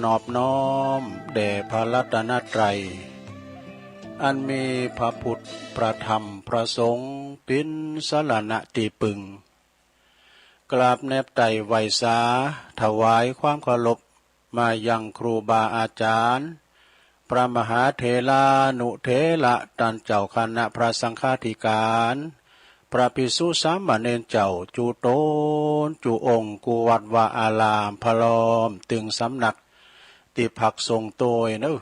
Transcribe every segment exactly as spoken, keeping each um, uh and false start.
นอบน้อมแด่พระรัตนตรัย อันมีพระพุทธ พระธรรม พระสงฆ์ เป็นสรณะที่พึ่ง กราบแนบไต่ไหว้สา ถวายความเคารพ มายังครูบาอาจารย์ พระมหาเถรานุเถระ ต้านเจ้าคณะพระสังฆาธิการ พระภิกษุสามเณรเจ้า จุตนจุองค์ กู้วัดวาอาราม พร้อมตึงสำนัก ตี้พักสงฆ์โตยเนอะ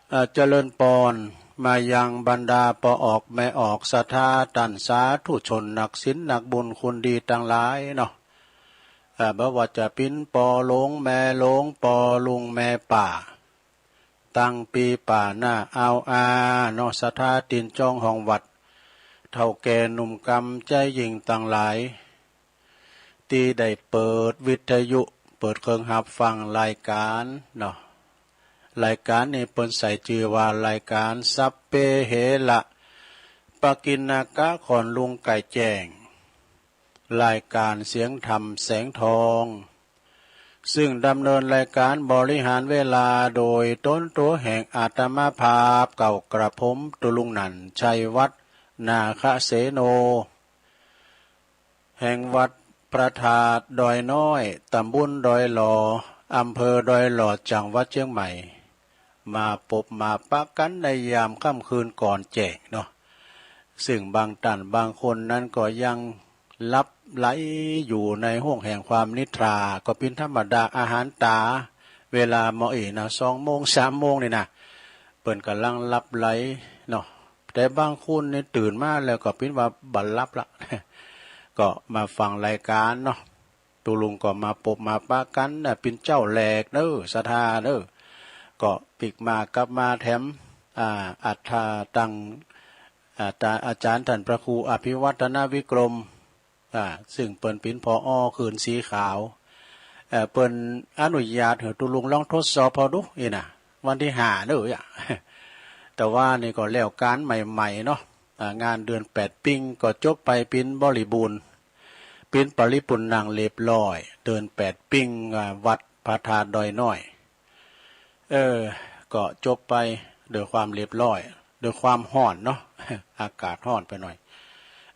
เอ่อ เจริญปอน มายังบรรดาป้อออกแม่ออก ศรัทธาต้านสาธุชน นักศีลนักบุญคุณดีตังหลายเนาะ เอ่อ บ่ว่าจะเป๋นป้อหลวงแม่หลวง ป้อลุงแม่ป้า ตังปี้ป้าน้าอาวอาเนาะ ศรัทธาตี๋นจ้องห้องวัด เฒ่าแก่หนุ่มกำใจยิ่งตังหลาย ตี้ได้เปิดวิทยุ เปิดเครื่องฮับฟังรายการเนาะ รายการนี้เปิ้นใส่จื้อว่ารายการสัพเพเหระ ปกิณณกะ ค่อนลุงไก่แจ้ง รายการเสียงธรรมแสงทอง ซึ่งดำเนินรายการบริหารเวลาโดยตนตั๋วแห่งอาตมาภาพเก่ากระผม ตุ๊ลุงนันท์ ชัยวัฒน์ นาคเสโน แห่งวัดพระธาตุดอยน้อย ตำบลดอยหล่อ อำเภอดอยหล่อ จังหวัดเชียงใหม่ มาปบมาปะกั๋นในยามค่ำคืนก่อนแจ้งเนาะ ซึ่งบางต้านบางคนนั้นก็ยังหลับไหลอยู่ในห้วงแห่งความนิทรา ก็เป๋นธรรมดา อาหารต๋า เวลาเมาะอี้นะ สองโมง สามโมงนี่นะ เปิ้นก่ำลังหลับไหลเนาะ แต่บางคนนี่ตื่นมาแล้วก็เป๋นว่าบ่หลับละ ก็มาฟังรายการเนาะ ตุ๊ลุงก็มาปบมาปะกั๋นนะ เป๋นเจ้าแรกเนอะ ศรัทธาเนอะ ก็ปิ๊กมากับมาแถม อ่า อัตถะตัง อ่า ตา อาจารย์ต้านพระครูอภิวัฒนวิกรม อ่า ซึ่งเปิ้นเป๋น ผอ คืนสีขาว เอ่อ เปิ้นอนุญาตหื้อตุ๊ลุงลองทดสอบเฮาดูอี้นะ วันตี้ห้าเนอะ แต่ว่านี่ก็แล้วการใหม่ๆเนาะ อ่า งานเดือนแปดปิ้งก็จบไปเป๋นบริบูรณ์ เป๋นปริปูรณ์เรียบร้อย เดือนแปดปิ้ง อ่า วัดพระธาตุดอยน้อย เออ ก็จบไปด้วยความเรียบร้อย ด้วยความฮ้อนเนาะ อากาศฮ้อนไปหน่อย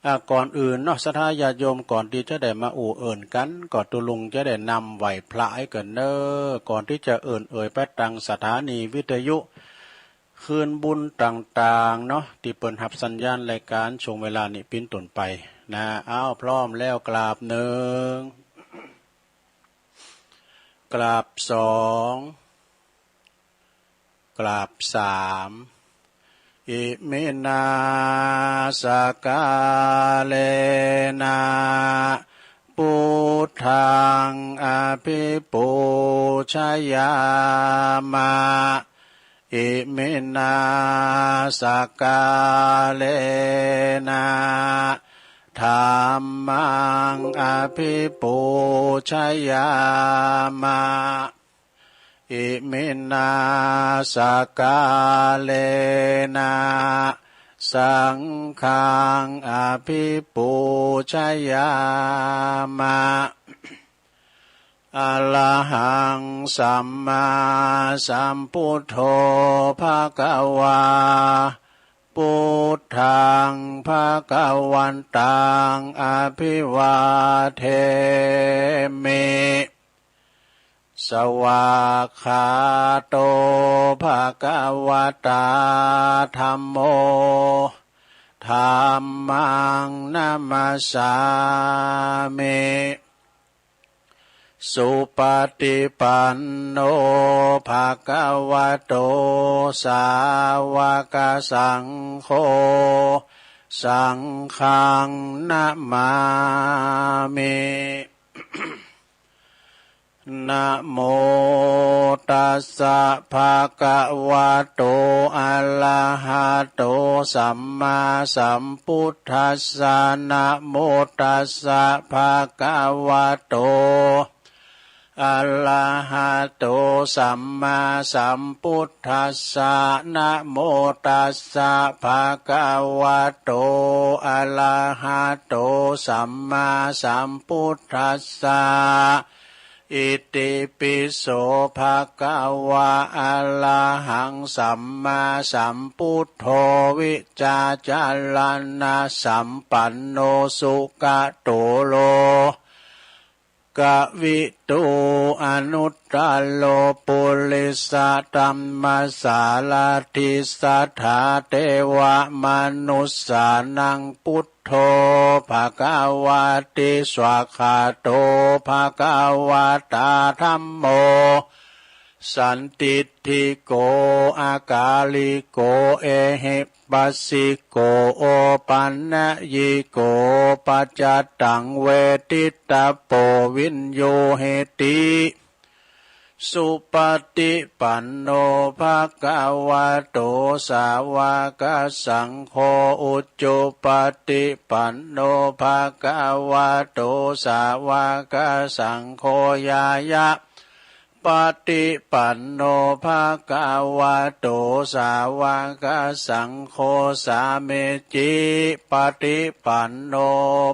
อ่า ก่อนอื่นเนาะ ศรัทธาญาติโยม ก่อนตี้จะได้มาอู้เอิ้นกั๋น ก็ตุ๊ลุงจะได้นำไหว้พระให้เกินเนอะ ก่อนตี้จะเอิ้นเอ่ยไปตังสถานีวิทยุ คลื่นบุญต่างๆเนาะ ตี้เปิ้นฮับสัญญาณรายการช่วงเวลานี้เป๋นต้นไปนะ อ้าว พร้อมแล้วกราบหนึ่ง กราบสอง กราบสาม อิมินา สกาเลนะ พุทธัง อภิปูชยามะ อิมินา สกาเลนะ ธัมมัง อภิปูชยามะ อิมินา สกาเลนะ สังฆัง อภิปูชยามะ อะระหัง สัมมาสัมพุทโธ ภะคะวา พุทธัง ภะคะวันตัง อะภิวาเทมิ สวากขาโต ภะคะวะตา ธัมโม ธัมมัง นะมัสสามิ สุปะฏิปันโน ภะคะวะโต สาวะกะสังโฆ สังฆัง นะมามิ นะโมตัสสะ ภะคะวะโต อะระหะโต สัมมาสัมพุทธัสสะ นะโมตัสสะ ภะคะวะโต อะระหะโต สัมมาสัมพุทธัสสะ นะโมตัสสะ ภะคะวะโต อะระหะโต สัมมาสัมพุทธัสสะ อิติปิโส ภะคะวา อะระหัง สัมมาสัมพุทโธ วิชชาจารณะสัมปันโน สุขะโต โลกวิทู อนุตตะโร ปุริสะธัมมะสารถิ สัทธาเทวะมนุสสานัง พุทโธ ภะคะวะติ สวากขาโต ภะคะวะตา ธัมโม สันทิฏฐิโก อะกาลิโก เอหิปัสสิโก โอปันนยิโก ปัจจตัง เวทิตตะโป วิญญูหิติ สุปฏิปันโน ภะคะวะโต สาวกสังโฆ อุจุปฏิปันโน ภะคะวะโต สาวกสังโฆ ญาญะ ปฏิปันโน ภะคะวะโต สาวกสังโฆ สามีจิ ปฏิปันโน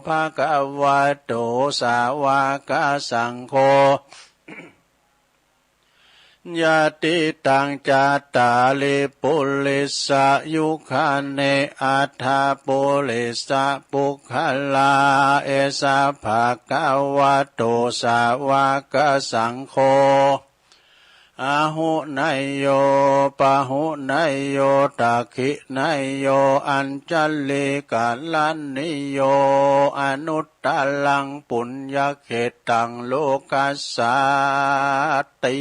ภะคะวะโต สาวกสังโฆ ญาติตัง จัตตาริ ปุริสะยุคานิ อัฏฐะปุริสะปุคคลา เอสะ ภะคะวะโต สาวกสังโฆ อาหุเนยโย ปะหุเนยโย ทักขิเนยโย อัญชลีกะรณีโย อนุตตะรัง ปุญญะเขตตัง โลกัสสาติ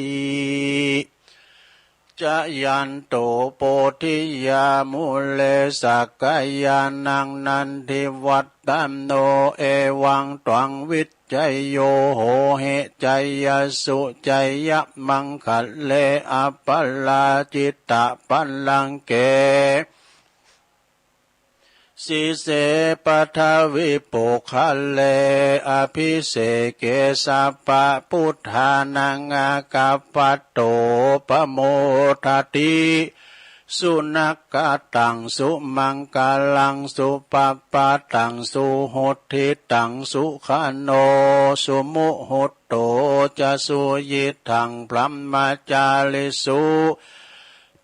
จะยันโต โพธิยา มูเล สักกายานัง นันทิวัตตะโน เอวังตวัง วิจชโย โหหิ ชยสสุ ชยมังคะเล อัปปะราจิตตะปัลลังเก สีเส ปัทวิปุคคเล อะภิเสเก สัพพะพุทธานัง อาคัปปะโต ปะโมทะติ สุนักขะตัง สุมังคะลัง สุปะปะทัง สุหุตถิตัง สุขะโน สุมุฮุตโต จะสุยิตถัง บรหมะจาริสุ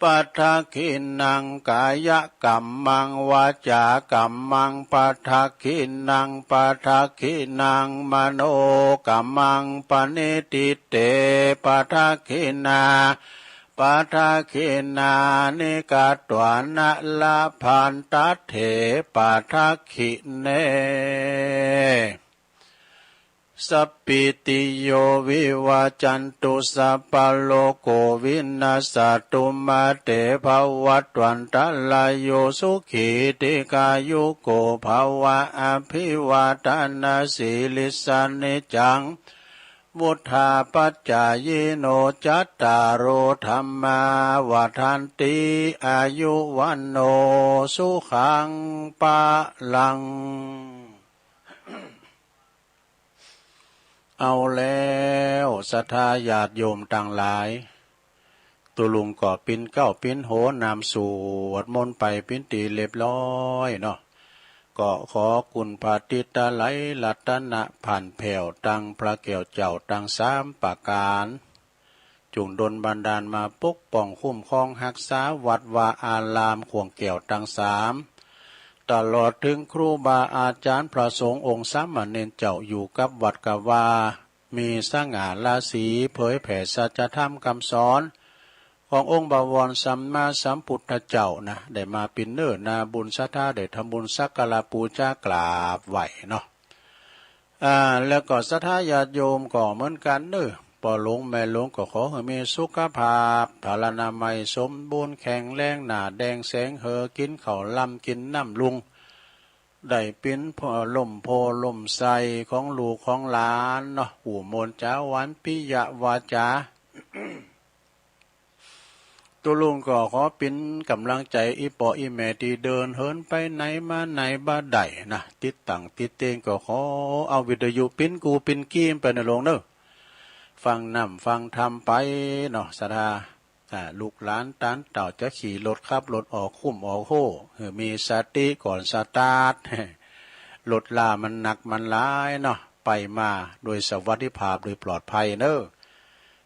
ปะทักขิณัง กายะกัมมัง วาจากัมมัง ปะทักขิณัง ปะทักขิณัง มโนกัมมัง ปะณิทิเต ปะทักขิณา ปะทักขิณานิ กัตวานะ ละพันตัตเถ ปะทักขิเณ สัพพิติโย วิวัชชันตุ สัพพะโรโค วินัสสะตุ มาเต ภะวัตวันตะราโย สุขี ทีฆายุโก ภะวะ อะภิวาทะนะสีลิสสะ นิจจัง วุฑฒาปะจายิโน จัตตาโร ธัมมา วัฑฒันติ อายุ วัณโณ สุขัง พะลัง เอาแล้ว ศรัทธาญาติโยมตังหลาย ตุ๊ลุงก็ปิ้นเก๊าปิ้นโหนำสวดมนต์ไปปิ้นตี้เรียบร้อยเนาะ ก็ขอคุณพระติตะไลยรัตนะผ่านแผ้วตังพระแก้วเจ้าตังสามประก๋าน จุ่งดลบันดาลมาปกป้องคุ้มครองฮักษาวัดวาอารามข่วงแก้วตังสาม ตลอดถึงครูบาอาจ๋ารย์พระสงฆ์องค์สามเณรเจ้าอยู่กับวัดกับวา มีสง่าราศีเผยแผ่สัจธรรมคำสอน ขององค์บวรสัมมาสัมพุทธเจ้านะ ได้มาปิ้นเนื้อนาบุญศรัทธาได้ทำบุญสักการะปูจากราบไหว้เนาะ อ่า แล้วก็ศรัทธาญาติโยมก็เหมือนกันเนอะ ป้อหลวงแม่หลวงก็ขอให้มีสุขภาพพลานามัยสมบูรณ์แข็งแรง หน้าแดงแสงเฮอ กินข้าวลำกินน้ำลุง ได้ปิ้นพ่อล่มโพล่มไทรของลูกของหลานเนาะ ปู่มนต์จาหวานปิยวาจา ตุ๊ลุงก็ขอปิ้นกำลังใจอีป้ออีแม่ตี้เดินเหินไปไหนมาไหนบ่ได้นะ ติดตั้งติดเตียงก็ขอเอาวิทยุปิ้นกู้ปิ้นกี้ไปนะหลวงเนอะ ฟังน้ำฟังธรรมไปเนาะ ศรัทธา อ่า ลูกหลานตานเต้าจะขี่รถขับรถออกคุ้มออกโฮ หื้อมีสติก่อนสตาร์ท รถล้ามันหนักมันหลายเนาะ ไปมาโดยสวัสดิภาพ โดยปลอดภัยเนอะ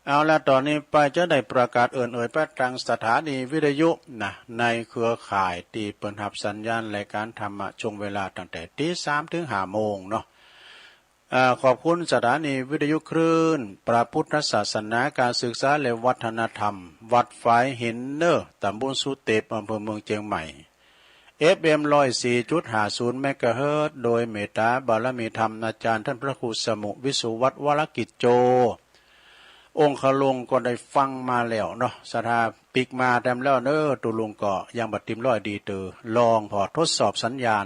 เอาละ ต่อนี้ไปจะได้ประกาศเอิ้นเอ่ยไปตางสถานีวิทยุนะ ในเครือข่ายตี้เปิ้นฮับสัญญาณรายการธรรมะช่วงเวลาตั้งแต่ตีสามถึงห้าโมงเนาะ อ่า ขอบคุณสถานีวิทยุคลื่นพระพุทธศาสนา การศึกษาและวัฒนธรรม วัดฝายหินเนอร์ ตำบลสุเตป อำเภอเมืองเชียงใหม่ เอฟเอ็ม ร้อยสี่จุดห้าศูนย์ เมกะเฮิรตซ์ โดยเมตตาบารมีธรรมอาจารย์ท่านพระครูสมุห์ วิสุวัฒน์ วรกิจโจ องคลุงก็ได้ฟังมาแล้วเนาะ ศรัทธาปิ๊กมาแต้มแล้วเนอะ ตุ๊ลุงก็ยังบ่เต็มร้อยดีเตอ ลองผ่อทดสอบสัญญาณ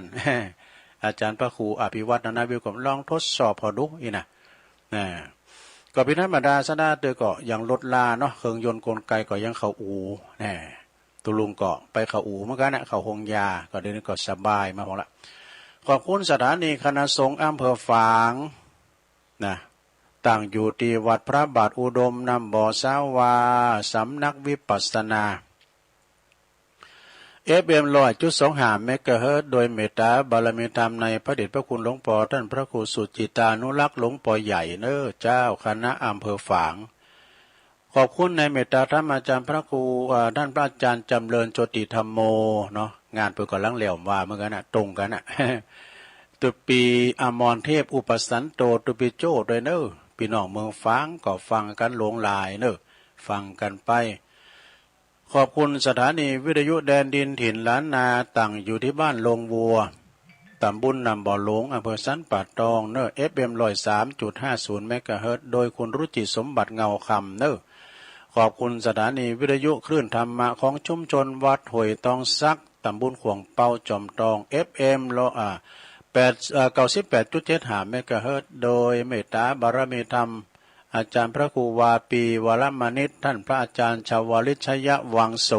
อาจารย์พระครูอภิวัฒน์ นนวิกรม ลองทดสอบผ่อดูอี้นะ นะ ก็เป๋นธรรมดา ศรัทธาเตอก็ยังลดลาเนาะ เครื่องยนต์กลไกก็ยังเข้าอู่ นะ ตุ๊ลุงก็ไปเข้าอู่เหมือนกั๋นนะ เข้าโฮงยา ก็เดี๋ยวนี้ก็สบายมาพองละ ขอบคุณสถานีคณะสงฆ์อำเภอฝางนะ ตั้งอยู่ตี้วัดพระบาทอุดม น้ำบ่อสาวา สำนักวิปัสสนา เอฟเอ็ม ร้อยจุดสองห้า เมกะเฮิรตซ์ โดยเมตตาบารมีธรรมในพระเดชพระคุณหลวงปอท่านพระครูสุจิตานุรักษ์ หลวงปอใหญ่เนอะ เจ้าคณะอำเภอฝาง ขอบคุณในเมตตาธรรมอาจารย์พระครู อ่า ท่านพระอาจารย์จำเริญโชติธัมโมเนาะ งานเปิ้นก็ลังแล้วว่าเหมือนกั๋นนะ ตรงกั๋นนะ ตุ๊ปีอมรเทพอุปสันโต ตุ๊ปีโจ้ด้วยเนอะ ปี้น้องเมืองฝางก็ฟังกั๋นหลวงหลายเนอะ ฟังกั๋นไป ขอบคุณสถานีวิทยุแดนดินถิ่นล้านนา ตั้งอยู่ตี้บ้านโรงวัว ตำบลน้ำบ่อหลวง อำเภอสันป่าตองเนอะ เอฟเอ็ม ร้อยสามจุดห้าศูนย์ เมกะเฮิรตซ์ โดยคุณรุจิสมบัติเงาคำเนอะ ขอบคุณสถานีวิทยุคลื่นธรรมะของชุมชนวัดห้วยตองสัก ตำบลข่วงเปา จอมตอง เอฟเอ็ม ร้อย อ่า แปด เอ่อ เก้าสิบแปดจุดเจ็ดห้า เมกะเฮิรตซ์ โดยเมตตาบารมีธรรม อาจารย์พระครูวาปี วรมณิต ท่านพระอาจารย์ชวลิต ชยวังโส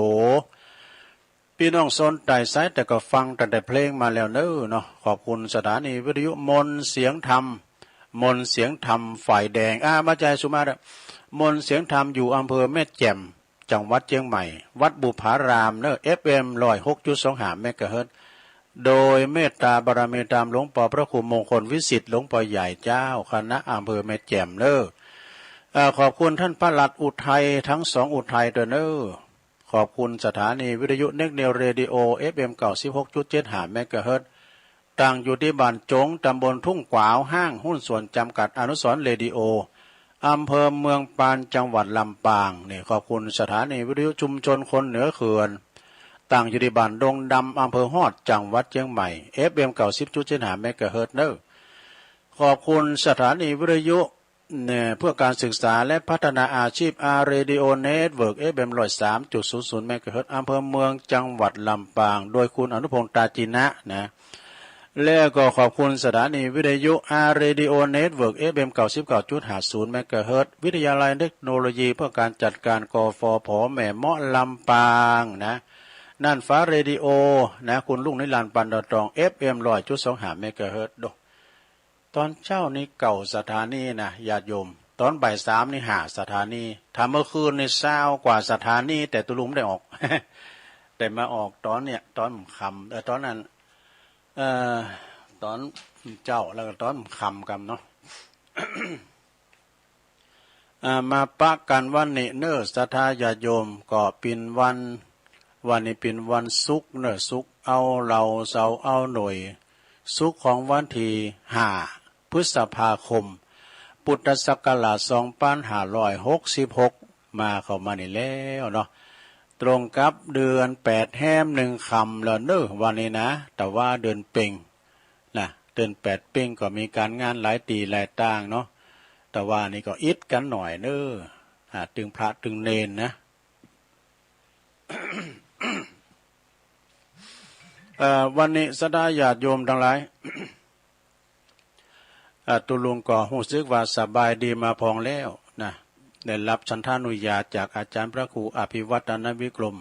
ปี้น้องสนใจ๋สายใต้ก็ฟังตั้งแต่เพลงมาแล้วเนอะเนาะ ขอบคุณสถานีวิทยุมนต์เสียงธรรม มนต์เสียงธรรมฝ่ายแดง อ่า บ่ใจ้สุมาเตอ มนต์เสียงธรรมอยู่อำเภอแม่แจ่ม จังหวัดเชียงใหม่ วัดบุพารามเนอะ เอฟเอ็ม ร้อยหกจุดสองห้า เมกะเฮิรตซ์ โดยเมตตาบารมีธรรมหลวงปอพระครูมงคลวิสิทธิ์ หลวงปอใหญ่เจ้าคณะอำเภอแม่แจ่มเนอะ อ่า ขอบคุณท่านพระรัตน์อุทัย ทั้งสองอุทัยด้วยเนอะ ขอบคุณสถานีวิทยุเน็กนิวเรดิโอ เอฟเอ็ม เก้าสิบหกจุดเจ็ดห้า เมกะเฮิรตซ์ ตั้งอยู่ตี้บ้านจง ตำบลทุ่งกวาว ห้างหุ้นส่วนจำกัดอนุสรณ์เรดิโอ อำเภอเมืองปาน จังหวัดลำปาง นี่ ขอบคุณสถานีวิทยุชุมชนคนเหนือเขื่อน ตั้งอยู่ตี้บ้านดงดำ อำเภอฮอด จังหวัดเชียงใหม่ เอฟเอ็ม เก้าสิบจุดเจ็ดห้า เมกะเฮิรตซ์ เนอะ ขอบคุณสถานีวิทยุ เนี่ย เพื่อการศึกษาและพัฒนาอาชีพ อาร์ เรดิโอ เน็ตเวิร์ก เอฟเอ็ม ร้อยสามจุดศูนย์ศูนย์ เมกะเฮิรตซ์ อำเภอเมือง จังหวัดลำปาง โดยคุณอนุพงษ์ ตาจินะ นะ แล้วก็ขอบคุณสถานีวิทยุ อาร์ เรดิโอ เน็ตเวิร์ก เอฟเอ็ม เก้าสิบเก้าจุดห้าศูนย์ เมกะเฮิรตซ์ วิทยาลัยเทคโนโลยีเพื่อการจัดการ กฟผ แม่เมาะ ลำปาง นะ น่านฟ้าเรดิโอ นะ คุณลุงนิรันดร์ ปันดาวตอง เอฟเอ็ม ร้อยจุดสองห้า เมกะเฮิรตซ์ โด ตอนเจ๊านี่เก้าสถานีนะญาติโยม ตอนบ่ายสามนี่ห้าสถานี ถ้าเมื่อคืนนี่ซาวกว่าสถานี แต่ตุ๊ลุงบ่ได้ออก ได้มาออกตอนเนี่ย ตอนค่ำ เอ่อ ตอนนั้น เอ่อ ตอนเจ๊า แล้วก็ตอนค่ำกำเนาะ อ่า มาปะกั๋นวันนี้เนอะ ศรัทธาญาติโยม ก็เป๋นวัน วันนี้เป๋นวันศุกร์เนอะ ศุกร์เอาเหล้า เสาร์เอาหน่วย ศุกร์ของวันตี้ห้า พฤษภาคม พุทธศักราช สองพันห้าร้อยหกสิบหก มาเข้ามานี่แล้วเนาะ ตรงกับเดือนแปดแฮมหนึ่งค่ำแล้วเนอะ วันนี้นะ แต่ว่าเดือนเป็ง นะ เดือนแปดเป๊งก็มีก๋านงานหลายตี้หลายตางเนาะ แต่ว่านี่ก็อิดกั๋นหน่อยเนอะ อ่า ตึงพระตึงเณรนะ เอ่อ วันนี้ศรัทธาญาติโยมตังหลาย อ่า ตุ๊ลุงก็ฮู้สึกว่าสบายดีมาพองแล้วนะ ได้ฮับฉันทานุญาตจากอาจารย์พระครูอภิวัฒนวิกรม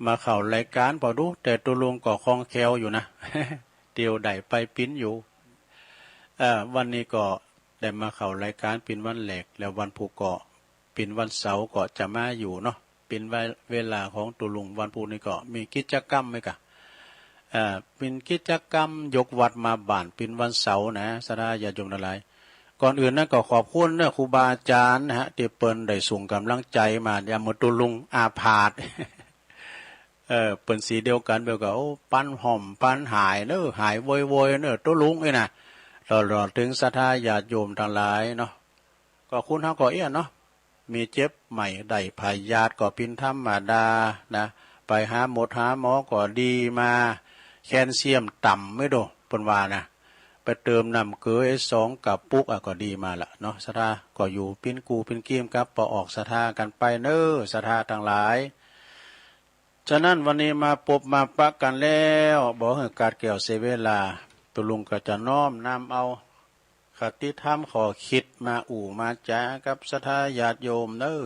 มาเข้ารายก๋านผ่อดู แต่ตุ๊ลุงก็คล่องแคล่วอยู่นะ เตียวได้ไปปิ๊นอยู่ เอ่อ วันนี้ก็ได้มาเข้ารายก๋านเป๋นวันแรก แล้ววันพุธก็เป๋นวันเสาร์ก็จะมาอยู่เนาะ เป๋นเว- เวลาของตุ๊ลุง วันพุธนี่ก็มีกิจกรรมไหมกะ เอ่อ เป๋นกิจกรรมยกวัดมาบ้าน เป๋นวันเสาร์นะ ศรัทธาญาติโยมตังหลาย ก่อนอื่นนะก็ขอบคุณเนอะครูบาอาจารย์นะฮะ ที่เปิ้นได้ส่งกำลังใจมา ยามมื้อตุ๊ลุงอาพาธ เออ เปิ้นสีเดียวกันเปิ้นก็ โอ้ ปันหอมปันหายเนอะ หายโวยๆ เนอะตุ๊ลุงเอ้ยนะ ตลอดถึงศรัทธาญาติโยมทั้งหลายเนาะ ก็คนเฮาก็เอี้ยเนาะ มีเจ็บไข้ได้พยาธิก็เป็นธรรมดานะ ไปหาหมอหาหมอก็ดีมา แคลเซียมต่ำไม่โด เปิ้นว่านะ ไปเติมน้ำเกลือสองกระปุกอะก็ดีมาละเนาะ ศรัทธาก็อยู่ปิ้นกู้ปิ้นกีมกับปอออกศรัทธากันไปเนอะ ศรัทธาทั้งหลาย ฉะนั้นวันนี้มาปบมาปะกันแล้ว บ่หื้อขาดแคลนเสียเวลา ตุ๊ลุงก็จะน้อมนำเอาคติธรรมข้อคิดมาอู้มาจ๋ากับศรัทธาญาติโยมเนอะ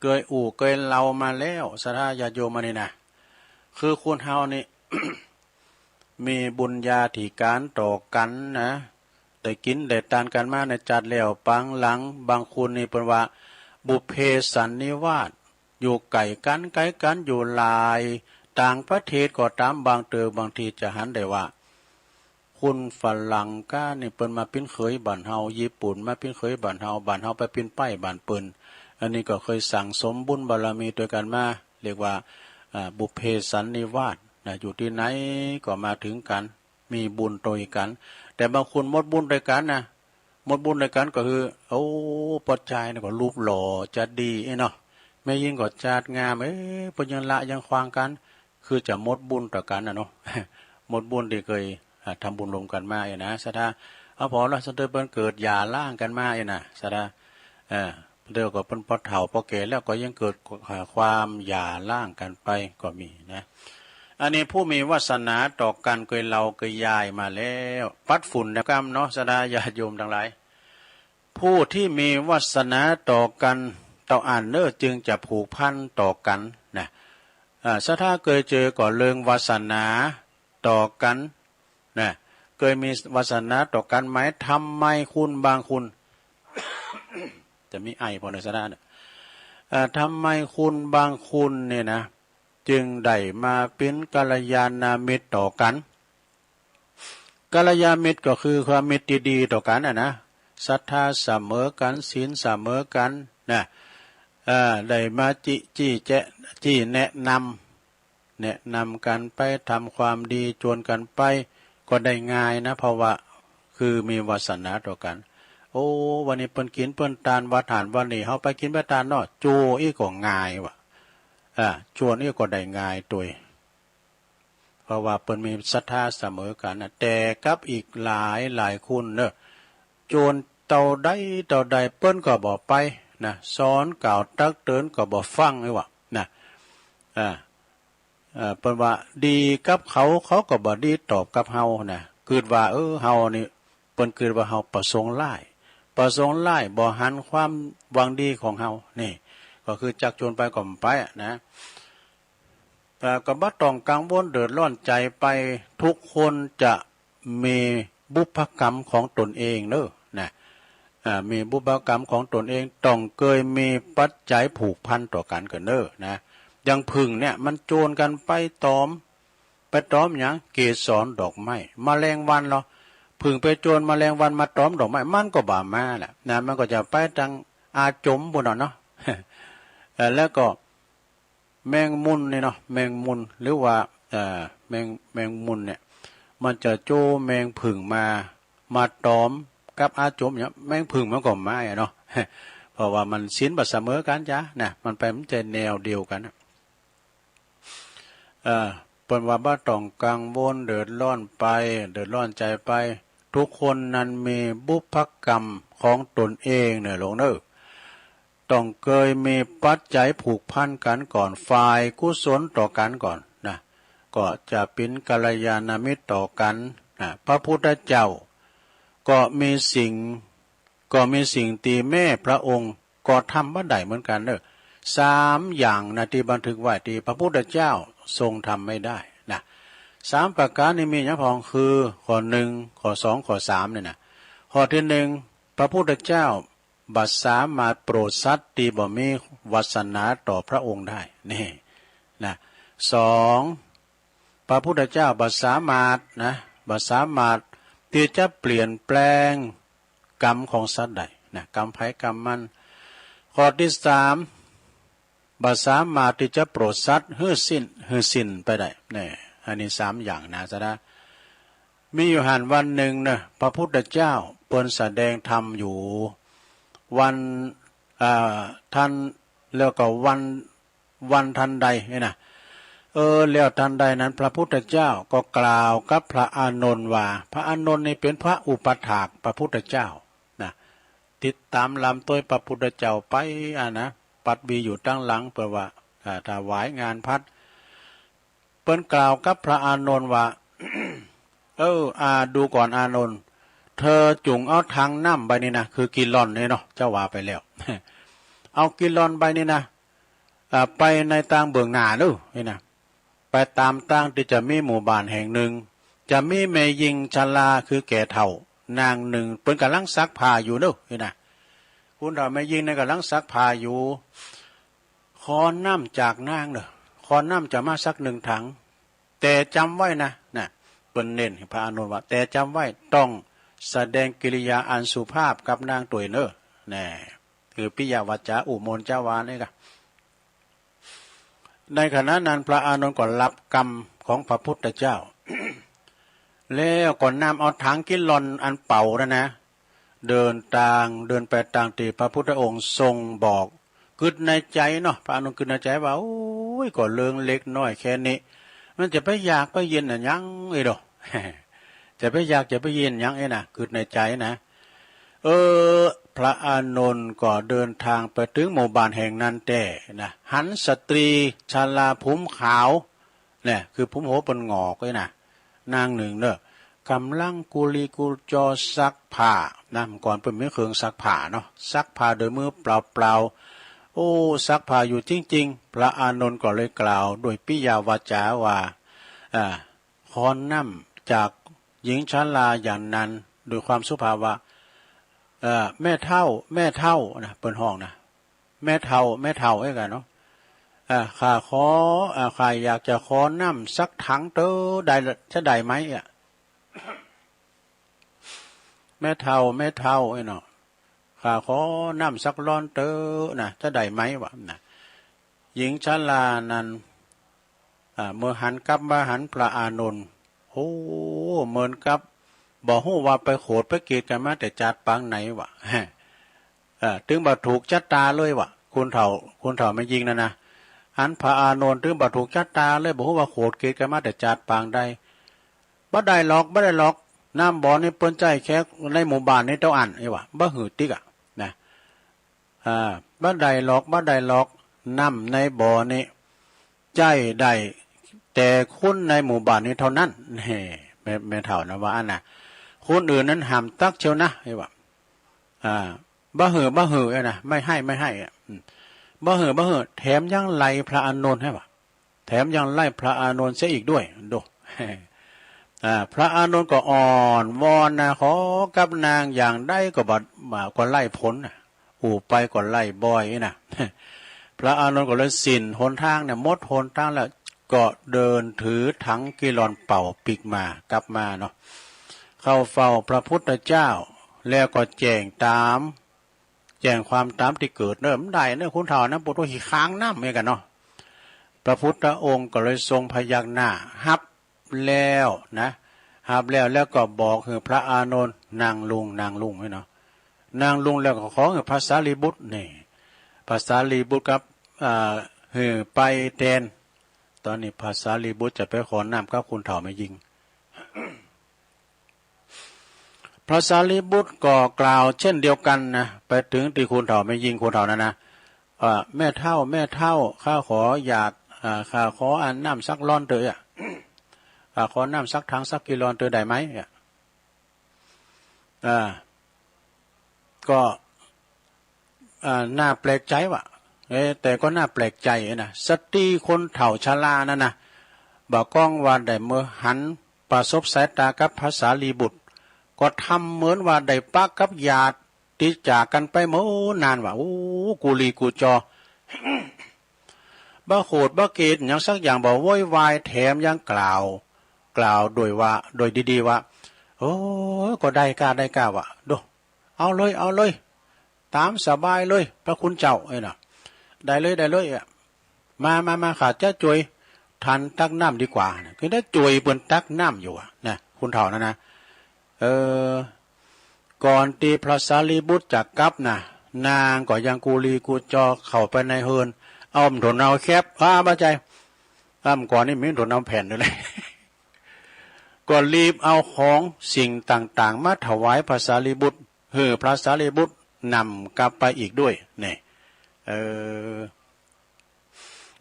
เกยอู้เกยเล่ามาแล้ว ศรัทธาญาติโยมมานี่นะ คือคนเฮานี่ มีบุญญาธิการต่อกันนะ ได้กินได้ตานกันมาในจัดแล้วปางหลัง บางคนนี่เปิ้นว่าบุพเพสันนิวาส อยู่ไกลกันไกลกันอยู่หลาย ต่างประเทศก็ตาม บางเติบางทีจะหันได้ว่า คนฝรั่งก้านี่เปิ้นมาปิ้นเขยบ้านเฮา ญี่ปุ่นมาปิ้นเขยบ้านเฮา บ้านเฮาไปปิ้นไปบ้านเปิ้น อันนี้ก็เคยสั่งสมบุญบารมีด้วยกันมา เรียกว่า อ่า บุพเพสันนิวาสนะ อยู่ที่ไหนก็มาถึงกัน มีบุญด้วยกัน แต่บางคนหมดบุญด้วยกันนะ หมดบุญด้วยกันก็คือ โอ้ ป้อจายนี่ก็รูปหล่อจะดีเนาะ แม่ญิงก็จาดงาม เอ๊ะ เปิ้นยังละยังขวางกัน คือจะหมดบุญต่อกันนะเนาะ หมดบุญที่เคย อ่า ทำบุญร่วมกันมาเอ้ยนะ ศรัทธา เอาพอละ สะเตอเปิ้นเกิดหย่าร้างกันมาเอ้ยนะ ศรัทธา เออ เดี๋ยวก็เปิ้นพอเฒ่าพอแก่แล้วก็ยังเกิด อ่า ความหย่าร้างกันไปก็มีนะ อันนี้ผู้มีวาสนาต่อกันเกยเล่าเกยยายมาแล้ว ปัดฝุ่นแนวกำเนาะ ศรัทธาญาติโยมทั้งหลาย ผู้ที่มีวาสนาต่อกัน เต้าอั้นเนอะ จึงจะผูกพันต่อกันนะ อ่า ศรัทธาเกยเจอก่อนเรื่องวาสนาต่อกันนะ เกยมีวาสนาต่อกันไหม ทำไมคนบางคน จะมีไอพอในศรัทธาเนี่ย อ่า ทำไมคนบางคนเนี่ยนะ จึงได้มาเป็นกัลยาณมิตรต่อกัน กัลยาณมิตรก็คือความมิตรที่ดีต่อกันน่ะนะ ศรัทธาเสมอกัน ศีลเสมอกันนะ เอ่อ ได้มาจิ จี้แจะ จี้แนะนำ แนะนำกันไปทำความดี ชวนกันไป ก็ได้ง่ายนะ เพราะว่าคือมีวาสนาต่อกัน โอ้ วันนี้เปิ้นกินเปิ้นตานวัดหั้น วันนี้เฮาไปกินไปตานเนาะ โจอี้ก็ง่ายว่ะ อ่า ชวนอี้ก็ได้ง่ายตวย เพราะว่าเปิ้นมีศรัทธาเสมอกันนะ แต่กับอีกหลายหลายคนเนอะ ชวนเต้าใดเต้าใดเปิ้นก็บ่ไปนะ สอนกล่าวตักเตือนก็บ่ฟังเลยว่ะนะ อ่า เอ่อ เปิ้นว่าดีกับเขา เขาก็บ่ดีตอบกับเฮานะ กึ๊ดว่า เออ เฮานี่ เปิ้นกึ๊ดว่าเฮาประสงค์ร้าย ประสงค์ร้าย บ่หันความหวังดีของเฮา นี่ก็คือจักชวนไปก็บ่ไปอะนะ เอ่อ ก็บ่ต้องกังวลเดือดร้อนใจไป ทุกคนจะมีบุพกรรมของตนเองเนอะนะ อ่า มีบุพกรรมของตนเอง ต้องเกยมีปัจจัยผูกพันต่อกันก่อนเนอะนะ อย่างผึ้งเนี่ยมันโจรกันไปตอม ไปตอมหยัง เกสรดอกไม้ แมลงวันเหรอ ผึ้งไปโจรแมลงวันมาตอมดอกไม้ มันก็บ่มาแหละนะ มันก็จะไปตางอาจมปู้นน่ะเนาะ เอ่อ แล้วก็ แมงมุมนี่เนาะ แมงมุม หรือว่า เอ่อ แมง แมงมุมเนี่ย มันจะโจ้แมงผึ้งมา มาตอมกับอาจมเนี่ย แมงผึ้งมันก็มาอะเนาะ เพราะว่ามันศีลบ่เสมอกันจ้ะนะ มันไปมันจะแนวเดียวกันนะ เอ่อ เปิ้นว่าบ่ต้องกังวลเดือดร้อนไป เดือดร้อนใจไป ทุกคนนั้นมีบุพกรรมของตนเองเนอะลูกเนอะ ต้องเกยมีปัจจัยผูกพันกันก่อน ฝ่ายกุศลต่อกันก่อนนะ ก็จะเป็นกัลยาณมิตรต่อกันนะ พระพุทธเจ้าก็มีสิ่ง ก็มีสิ่งที่แม้พระองค์ก็ทำบ่ได้เหมือนกันเนอะ สามอย่างนะที่บันทึกไว้ที่พระพุทธเจ้าทรงทำไม่ได้นะ สามประการนี้มีหยังพ่อง คือข้อหนึ่ง ข้อสอง ข้อสามเนี่ยนะ ข้อที่หนึ่ง พระพุทธเจ้า บ่สามารถโปรดสัตว์ที่บ่มีวาสนาต่อพระองค์ได้ นี่นะ สอง พระพุทธเจ้าบ่สามารถนะ บ่สามารถ ที่จะเปลี่ยนแปลงกรรมของสัตว์ได้นะ กรรมไผกรรมมัน ข้อที่สาม บ่สามารถที่จะโปรดสัตว์หื้อสิ้น หื้อสิ้นไปได้ นี่ อันนี้สามอย่างนะ สะดะ มีอยู่หั้นวันหนึ่งนะ พระพุทธเจ้าเปิ้นแสดงธรรมอยู่ วัน อ่า ทัน แล้วก็วัน วันทันใดนี่นะ เออ แล้วทันใดนั้นพระพุทธเจ้าก็กล่าวกับพระอานนท์ว่า พระอานนท์นี่เป็นพระอุปัฏฐากพระพุทธเจ้านะ ติดตามลำต้วยพระพุทธเจ้าไปอะนะ ปัดวีอยู่ตังหลัง เปิ้นว่า อ่า ถวายงานภัตตาร์ เปิ้นกล่าวกับพระอานนท์ว่า เออ อ่า ดูก่อนอานนท์ เธอจุ่งเอาถังน้ำใบนี้นะ คือแกลลอนนี่เนาะ เจ้าว่าไปแล้ว เอาแกลลอนใบนี้นะ อ่า ไปในตางเบื้องหน้าเด้อ นี่นะ ไปตามตางตี้จะมีหมู่บ้านแห่งหนึ่ง จะมีแม่ญิงชราคือแก่เฒ่า นางหนึ่ง เปิ้นกำลังซักผ้าอยู่เด้อ นี่นะ คุณเฒ่าแม่ญิงนั้นกำลังซักผ้าอยู่ ขอน้ำจากนางเด้อ ขอน้ำจะมาสักหนึ่งถัง แต่จำไว้นะ นะ เปิ้นเน้นให้พระอานนท์ว่า แต่จำไว้ ต้องแสดงกิริยาอันสุภาพกับนางตวยเนอะ แน่ คือปิยวาจา อุโมนจาวานี่กะ ในขณะนั้นพระอานนท์ก็รับกรรมของพระพุทธเจ้า แล้วก็นำเอาถังแกลลอนอันเป่านั้นนะ เดินตาง เดินไปตางตี้พระพุทธองค์ทรงบอก กึ๊ดในใจเนาะ พระอานนท์กึ๊ดในใจว่า โอ้ย ก็เรื่องเล็กน้อยแค่นี้ มันจะไปอยากไปเย็นอะหยังเอ้ยเนาะ จะไปอยากจะไปเย็นหยังเอ้ยนะ กึ๊ดในใจนะ เออ พระอานนท์ก็เดินทางไปถึงหมู่บ้านแห่งนั้นแต๊นะ หันสตรีชราผมขาว เนี่ย คือผมหัวเปิ้นหงอกเลยนะ นางหนึ่งเนอะ กำลังกุลีกุจอซักผ้านะ เมื่อก่อนเปิ้นมีเครื่องซักผ้าเนาะ ซักผ้าโดยมือเปล่าๆ โอ้ ซักผ้าอยู่จริงๆ พระอานนท์ก็เลยกล่าวด้วยปิยวาจาว่า อ่า ขอน้ำจากหญิงชราอย่างนั้น ด้วยความสุภาพว่า เอ่อ แม่เฒ่า แม่เฒ่านะ เปิ้นฮ้องนะ แม่เฒ่า แม่เฒ่าเอ้ยกันเนาะ เอ่อ ข้าขอ เอ่อ ข้าอยากจะขอน้ำสักถังเต๊อะ ได้ จะได้ไหมอะ แม่เฒ่า แม่เฒ่าเอ้ยเนาะ ข้าขอน้ำสักร้อนเต๊อะนะ จะได้ไหมวะนะ หญิงชรานั้น อ่า เมื่อหันกลับมาหันพระอานนท์ โอ้ เหมือนกับบ่ฮู้ว่าไปโขดไปเกลียดกันมาแต่จาติปางไหนวะ เออ ถึงบ่ถูกชะตาเลยวะ คนเฒ่า คนเฒ่าแม่ญิงนั้นนะ หันพระอานนท์ถึงบ่ถูกชะตาเลย บ่ฮู้ว่าโขดเกลียดกันมาแต่จาติปางใด บ่ได้หรอก บ่ได้หรอก น้ำบ่อนี้เปิ้นใจ๊แค่ในหมู่บ้านนี้เต้าอั้น เอ้ยวะ บ่หื้อติ๊กอะ นะ อ่า บ่ได้หรอก บ่ได้หรอก น้ำในบ่อนี้ใจ๊ได้แต่คนในหมู่บ้านนี้เท่านั้น แหม แม่ แม่เฒ่านะว่าอั้นนะ คนอื่นนั้นห้ามตักเชียวนะ เอ้ยวะ อ่า บ่หื้อ บ่หื้อ เอ้ยนะ ไม่ให้ ไม่ให้อะ อืม บ่หื้อ บ่หื้อ แถมยังไล่พระอานนท์ เอ้ยวะ แถมยังไล่พระอานนท์เสียอีกด้วย ดู อ่า พระอานนท์ก็อ้อนวอนนะ ขอกับนางอย่างใดก็บ่ อ่า ก็ไร้ผลนะ อู้ไปก็ไร้บ่อยนะ พระอานนท์ก็เลยสิ้นหนทางเนี่ย หมดหนทางแล้ว ก็เดินถือถังแกลลอนเป่าปิ๊กมา กลับมาเนาะ เข้าเฝ้าพระพุทธเจ้า แล้วก็แจ้งตาม แจ้งความตามตี้เกิดเนอะ มันได้เนอะ คนเฒ่านั้น ปวดหัวขี้ค้างน้ำเหมือนกันเนาะ พระพุทธองค์ก็เลยทรงพยักหน้าฮับแล้วนะ ฮับแล้ว แล้วก็บอกหื้อพระอานนท์นั่งลง นั่งลงไว้เนาะ นั่งลงแล้วก็ขอหื้อพระสารีบุตรนี่ พระสารีบุตรกับ อ่า หื้อไปแทน ตอนนี้พระสารีบุตรจะไปขอน้ำกับคนเฒ่าแม่ญิง พระสารีบุตรก็กล่าวเช่นเดียวกันนะ ไปถึงตี้คนเฒ่าแม่ญิงคนเฒ่านั้นนะ เอ่อ แม่เฒ่า แม่เฒ่า ข้าขออยาก เอ่อ ข้าขออันน้ำสักร้อนเต๊อะ ข้าขอน้ำสักถังสักแกลลอนเต๊อะได้ไหม อ่า ก็ อ่า น่าแปลกใจวะ เอ๊ะ แต่ก็น่าแปลกใจนะ สตรีคนเฒ่าชรานั้นนะ บ่ากล้องว่าได้เมื่อหันประสบสายตากับพระสารีบุตร ก็ทำเหมือนว่าได้ปะกับญาติตี้จากกันไปเมื่อนานวะ โอ้ กุลีกุจอ บ่โขดบ่เกลียดหยังสักอย่าง บ่โวยวาย แถมยังกล่าว กล่าวโดยว่า โดยดีๆ ว่า โอ้ ก็ได้ก้าได้ก้าว่ะ ดู เอาเลย เอาเลย ตามสบายเลย พระคุณเจ้า เอ้ยนะ ได้เลย ได้เลยอะ มา มา มา ข้าจะจ่วยท่านตักน้ำดีกว่านะ คือได้จ่วยเปิ้นตักน้ำอยู่อะนะ คุณเฒ่านั่นนะ เออ ก่อนตี้พระสารีบุตรจะกลับนะ นางก็ยังกุลีกุจอเข้าไปในเฮือน เอาถนเอาแคบ อ้า บ่าใจ อ้ำ ก่อนนี้มีถนเอาแผ่นอยู่เลย ก็รีบเอาของสิ่งต่างๆ มาถวายพระสารีบุตร หื้อพระสารีบุตรนำกลับไปอีกด้วย นี่ เออ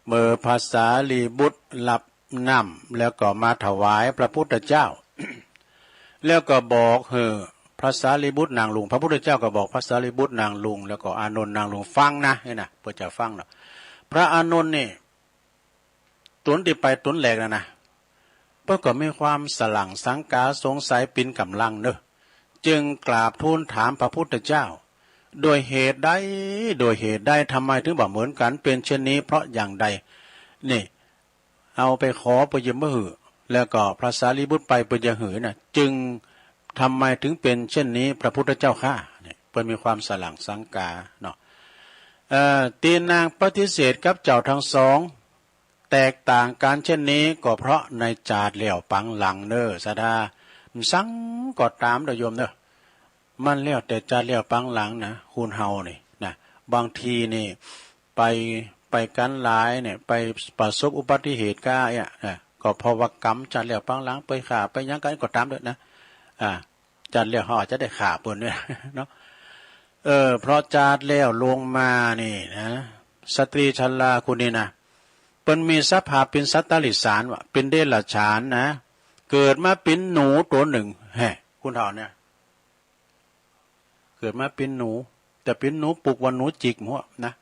เมื่อพระสารีบุตรรับน้ำแล้วก็มาถวายพระพุทธเจ้า แล้วก็บอกหื้อพระสารีบุตรนั่งลง พระพุทธเจ้าก็บอกพระสารีบุตรนั่งลง แล้วก็อานนท์นั่งลงฟังนะ นี่นะ เปิ้นจะฟังเนาะ พระอานนท์นี่ ต๋นตี้ไปต๋นแรกนั่นนะ เปิ้นก็มีความสะหลั่งสังกาสงสัยปินกำลังเนอะ จึงกราบทูลถามพระพุทธเจ้า ด้วยเหตุใด ด้วยเหตุใด ทำไมถึงบ่เหมือนกัน เป็นเช่นนี้เพราะอย่างใด นี่ เอาไปขอเปิ้นจะบ่หื้อ แล้วก็พระสารีบุตรไปเปิ้นจะหื้อนะ จึง ทำไมถึงเป็นเช่นนี้ พระพุทธเจ้าข้า นี่ เปิ้นมีความสะหลั่งสังกาเนาะ เอ่อ ตี้นางปฏิเสธกับเจ้าทั้งสอง แตกต่างกันเช่นนี้ ก็เพราะในจาติแล้วปางหลังเนอะ ศรัทธา มันสังก็ต๋ามเด้อโยมเนอะ มันแล้วแต่จาติแล้วปางหลังนะ คนเฮานี่นะ บางทีนี่ ไป ไปกันหลายเนี่ย ไปประสบอุบัติเหตุก้าเนี่ยนะ ก็เพราะว่ากรรมจาติแล้วปางหลัง ไปฆ่าไปหยังกันก็ต๋ามเด้อนะ อ่า จาติแล้วเฮาอาจจะได้ฆ่าเปิ้นเนี่ยเนาะ เออ เพราะจาติแล้วลงมานี่นะ สตรีชราคนนี้นะ เปิ้นมีสภาพเป็นสัตว์ติรัจฉานว่ะ เป็นเดรัจฉานนะ เกิดมาเป็นหนูตัวหนึ่ง แฮ่ คุณเฒ่าเนี่ย เกิดมาเป็นหนู แต่เป็นหนูปุกว่าหนูจิกหั้นนะ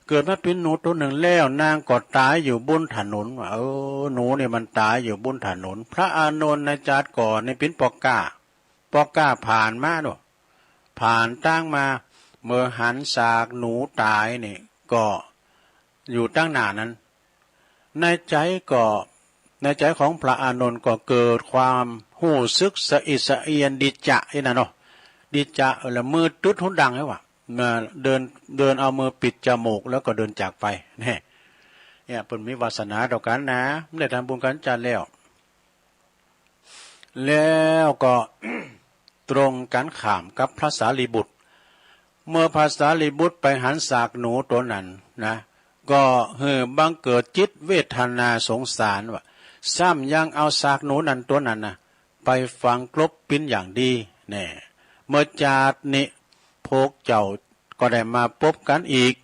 เกิดมาเป็นหนูตัวหนึ่งแล้ว นางก็ต๋ายอยู่บนถนนว่ะ เออ หนูนี่มันต๋ายอยู่บนถนน พระอานนท์ในจาติก่อนนี่เป็นป้อก๊า ป้อก๊าผ่านมาเนาะ ผ่านตางมา เมื่อหันซากหนูต๋ายนี่ ก็อยู่ตางหน้านั้น ในใจก็ ในใจของพระอานนท์ก็เกิดความฮู้สึกสะอิดสะเอียนดีจ๊ะนี่นะเนาะ ดีจ๊ะ แล้วมือตึ๊ดฮูดังไว้ว่ะ มาเดิน เดินเอามือปิดจมูกแล้วก็เดินจากไป เนี่ย เนี่ย เปิ้นมีวาสนาต่อกันนะ ไม่ได้ทำบุญกันจาติแล้ว แล้วก็ ตรงกันข้ามกับพระสารีบุตร เมื่อพระสารีบุตรไปหันซากหนูตัวนั้นนะ ก็หื้อบังเกิดจิตเวทนาสงสารว่ะ ซ้ำยังเอาซากหนูนั้นตัวนั้นนะ ไปฝังกลบเป็นอย่างดี แน่ เมื่อจาตินี้พวกเจ้าก็ได้มาพบกันอีก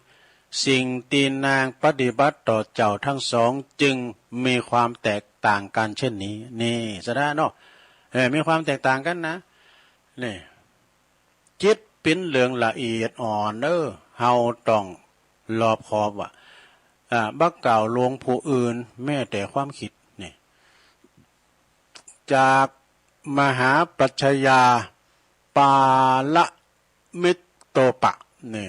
สิ่งตี้นางปฏิบัติต่อเจ้าทั้งสอง จึงมีความแตกต่างกันเช่นนี้ นี่ ศรัทธาเนาะ เออ มีความแตกต่างกันนะ นี่ จิตเป็นเรื่องละเอียดอ่อนเด้อ เฮาต้องรอบคอบว่ะ อ่า บ่กล่าวล่วงผู้อื่น แม้แต่ความคิด นี่ จากมหาปรัชญาปาละมิตโตปะ นี่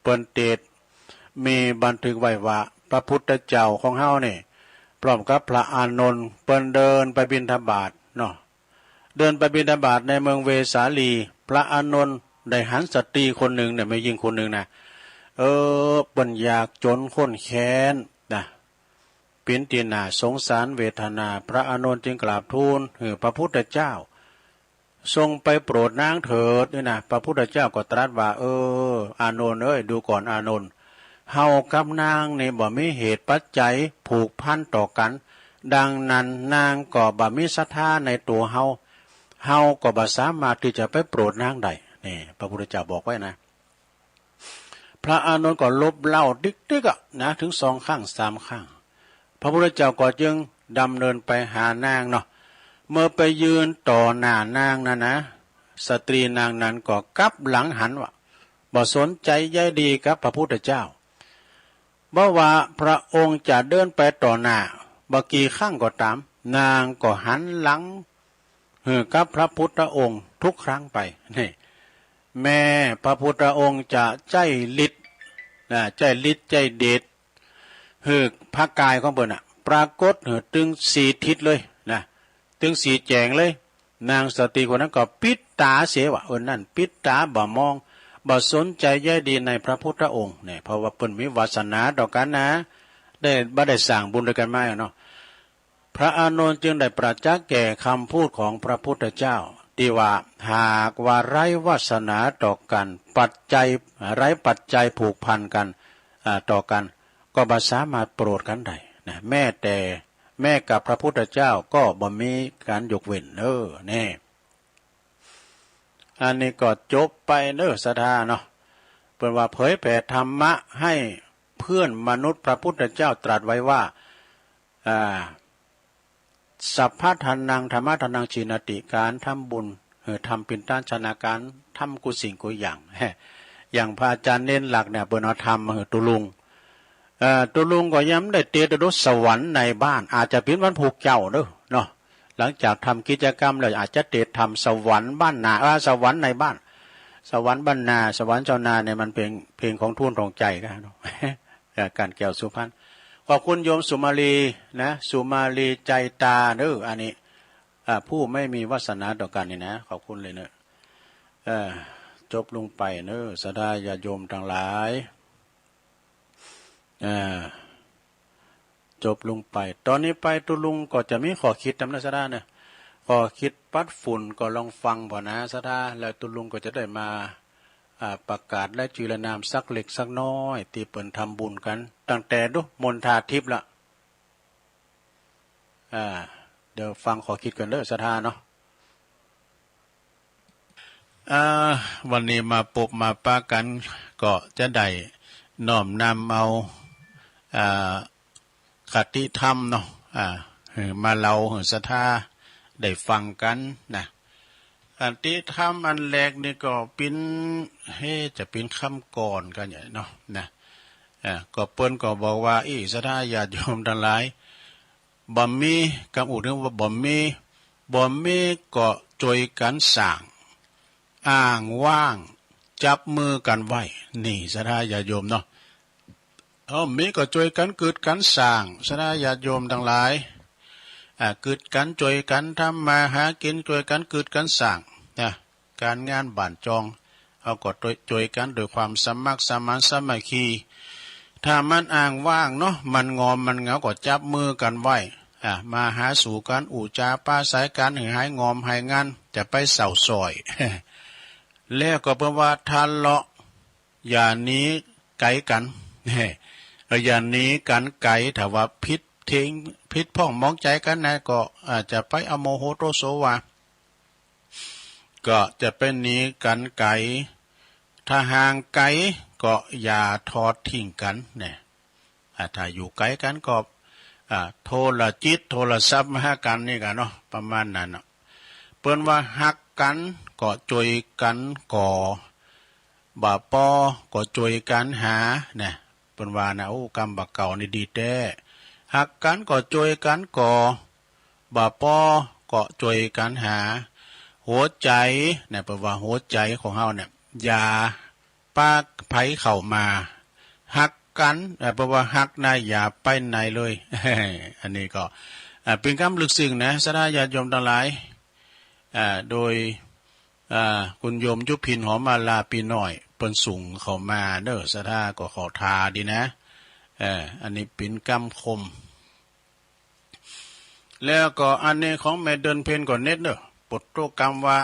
เปิ้นเตสน์มีบันทึกไว้ว่า พระพุทธเจ้าของเฮานี่ พร้อมกับพระอานนท์ เปิ้นเดินไปบิณฑบาตเนาะ เดินไปบิณฑบาตในเมืองเวสาลี พระอานนท์ได้หันสตรีคนหนึ่งเนี่ย แม่ญิงคนหนึ่งนะ เออ เปิ้นยากจนข้นแค้นนะ เป็นตี้น่าสงสารเวทนา พระอานนท์จึงกราบทูลหื้อพระพุทธเจ้า ทรงไปโปรดนางเถิด นี่นะ พระพุทธเจ้าก็ตรัสว่า เออ อานนท์เอ้ย ดูก่อนอานนท์ เฮากับนางนี่บ่มีเหตุปัจจัยผูกพันต่อกัน ดังนั้นนางก็บ่มีศรัทธาในตัวเฮา เฮาก็บ่สามารถที่จะไปโปรดนางได้ นี่ พระพุทธเจ้าบอกไว้นะ พระอานนท์ก็ลบเล่าติ๊กๆ อะนะ ถึงสองครั้งสามครั้ง พระพุทธเจ้าก็จึงดำเนินไปหานางเนาะ เมื่อไปยืนต่อหน้านางนั้นนะ สตรีนางนั้นก็กลับหลังหันว่ะ บ่สนใจใยดีกับพระพุทธเจ้า บ่ว่าพระองค์จะเดินไปต่อหน้าบ่กี่ครั้งก็ตาม นางก็หันหลังหื้อกับพระพุทธองค์ทุกครั้งไป นี่ แม้พระพุทธองค์จะใจ๊ฤทธิ์นะ ใจ๊ฤทธิ์ใจ๊เดช หื้อพระกายของเปิ้นน่ะ ปรากฏหื้อตึงสี่ทิศเลยนะ ตึงสี่แจ๋งเลย นางสตรีคนนั้นก็ปิดตาเสียว่า เออ นั่น ปิดตา บ่มอง บ่สนใจใยดีในพระพุทธองค์เนี่ย เพราะว่าเปิ้นมีวาสนาต่อกันนะ ได้ บ่ได้สร้างบุญด้วยกันมาเนาะ พระอานนท์จึงได้ประจักษ์แก่คำพูดของพระพุทธเจ้า ที่ว่า หากว่าไร้วาสนาต่อกัน ปัจจัย ไร้ปัจจัยผูกพันกัน อ่า ต่อกัน ก็บ่สามารถโปรดกันได้นะ แม้แต่ แม้กับพระพุทธเจ้าก็บ่มีการยกเว้นเด้อ แน่ อันนี้ก็จบไปเด้อ ศรัทธาเนาะ เปิ้นว่าเผยแผ่ธรรมะให้เพื่อนมนุษย์ พระพุทธเจ้าตรัสไว้ว่า อ่า สัพพะทานัง ธัมมะทานัง จีณาติ การทำบุญ เอ่อ ทำปิณฑทาน การทำกู้สิ่งกู้อย่าง อย่างพระอาจารย์เน้นหลักเนี่ย เปิ้นเอาธรรมมาหื้อตุ๊ลุง เอ่อ ตุ๊ลุงก็ยังได้เตะตะดุสวรรค์ในบ้าน อาจจะเป๋นวันพูกเจ้าเด้อเนาะ หลังจากทำกิจกรรมแล้ว อาจจะเตะธรรมสวรรค์บ้านนา เอ่อ สวรรค์ในบ้าน สวรรค์บ้านนา สวรรค์เจ้านาเนี่ย มันเป็นเพลงของทูนทองใจ๋กันเนาะ เอ่อ การแก้วสุพรรณ ขอบคุณโยมสุมาลีนะ สุมาลีใจตาเด้อ อันนี้ อ่า ผู้ไม่มีวาสนาต่อกันนี่นะ ขอบคุณเลยเนอะ เอ่อ จบลงไปเนอะ ศรัทธาญาติโยมทั้งหลาย เอ่อ จบลงไป ตอนนี้ไปตุ๊ลุงก็จะมีข้อคิดตามนั้น ศรัทธาเนอะ ข้อคิดปัดฝุ่นก็ลองฟังผ่อนะ ศรัทธา แล้วตุ๊ลุงก็จะได้มา อ่า ประกาศรายจื้อรายนามสักเล็กสักน้อย ตี้เปิ้นทำบุญกัน ตั้งแต่ดูมนทาทิพย์ละ อ่า เดี๋ยวฟังข้อคิดก่อนเด้อ ศรัทธาเนาะ อ่า วันนี้มาปบมาปะกัน ก็จะได้น้อมนำเอา อ่า คติธรรมเนาะ อ่า หื้อมาเล่าหื้อศรัทธาได้ฟังกันนะ คติธรรมอันแรกนี่ก็เป๋น เฮ้ จะเป๋นคำกลอนกันใหญ่เนาะนะ อ่า ก็เปิ้นก็บอกว่า อี้ ศรัทธาญาติโยมทั้งหลาย บ่มี กำอู้เถิงว่าบ่มี บ่มีก็จ้วยกั๋นสร้าง อ้างว้างจับมือกั๋นไว้ นี่ ศรัทธาญาติโยมเนาะ เอ้า มีก็จ้วยกั๋นกึดกั๋นสร้าง ศรัทธาญาติโยมทั้งหลาย อ่า กึดกั๋นจ้วยกั๋นทำมาหากิ๋น จ้วยกั๋นกึดกั๋นสร้างนะ ก๋านงานบ้านจอง เฮาก็จ้วย จ้วยกั๋นด้วยความสมัครสมานสามัคคี ถ้ามันอ้างว้างเนาะ มันงอมมันเหงาก็จับมือกั๋นไว้ อ่า มาหาสู่กั๋น อู้จ๋าปราศรัยกั๋น หื้อหายงอมหายงัน จะไปเศร้าซ้อย แล้วก็เปิ้นว่าทะเลาะ อย่าหนีไก๋กั๋น เออ อย่าหนีกั๋นไก๋ ถ้าว่าผิดเถียง ผิดพ้องหมองใจ๋กั๋นนะ ก็อาจจะไปอโมโหโทโสว่า ก็จะไปหนีกั๋นไก๋ ถ้าห่างไก๋ก็อย่าทอดทิ้งกั๋นนะ อ่า ถ้าอยู่ไก๋กั๋นก็ อ่า โทรจิต โทรศัพท์มาหากั๋นนี่กั๋นเนาะ ประมาณนั้นเนาะ เปิ้นว่าฮักกั๋นก็จ้วยกั๋นก่อ บ่าปอก็จ้วยกั๋นหา นะ เปิ้นว่านะ โอ้ กำบ่าเก่านี่ดีแต๊ ฮักกั๋นก็จ้วยกั๋นก่อ บ่าปอก็จ้วยกั๋นหา หัวใจ๋ นะ เปิ้นว่าหัวใจ๋ของเฮาเนี่ย อย่าปะใผเข้ามา ฮักกั๋น เอ่อ เปิ้นว่าฮักนะ อย่าไปไหนเลย อันนี้ก็ อ่า เป๋นกำลึกซึ้งนะ ศรัทธาญาติโยมตังหลาย อ่า โดย อ่า คุณโยมยุพินหอมมาลาปีน้อย เปิ้นส่งเข้ามาเด้อ ศรัทธาก็ขอทาดีนะ เอ่อ อันนี้เป๋นกำคม แล้วก็อันนี้ของแม่เดือนเพ็ญก็เน็ตเด้อ ปดโต้กำว่า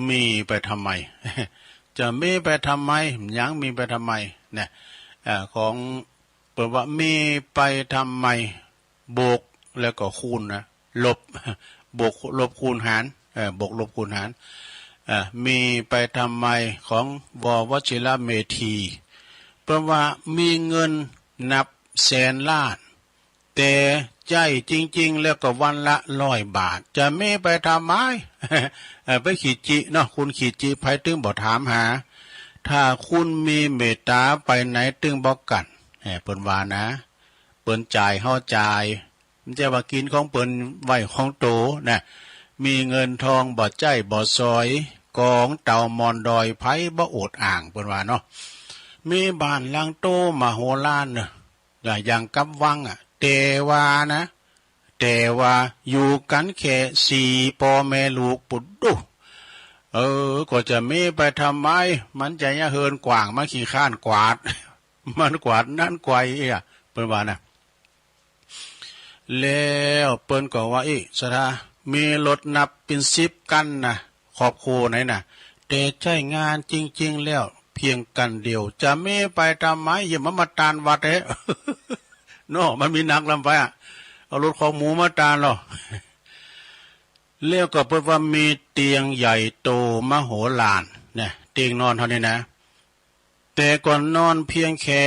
มีไปทำไม จะมีไปทำไม ยังมีไปทำไม นะ เอ่อ ของ เปิ้นว่า มีไปทำไม บวกแล้วก็คูณนะ ลบ บวกลบคูณหาร เอ่อ บวกลบคูณหาร เอ่อ มีไปทำไม ของ ว วชิระเมธี เปิ้นว่า มีเงินนับแสนล้าน แต่ใจ๊จริงๆ แล้วก็วันละร้อยบาท จะมีไปทำไม เอ่อ ไปขี้จิเนาะ คุณขี้จิ ใผตึงบ่ถามหา ถ้าคุณมีเมตตา ไปไหนตึงบ่กั๋น เอ่อ เปิ้นว่านะ เปิ้นจ่าย เฮาจ่าย บ่ใจ้ว่ากิ๋นของเปิ้นไว้ของโตนะ มีเงินทองบ่ใจ๊บ่สอย กองเต่าหมอนดอย ใผบ่โอดอ้าง เปิ้นว่าเนาะ มีบ้านหลังโตมโหฬารเนาะ อย่างกับวังอะ แต่ว่านะ แต่ว่าอยู่กันแค่สี่ ป้อแม่ลูก ปุดดู เออ ก็จะมีไปทำไม มันจะยะเฮินกว้าง มันขี้คร้านกวาด มันกวาดนั่นกวาดนี่อะ เปิ้นว่านะ แล้วเปิ้นก็ว่า อิ สะทา มีรถนับเป๋นสิบคันนะ ครอบครัวไหนนะ แต่ใช้งานจริงๆ แล้วเพียงคันเดียว จะมีไปทำไม อย่ามามาตานวัดเอ้ เนาะ มันมีหนักลำไปอะ เอารถคอกหมูมาตานเหรอ แล้วก็เปิ้นว่ามีเตียงใหญ่โตมโหฬารเนี่ย เตียงนอนเฮานี่นะ แต่ก็นอนเพียงแค่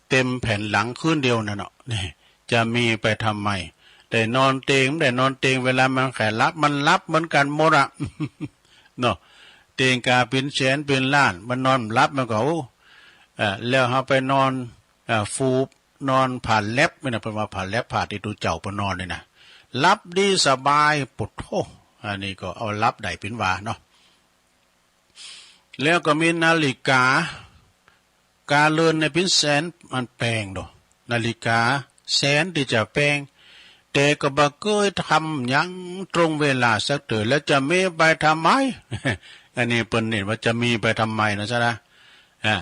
เต็มแผ่นหลังคืนเดียวนั่นเนาะ นี่ จะมีไปทำไม แต่นอนเตียง แต่นอนเตียง เวลามันใค่หลับ มันหลับเหมือนกันหมดอะ เนาะ เตียงกาเป๋นแสนเป๋นล้าน มันนอนหลับ มันก็ โอ้ เอ่อ แล้วเฮาไปนอน เอ่อ ฟูก นอนผ่าแล็บนี่นะ เปิ้นว่าผ่าแล็บ ผ่าตี้ตุ๊เจ้าเปิ้นนอนนี่นะ หลับดีสบาย ปุดโธ่ อันนี้ก็เอาหลับได้เป๋นว่าเนาะ แล้วก็มีนาฬิกา กาเรือนเนี่ยเป๋นแสนอันแปลงโด นาฬิกาแสนตี้จะแปลง แต่ก็บ่เกยทำหยังตรงเวลาสักเตื้อ แล้วจะมีไปทำไม อันนี้เปิ้นเน้นว่าจะมีไปทำไมนะ ใช่นะ อ่า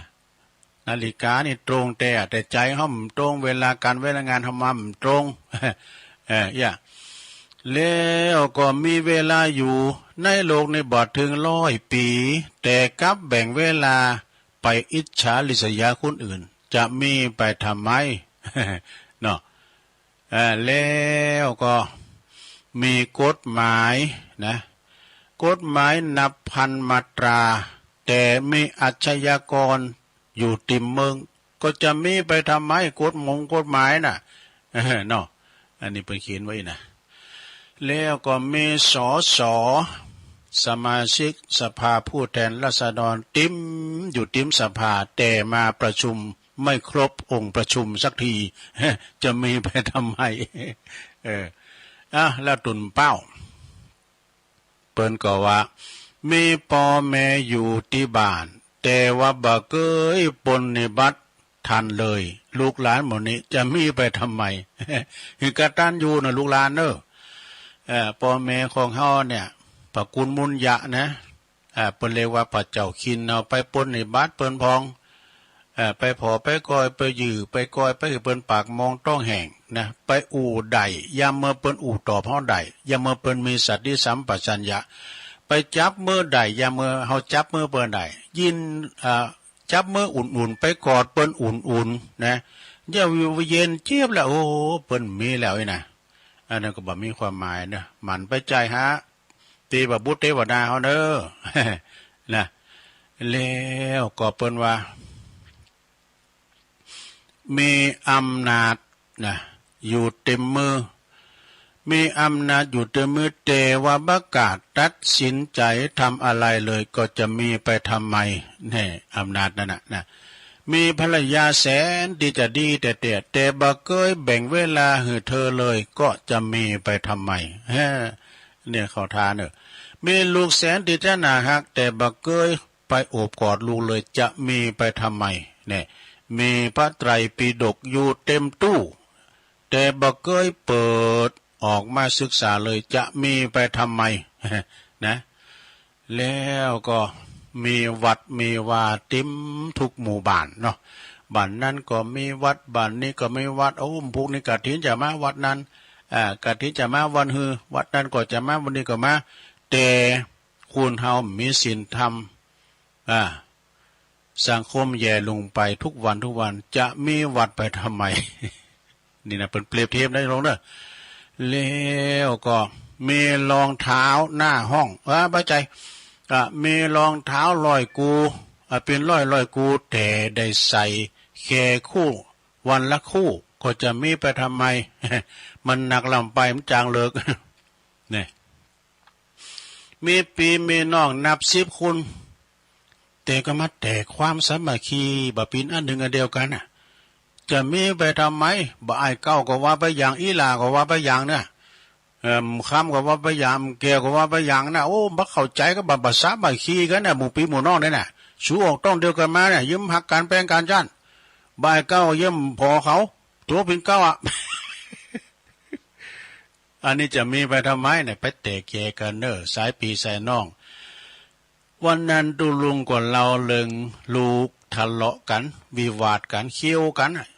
นาฬิกานี่ตรงแต๊ แต่ใจเฮาบ่ตรง เวลาก๋านเวลางานเฮามาบ่ตรง เออ อย่า แล้วก็มีเวลาอยู่ในโลกนี้บ่เถิงร้อยปี๋ แต่กลับแบ่งเวลาไปอิจฉาริษยาคนอื่น จะมีไปทำไม เนาะ เอ่อ แล้วก็มีกฎหมายนะ กฎหมายนับพันมาตรา แต่มีอาชญากรอยู่เต็มเมือง ก็จะมีไปทำไม กฎหมงกฎหมายน่ะ เออ เนาะ อันนี้เปิ้นเขียนไว้นะ แล้วก็มี สส สมาชิกสภาผู้แทนราษฎร เต็มอยู่เต็มสภา แต่มาประชุมไม่ครบองค์ประชุมสักที จะมีไปทำไม เออ อ่ะ แล้วตุ่นเป้า เปิ้นก็ว่า มีป้อแม่อยู่ตี้บ้าน แต่ว่าบ่เกยปรนนิบัติท่านเลย ลูกหลานหมู่นี้จะมีไปทำไม คือกตัญญูนะลูกหลานเนอะ เอ่อ ป้อแม่ของเฮาเนี่ย พระกุณมุญยะนะ อ่า เปิ้นเรียกว่าพระเจ้าคิณ เอาไปปรนนิบัติเปิ้นพ่อง เอ่อ ไปผ่อไปก่อย ไปยื้อไปก่อย ไปหื้อเปิ้นปากมองต๊องแห้งนะ ไปอู้ได้ ยามเมื่อเปิ้นอู้ตอบเฮาได้ ยามเมื่อเปิ้นมีสติสัมปชัญญะ ไปจับมือได้ ยามเมื่อเฮาจับมือเปิ้นได้ ยิน อ่า จับมืออุ่นๆ ไปกอดเปิ้นอุ่นๆ นะ เดี๋ยวเย็นเจี๊ยบแล้ว โอ้ เปิ้นมีแล้วนี่นะ อันนั้นก็บ่มีความหมายเนอะ หมั่นไปใจ๊หาเทพบุตรเทวดาเฮาเนอะ นะ แล้วก็เปิ้นว่า มีอำนาจนะ อยู่เต็มมือ มีอำนาจอยู่เต็มมือ แต่ว่าบ่กล้าตัดสินใจทำอะไรเลย ก็จะมีไปทำไม แน่ อำนาจนั่นน่ะนะ มีภรรยาแสนที่จะดีแต๊ๆ แต่บ่เกยแบ่งเวลาหื้อเธอเลย ก็จะมีไปทำไม แฮ่ เนี่ยเข้าท่าเนอะ มีลูกแสนที่จะน่าฮัก แต่บ่เกยไปโอบกอดลูกเลย จะมีไปทำไม เนี่ย มีพระไตรปิฎกอยู่เต็มตู้ แต่บ่เกยเปิดออกมาศึกษาเลย จะมีไปทำไม นะ แล้วก็มีวัดมีวาเต็มทุกหมู่บ้านเนาะ บ้านนั้นก็มีวัด บ้านนี้ก็มีวัด โอ้ พรุ่งนี้กฐินจะมาวัดนั้น อ่า กฐินจะมาวันฮือ วัดนั้นก็จะมา วันนี้ก็มา แต่คนเฮามีศีลธรรม อ่า สังคมแย่ลงไปทุกวันทุกวัน จะมีวัดไปทำไม นี่นะ เปิ้นเปรียบเทียบได้ลงเนอะ แล้วก็มีรองเท้าหน้าห้อง เออ บ่ใจ้ อ่ะ มีรองเท้าร้อยคู่ อ่ะ เป็นร้อยร้อยคู่ แต่ได้ใส่แค่คู่ วันละคู่ ก็จะมีไปทำไม มันหนักลำไป มันจางเลิก เนี่ย มีปี้มีน้องนับสิบคน แต่ก็มาแตกความสามัคคี บ่เป๋นอันหนึ่งอันเดียวกั๋นน่ะ จะมีไปทำไม บ่าอ้ายเก้าก็ว่าไปอย่าง อี้หล้าก็ว่าไปอย่างเนี่ย เอิ่ม คำก็ว่าไปอย่าง แก้วก็ว่าไปอย่างนะ โอ้ บ่เข้าใจ๋ก็บ่า บ่าสามัคคีกั๋นน่ะ หมู่ปี้หมู่น้องเนี่ยน่ะ สูออกต้องเดียวกั๋นมาเนี่ย เยิมฮักกั๋นแป้งกั๋นจั้น บ่าอ้ายเก้าเยิมผ่อเขา ตั๋วเป๋นเก้าอะ อันนี้จะมีไปทำไมเนี่ย ไปแตกแยกกันเนอะ สายพี่สายน้อง วันนั้นตุ๊ลุงก็เล่าเรื่องลูกทะเลาะกัน วิวาทกัน เคี้ยวกันน่ะ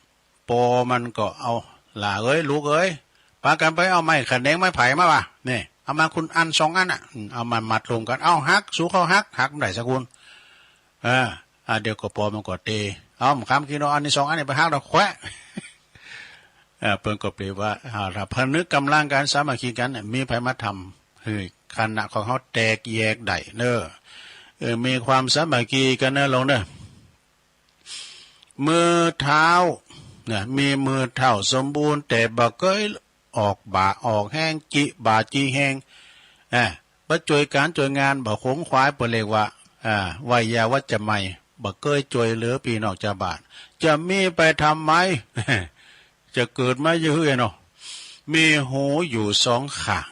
ปอมันก็เอา หล้าเอ้ย ลูกเอ้ย ปากันไปเอาไม้ขะแหนงไม้ไผ่มาว่ะ นี่ เอามาคนอันสองอันน่ะ อืม เอามามัดรวมกัน เอาหัก สูเข้าหัก หักบ่ได้สักคน อ่า อ่า เดี๋ยวก็ปอมันก็เต เอา คำกินเอาอันนี้สองอันนี้ไปหักดอกแควะ อ่า เปิ้นก็เปรียบว่า อ่า ถ้าพนึกกำลังกัน สามัคคีกันเนี่ย มีไผมาทำหื้อคณะของเฮาแตกแยกได้เนอะ เออ มีความสามัคคีกันนะลงเนอะ มือเท้า นะ มีมือเท้าสมบูรณ์ แต่บ่เกยออกบ่าออกแฮง จิบ่าจิแฮง อ่า บ่จ้วยก๋านจ้วยงาน บ่ขงขวาย เปิ้นเรียกว่า อ่า ไวยาวัจจะไมย บ่เกยจ้วยเหลือพี่น้องชาวบ้าน จะมีไปทำไม จะเกิดมาอยู่เฮือเนาะ มีหูอยู่สองข้าง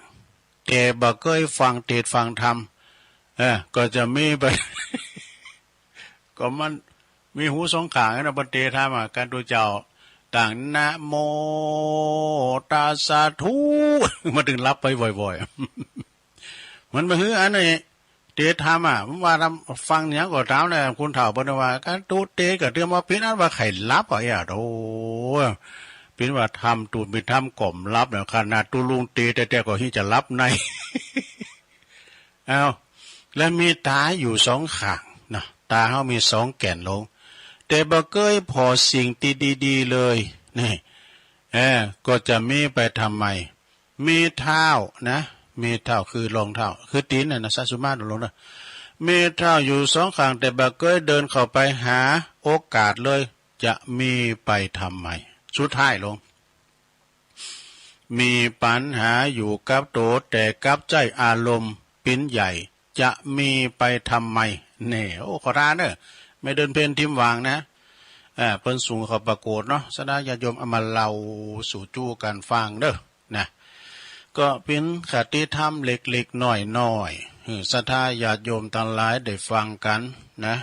แต่บ่เกยฟังเทศน์ฟังธรรม เออ ก็จะมีไป ก็มันมีหูสองข้างนะ เปิ้นเตะธรรมะ กันตูเจ้า ตั้งนะโมตัสสะธุ มาถึงหลับไปบ่อยๆ มันบ่หื้ออันนี้ เตะธรรมะ มันว่าธรรม ฟังหยังก็ตามนะ คนเฒ่าเปิ้นว่า กันตูเตะก็เตรียมว่าเป๋นอันว่าไข้หลับอ่ะ เอ้ย โธ่ เป๋นว่าธรรมตูเป๋นธรรมก้อมหลับนะ ขนาดตูลุงเตะแต๊ๆ ก็ฮิจะหลับใน เอา และมีตาอยู่สองข้างเนาะ ตาเฮามีสองแก่นลง แต่บ่เกยผ่อสิ่งที่ดีๆ เลย นี่ เออ ก็จะมีไปทำไม มีเท้านะ มีเท้าคือรองเท้า คือตี๋นน่ะนะ สะสุมาตรลงนะ มีเท้าอยู่สองข้าง แต่บ่เกยเดินเข้าไปหาโอกาสเลย จะมีไปทำไม สุดท้ายลง มีปัญหาอยู่กับโต แต่กับใจ๊อารมณ์ปิ้นใหญ่ จะมีไปทำไม นี่ โอ้ ขอทานเนอะ แม่เดือนเพ็ญ ทิมหว่างนะ อ่า เปิ้นส่งเข้าประกวดเนาะ ศรัทธาญาติโยมเอามาเล่าสู่จู้กันฟังเด้อ นะ ก็เป๋นคติธรรมเล็กๆ น้อยๆ หื้อศรัทธาญาติโยมตังหลายได้ฟังกันนะ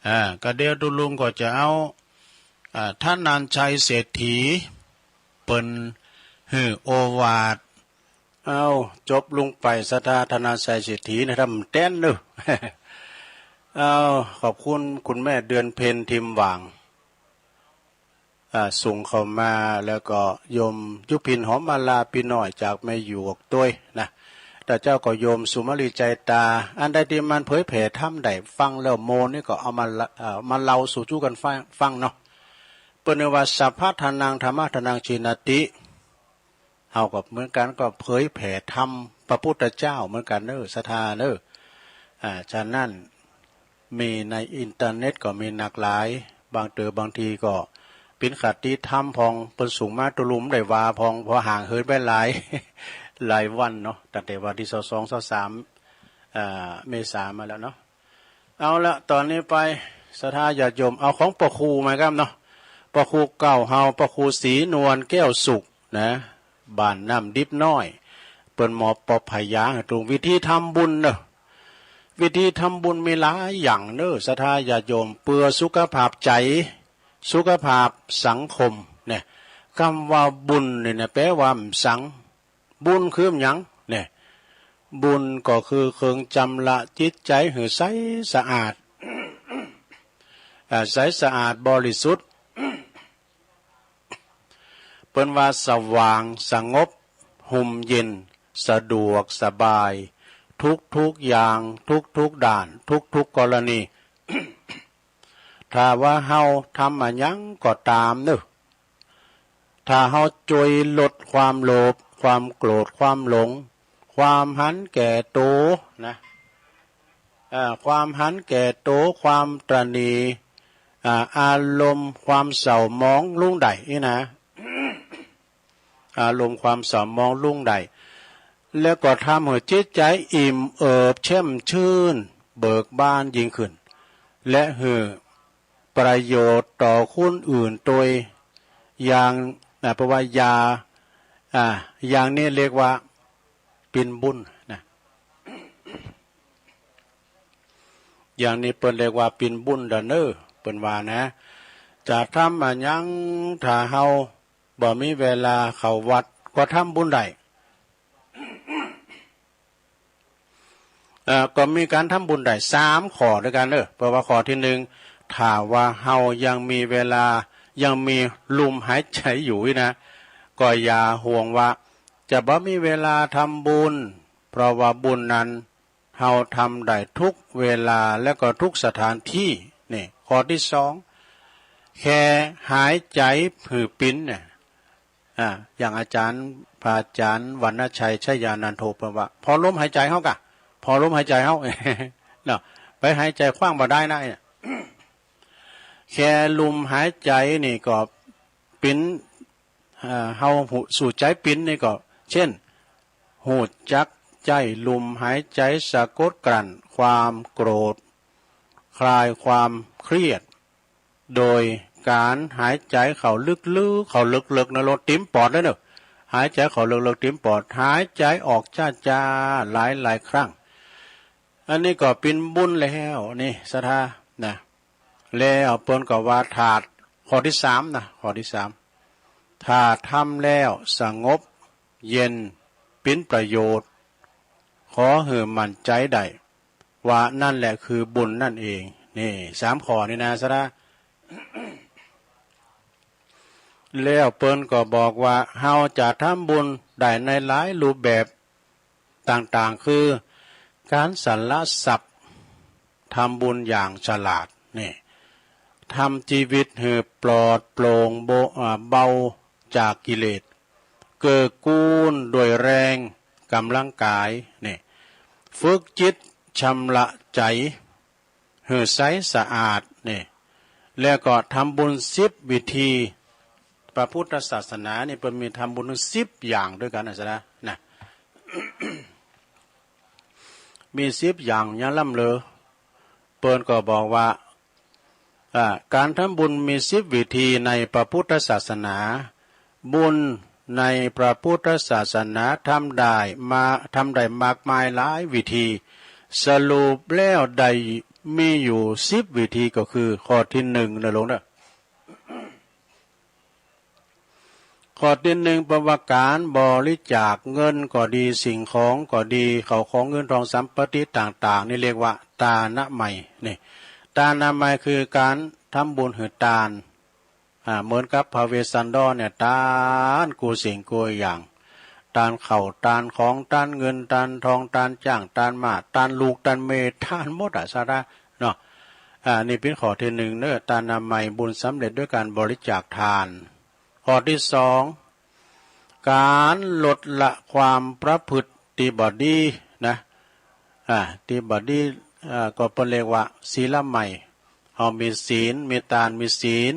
อ่า ก็เดี๋ยวตุ๊ลุงก็จะเอา อ่า ธนัญชัยเศรษฐี เปิ้นหื้อโอวาท เอา จบลงไปศรัทธาธนัญชัยเศรษฐีนะ ทำแต้นเนอะ เอา ขอบคุณคุณแม่เดือนเพ็ญ ทิมหว่าง อ่า ส่งเข้ามา แล้วก็โยมยุพิน หอมมาลา ปี้น้อยจากแม่หยวกตวยนะ แต่เจ้าก็โยมสุมาลี ใจตา อันใดที่มันเผยแผ่ธรรมได้ฟังแล้วโมนี่ก็เอามาละ เอ่อ มาเล่าสู่จู้กันฟัง ฟังเนาะ เปิ้นว่า สัพพะทานัง ธัมมะทานัง จีนาติ เฮาก็เหมือนกัน ก็เผยแผ่ธรรมพระพุทธเจ้าเหมือนกันเนอะ ศรัทธาเนอะ อ่า ฉะนั้น มีในอินเทอร์เน็ตก็มีหลากหลาย บางเต๋อบางทีก็เป๋นคติธรรมพอง เปิ้นส่งมาตุ๊ลุงได้ว่าพอง เพราะห่างเหินไปหลาย หลายวันเนาะ ตั้งแต่วันที่ซาวสอง ซาวสาม อ่า เมษามาแล้วเนาะ เอาละ ตอนนี้ไป ศรัทธาญาติโยม เอาของป้อครูมาครับเนาะ ป้อครูเก่าเฮา ป้อครูศรีนวล แก้วสุขนะ บ้านน้ำดิบน้อย เปิ้นมอบปอบพยาให้ตุ๊ลุง วิธีทำบุญเนอะ วิธีทำบุญมีหลายอย่างเนอะ ศรัทธาญาติโยม เพื่อสุขภาพใจ สุขภาพสังคมเนี่ย คำว่าบุญเนี่ยนะ แปลว่าสัง บุญคือหยังเนี่ย บุญก็คือเครื่องชำระจิตใจหื้อใสสะอาด อ่า ใสสะอาดบริสุทธิ์ เปิ้นว่าสว่างสงบห่มเย็นสะดวกสบาย ทุกๆ อย่าง ทุกๆ ด้าน ทุกๆ กรณี ถ้าว่าเฮาทำอะหยังก็ตามเนอะ ถ้าเฮาจ้วยลดความโลภ ความโกรธ ความหลง ความหันแก่โตนะ อ่า ความหันแก่โต ความตระหนี่ อ่า อารมณ์ความเศร้าหมองลงได้นี่นะ อารมณ์ความเศร้าหมองลงได้ แล้วก็ทำให้จิตใจอิ่มเอิบแช่มชื่น เบิกบานยิ่งขึ้น และหื้อประโยชน์ต่อคนอื่นโดยอย่าง อ่า เพราะว่ายา อ่า อย่างนี้เรียกว่าเป๋นบุญนะ อย่างนี้เปิ้นเรียกว่าเป๋นบุญเด้อเนอะ เปิ้นว่านะ จะทำอะหยัง ถ้าเฮาบ่มีเวลาเข้าวัด ก็ทำบุญได้ เอ่อ ก็มีการทำบุญได้สามข้อด้วยกันเนอะ เพราะว่าข้อที่หนึ่ง ถ้าว่าเฮายังมีเวลา ยังมีลมหายใจอยู่นี่นะ ก็อย่าห่วงว่าจะบ่มีเวลาทำบุญ เพราะว่าบุญนั้นเฮาทำได้ทุกเวลาและก็ทุกสถานที่ นี่ ข้อที่สอง แค่หายใจหื้อปิ้นเนี่ย อ่า อย่างอาจารย์ พระอาจารย์วรรณชัย ชัยยานันโท เปิ้นว่า ผ่อลมหายใจเฮาก่ะ ผ่อลมหายใจเฮา เนาะ ไปหายใจขว้างบ่ได้นะ แค่ลมหายใจนี่ก็ปิ้น เอ่อ เฮาฮู้ สูดใจปิ้นนี่ก็ เช่น ฮู้จักใจ๊ลมหายใจสะกดกลั้นความโกรธ คลายความเครียด โดยการหายใจเข้าลึกๆ เข้าลึกๆ นะ ลงติ่มปอดเลยเนอะ หายใจเข้าลึกๆ ติ่มปอด หายใจออกช้าๆ หลายๆ ครั้ง อันนี้ก็ปิ้นบุญแล้วนี่ ศรัทธา นะ แล้วเปิ้นก็ว่าถ้า ข้อที่สามนะ ข้อที่สาม ถ้าทำแล้วสงบเย็นเป็นประโยชน์ ขอหื้อมั่นใจได้ ว่านั่นแหละคือบุญนั่นเอง นี่ สามข้อนี่นะ ศรัทธา แล้วเปิ้นก็บอกว่าเฮาจะทำบุญได้ในหลายรูปแบบต่างๆ คือการสละทรัพย์ ทำบุญอย่างฉลาด นี่ ทำชีวิตหื้อปลอดโปร่งโบ- อ่า เบาจากกิเลส เกื้อกูลด้วยแรงกำลังกาย นี่ ฝึกจิตชำระใจ หื้อใสสะอาด นี่ แล้วก็ทำบุญสิบวิธี พระพุทธศาสนานี่เปิ้นมีทำบุญถึงสิบอย่างด้วยกันนะ ศรัทธา นะ มีสิบอย่างยังล้ำเลอ เปิ้นก็บอกว่า อ่า การทำบุญมีสิบวิธีในพระพุทธศาสนา บุญในพระพุทธศาสนาทำได้มา- ทำได้มากมายหลายวิธี สรุปแล้วได้มีอยู่สิบวิธี ก็คือข้อที่หนึ่งนะหลวงเนอะ ข้อที่หนึ่ง เปิ้นว่าการบริจาคเงินก็ดี สิ่งของก็ดี เข้าของเงินทองสัมปติต่างๆ นี่เรียกว่าตานะมัย นี่ ตานะมัยคือการทำบุญหื้อตาน อ่า เหมือนกับพระเวสสันดรเนี่ย ตานกู้สิ่งกู้อย่าง ตานข้าว ตานของ ตานเงิน ตานทอง ตานจ๊าง ตานม้า ตานลูก ตานเมย์ ตานหมดอะ ศรัทธา เนาะ อ่า นี่เปิ้นข้อที่หนึ่งเนอะ ตานะมัย บุญสำเร็จด้วยการบริจาคทาน ข้อที่สอง การลดละความประพฤติตี้บ่ดีนะ อ่า ตี้บ่ดี อ่า ก็เปิ้นเรียกว่าศีลมัย เฮามีศีล มีตาน มีศีล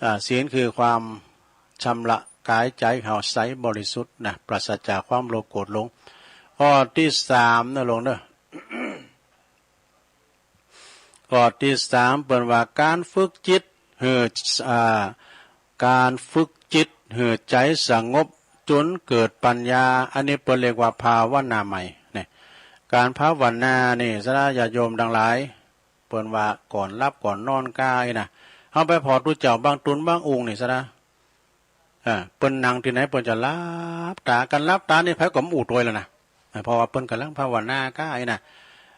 อ่า ศีลคือความชำระกายใจเฮาใสบริสุทธิ์นะ ปราศจากความโลภโกรธหลง ข้อที่สามนะหลวงเนอะ ข้อที่สาม เปิ้นว่าการฝึกจิตหื้อ อ่า การฝึกจิตหื้อใจสงบจนเกิดปัญญา อันนี้เปิ้นเรียกว่าภาวนามัย นี่ การภาวนานี่ ศรัทธาญาติโยมตังหลาย เปิ้นว่าก่อนหลับก่อนนอนก้าอี้นะ เฮาไปผ่อตุ๊เจ้าบางตุนบางองค์นี่ ศรัทธา อ่า เปิ้นนั่งตี้ไหนเปิ้นจะหลับตา การหลับตานี่ไผก็บ่อู้ตวยแล้วนะ อ่า เพราะว่าเปิ้นกำลังภาวนาก้าอี้นะ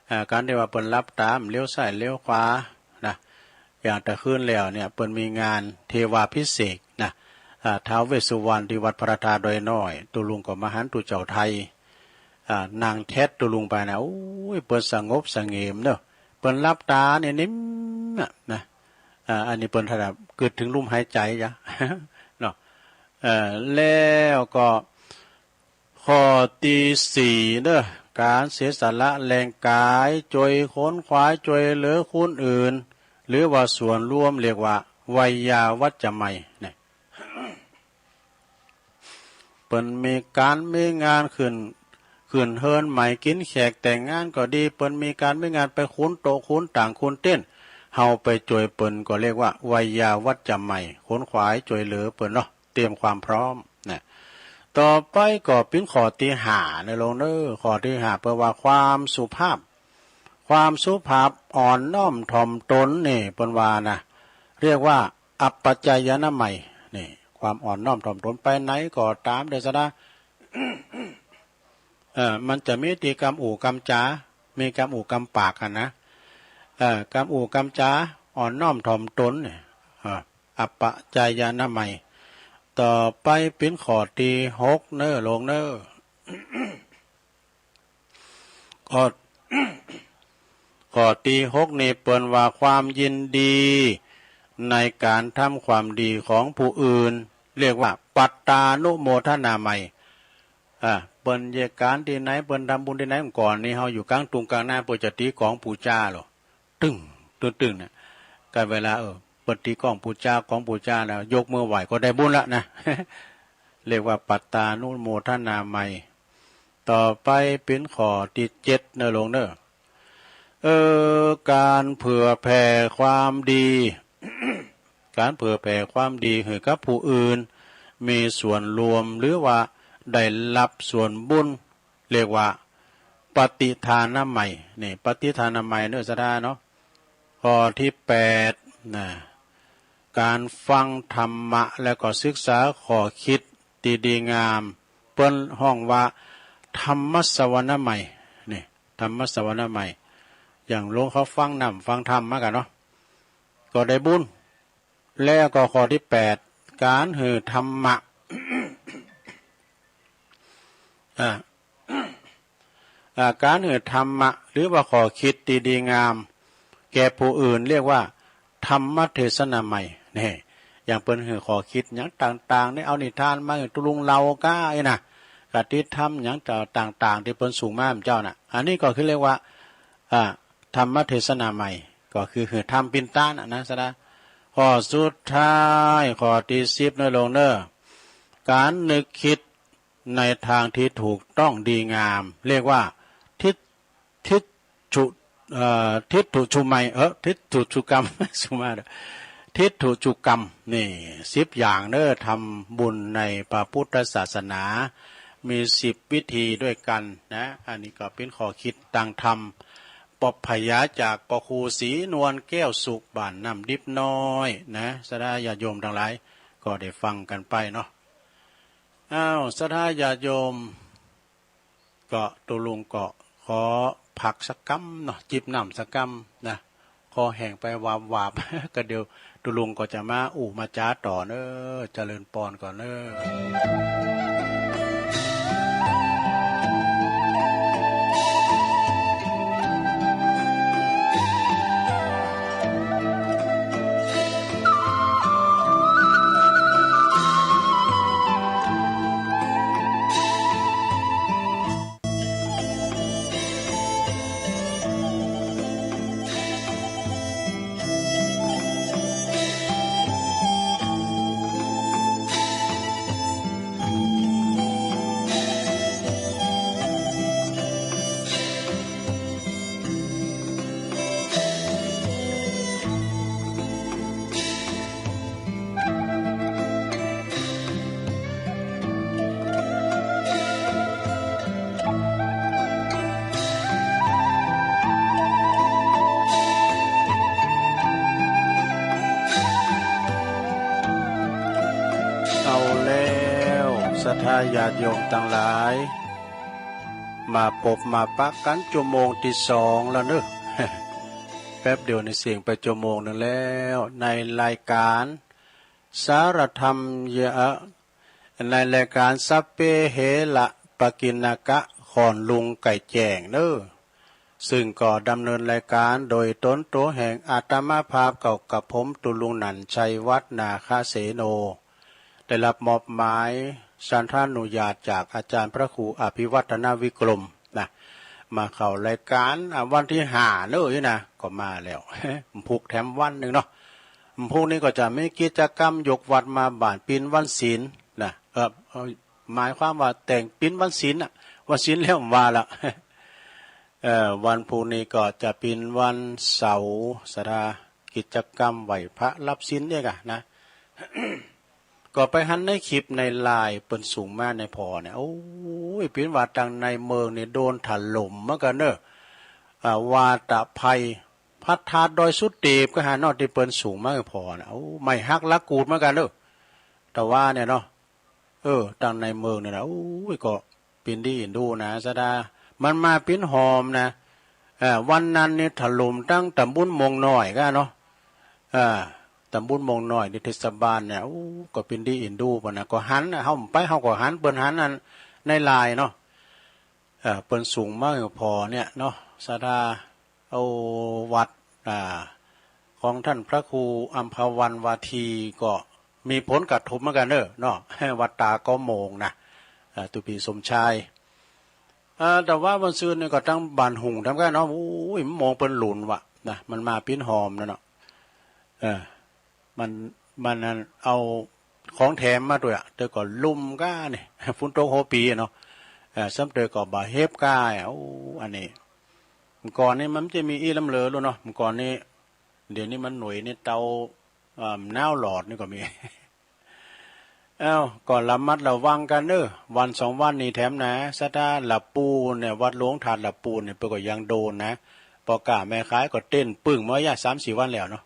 อ่า การตี้ว่าเปิ้นหลับตา เลี้ยวซ้ายเลี้ยวขวานะ อย่างแต่คืนแล้วเนี่ย เปิ้นมีงานเทวาภิเษกนะ อ่า ท้าวเวสสุวรรณที่วัดพระธาตุดอยน้อย ตุ๊ลุงก็มาหันตุ๊เจ้าไทย อ่า นั่งแทดตุ๊ลุงไปนะ โอ้ย เปิ้นสงบเสงี่ยมเนอะ เปิ้นหลับตาเนี่ยนิ่มนะ นะ อ่า อันนี้เปิ้นถ้าเกิดถึงลมหายใจจ้ะ เนาะ เอ่อ แล้วก็ข้อที่สี่เนอะ การเสียสละแรงกาย ช่วยขนขวาย ช่วยเหลือคนอื่น หรือว่าส่วนรวม เรียกว่าไวยาวัจจะมัย เนี่ย เปิ้นมีการมีงานขึ้น ขึ้นเฮือนใหม่ กินแขกแต่งงานก็ดี เปิ้นมีการมีงานไปขนโต๊ะขนต่างขนเต็นท์ เฮาไปช่วยเปิ้นก็เรียกว่าไวยาวัจจะมัย ขนขวายช่วยเหลือเปิ้นเนาะ เตรียมความพร้อมนะ ต่อไปก็เปิ้นข้อที่ห้านะหลวงเนอะ ข้อที่ห้าเปิ้นว่าความสุภาพ ความสุภาพอ่อนน้อมถ่อมตนนี่เปิ้นว่านะ เรียกว่าอัปปจายนะมัย นี่ ความอ่อนน้อมถ่อมตนไปไหนก็ตามเด้อ ศรัทธา เอ่อ มันจะมีตี้กำอู้กำจ๋า มีกำอู้กำปากหั้นนะ เอ่อ กำอู้กำจ๋า อ่อนน้อมถ่อมตนเนี่ย เอ่อ อัปปะจายานามัย ต่อไปเป๋นข้อตี้หกเน้อโลงเน้อ ข้อ ข้อตี้หกนี่เปิ้นว่าความยินดีในการทำความดีของผู้อื่น เรียกว่าปัตตานุโมทนามัย อ่า เปิ้นเยียะก๋านตี้ไหน เปิ้นทำบุญตี้ไหนก่อนนี่ เฮาอยู่ก๋างตุงก๋างนา เปิ้นจะตี๋กลองปู๋จาโล ตึ้ง ตึ้ง ตึ้ง เนี่ย ก็เวลา เออ เปิ้นตี๋กลองปู๋จา กลองปู๋จาแล้ว ยกมือไหว้ก็ได้บุญละนะ เรียกว่าปัตตานุโมทนามัย ต่อไปเป๋นข้อตี้เจ็ดเน้อโลงเน้อ เออ การเผื่อแผ่ความดี การเผื่อแผ่ความดีหื้อกับผู้อื่น มีส่วนร่วมหรือว่าได้รับส่วนบุญ เรียกว่าปฏิทานามัย นี่ ปฏิทานามัยเน้อศรัทธาเนาะ ข้อตี้แปดนะ การฟังธรรมะแล้วก็ศึกษาข้อคิดตี้ดีงาม เปิ้นฮ้องว่าธรรมสวนามัย นี่ ธรรมสวนามัย อย่างโลงเขาฟังน้ำฟังธรรมมากั๋นเนาะ ก็ได้บุญ แล้วก็ข้อตี้แปด การหื้อธรรมะ อ่า อ่า การหื้อธรรมะ หรือว่าข้อคิดตี้ดีงาม แก่ผู้อื่นเรียกว่าธรรมเทศนามัย นี่ อย่างเปิ้นหื้อข้อคิดหยังต่างๆ นี่ เอานิทานมาหื้อตุ๊ลุงเล่าก้าอี้นะ คติธรรมหยังต่างๆ ตี้เปิ้นสูงมาแม่นเจ้าน่ะ อันนี้ก็คือเรียกว่า อ่า ธรรมเทศนามัย ก็คือหื้อธรรมปินตาน่ะนะศรัทธา ข้อสุดท้าย ข้อตี้สิบเน้อโลงเน้อ การนึกคิดในทางที่ถูกต้องดีงาม เรียกว่าทิฏ ทิฏฐุ เอ่อ ทิฏฐุชุมัย เออ ทิฏฐุชุกรรม สุมาเด้อ ทิฏฐุชุกรรม นี่ สิบอย่างเน้อ ทำบุญในพระพุทธศาสนา มีสิบวิธีด้วยกันนะ อันนี้ก็เป๋นข้อคิดตางธรรม ปอบพยาจากปอครูศรีนวลแก้วสุข บ้านน้ำดิบน้อยนะ ศรัทธาญาติโยมตังหลาย ก็ได้ฟังกั๋นไปเนาะ อ้าว ศรัทธาญาติโยม ก็ตุ๊ลุงก็ขอพักสักกำเนาะ จิบน้ำสักกำนะ คอแห้งไปวาบๆ ก็เดี๋ยวตุ๊ลุงก็จะมาอู้มาจ๋าต่อเน้อ เจริญปอนก่อนเน้อ เอาแล้ว ศรัทธาญาติโยมตังหลาย มาปบมาปะกั๋นจั่วโมงตี้สองแล้วเน้อ แป๊บเดียวนี่เสี้ยงไปจั่วโมงนึ่งแล้ว ในรายก๋าน สารธรรมยะ ในรายก๋านสัพเพเหระปกิณณกะ ขอนลุงไก่แจ้งเน้อ ซึ่งก็ดำเนินรายก๋านโดยต๋นตั๋วแห่งอาตมาภาพเก่ากับผม ตุ๊ลุงหนันชัย วัดนาคเสโน ได้รับมอบหมายสันทานุญาตจากอาจารย์พระครูอภิวัฒนวิกรมนะ มาเข้ารายก๋าน อ่ะ วันตี้ห้าเน้อนี่นะ ก็มาแล้ว พุกแถมวันนึ่งเนาะ พุกนี้ก็จะมีกิจกรรมยกวัดมาบ้านปินวันศีลนะ เออ เออ หมายความว่าแต่งปินวันศีลน่ะ วันศีลแล้วว่าละ เอ่อ วันพุกนี้ก็จะปินวันเสาร์ ศรัทธา กิจกรรมไหว้พระรับศีลเนี่ยกะนะ ก็ไปหันในคลิปในไลน์เปิ้นส่งมาในผ่อเนี่ย โอ้ย เปิ้นว่าตังในเมืองนี่โดนถล่มเหมือนกั๋นเน้อ อ่า วาตภัย พระธาตุดอยสุเทพก็หาเนาะ ตี้เปิ้นส่งมาหื้อผ่อนะ โอ้ ไม้หักหลักกูดเหมือนกั๋นเน้อ แต่ว่าเนี่ยเนาะ เออ ตังในเมืองเนี่ยนะ โอ้ย ก็เป๋นตี้เอ็นดูนะ ศรัทธา มันมาเป๋นหอมนะ เอ่อ วันนั้นนี่ถล่มตั้งตำบลม่วงน้อยก้าเนาะ เอ่อ ตำบลม่วงน้อยนี่เทศบาลเนี่ย โอ้ ก็เป็นดีอินดูปะนะ ก็หันนะ เฮาไปเฮาก็หัน เปิ้นหันอันในไลน์เนาะ เอ่อ เปิ้นส่งมาให้พอเนี่ยเนาะ ศรัทธา เอาวัด อ่า ของท่านพระครูอัมพวันวาทีก็มีผลกระทบเหมือนกันเด้อเนาะ วัดตาเก้าโมงนะ อ่า ตุปีสมชาย อ่า แต่ว่าวันซืนนี่ก็ตั้งบ้านหุงทำกันเนาะ โอ้ย มันมองเปิ้นหลุนว่ะนะ มันมาปิ้นหอมนั่นเนาะ เออ มัน มันนั่นเอาของแถมมาด้วยอะ แต่ก็ลุ่มก้านี่ ฝนตกหัวปีอะเนาะ เออ ซ้ำเตยก็บ่าเฮ็บก้าอะ โอ้ อันนี้ เมื่อก่อนนี่มันจะมีอี้ลำเหลือรู้เนาะ เมื่อก่อนนี่ เดี๋ยวนี้มันหน่วยนี่เตา อ่า น้าวหลอดนี่ก็มี เอ้า ก็ระมัดระวังกันเนอะ วันสองวันนี้แถมนะ ศรัทธาหลับปูเนี่ย วัดหลวงธาตุหลับปูเนี่ย เปิ้นก็ยังโดนนะ พ่อค้าแม่ขายก็เต้นปึ้งมาอย่าสามสี่วันแล้วเนาะ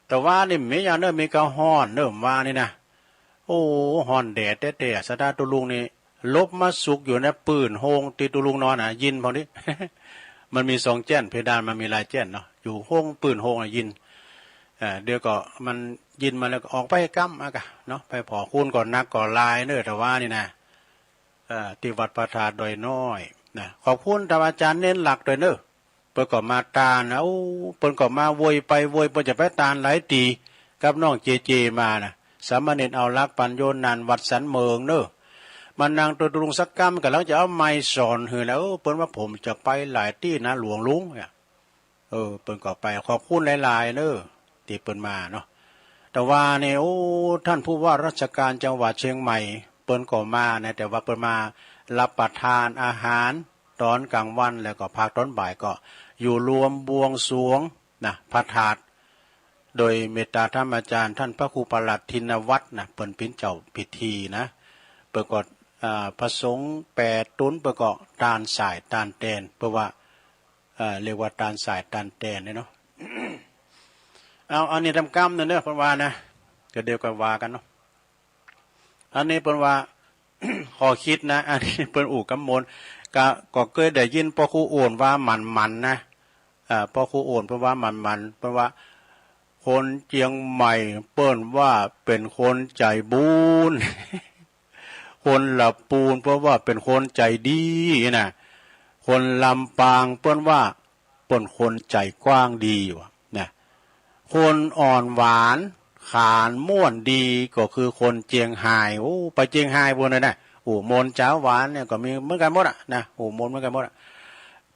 แต่ว่านี่มีอย่างเนอะ มีกะฮ้อนเนอะ ว่านี่นะ โอ้ ฮ้อนแดดแต๊ๆ ศรัทธา ตุ๊ลุงนี่ หลบมาสุกอยู่ในปื้นโฮงตี้ตุ๊ลุงนอนน่ะ ยินพอดี มันมีสองแจ้น เพดานมันมีหลายแจ้นเนาะ อยู่โฮงปื้นโฮงอะยิน เอ่อ เดี๋ยวก็มันยินมาแล้วก็ออกไปกำอะกะเนาะ ไปผ่อคูณก็หนักก็หลายเนอะ แต่ว่านี่นะ เอ่อ ตี้วัดพระธาตุดอยน้อยนะ ขอบคุณท่านอาจารย์เน้นหลักด้วยเนอะ เปิ้นก็มาตานนะ โอ้ เปิ้นก็มาโวยไปโวย เปิ้นจะไปตานหลายตี้ กับน้องเจเจมานะ สามเณรเอาหลักปัญโยนันท์วัดสันเมิงเนอะ มานั่งตัวตุ๊ลุงสักกำ กำลังจะเอาไมค์สอนหื้อแล้ว เออ เปิ้นว่าผมจะไปหลายตี้นะหลวงลุงเนี่ย เออ เปิ้นก็ไป ขอบคุณหลายๆ เนอะ ตี้เปิ้นมาเนาะ แต่ว่านี่ โอ้ ท่านผู้ว่าราชการจังหวัดเชียงใหม่ เปิ้นก็มานะ แต่ว่าเปิ้นมารับประทานอาหารตอนกลางวัน แล้วก็พักตอนบ่ายก็อยู่รวมบวงสรวงนะ พระธาตุ โดยเมตตาธรรมอาจารย์ท่านพระครูประหลัดธินวัฒน์นะ เปิ้นเป๋นเจ้าพิธีนะ เปิ้นก็ อ่า พระสงฆ์แปดต๋น เปิ้นก็ตานสายตานแตน เปิ้นว่า เอ่อ เรียกว่าตานสายตานแตนเนี่ยเนาะ เอา อันนี้ตามกำนั่นเนอะ เปิ้นว่านะ ก็เดี๋ยวก็ว่ากันเนาะ อันนี้เปิ้นว่า ข้อคิดนะ อันนี้เปิ้นอู้กำมวล ก็ ก็เกยได้ยินป้อครูโอ่นว่าหมั่นๆ นะ อ่า ป้อครูโอ่นเปิ้นว่าหมั่นๆ เปิ้นว่า คนเจียงใหม่เปิ้นว่าเป๋นคนใจ๋บุญ คนละปูนเปิ้นว่าเป๋นคนใจ๋ดีนะ คนลำปางเปิ้นว่าเป๋นคนใจ๋กว้างดีว่ะนะ คนอ่อนหวานขานม่วนดีก็คือคนเจียงฮาย โอ้ ไปเจียงฮายปู้นนะนะ โอ้ มนต์จ๋าหวานเนี่ยก็มีเหมือนกันหมดอะนะ โอ้ มนต์เหมือนกันหมดอะ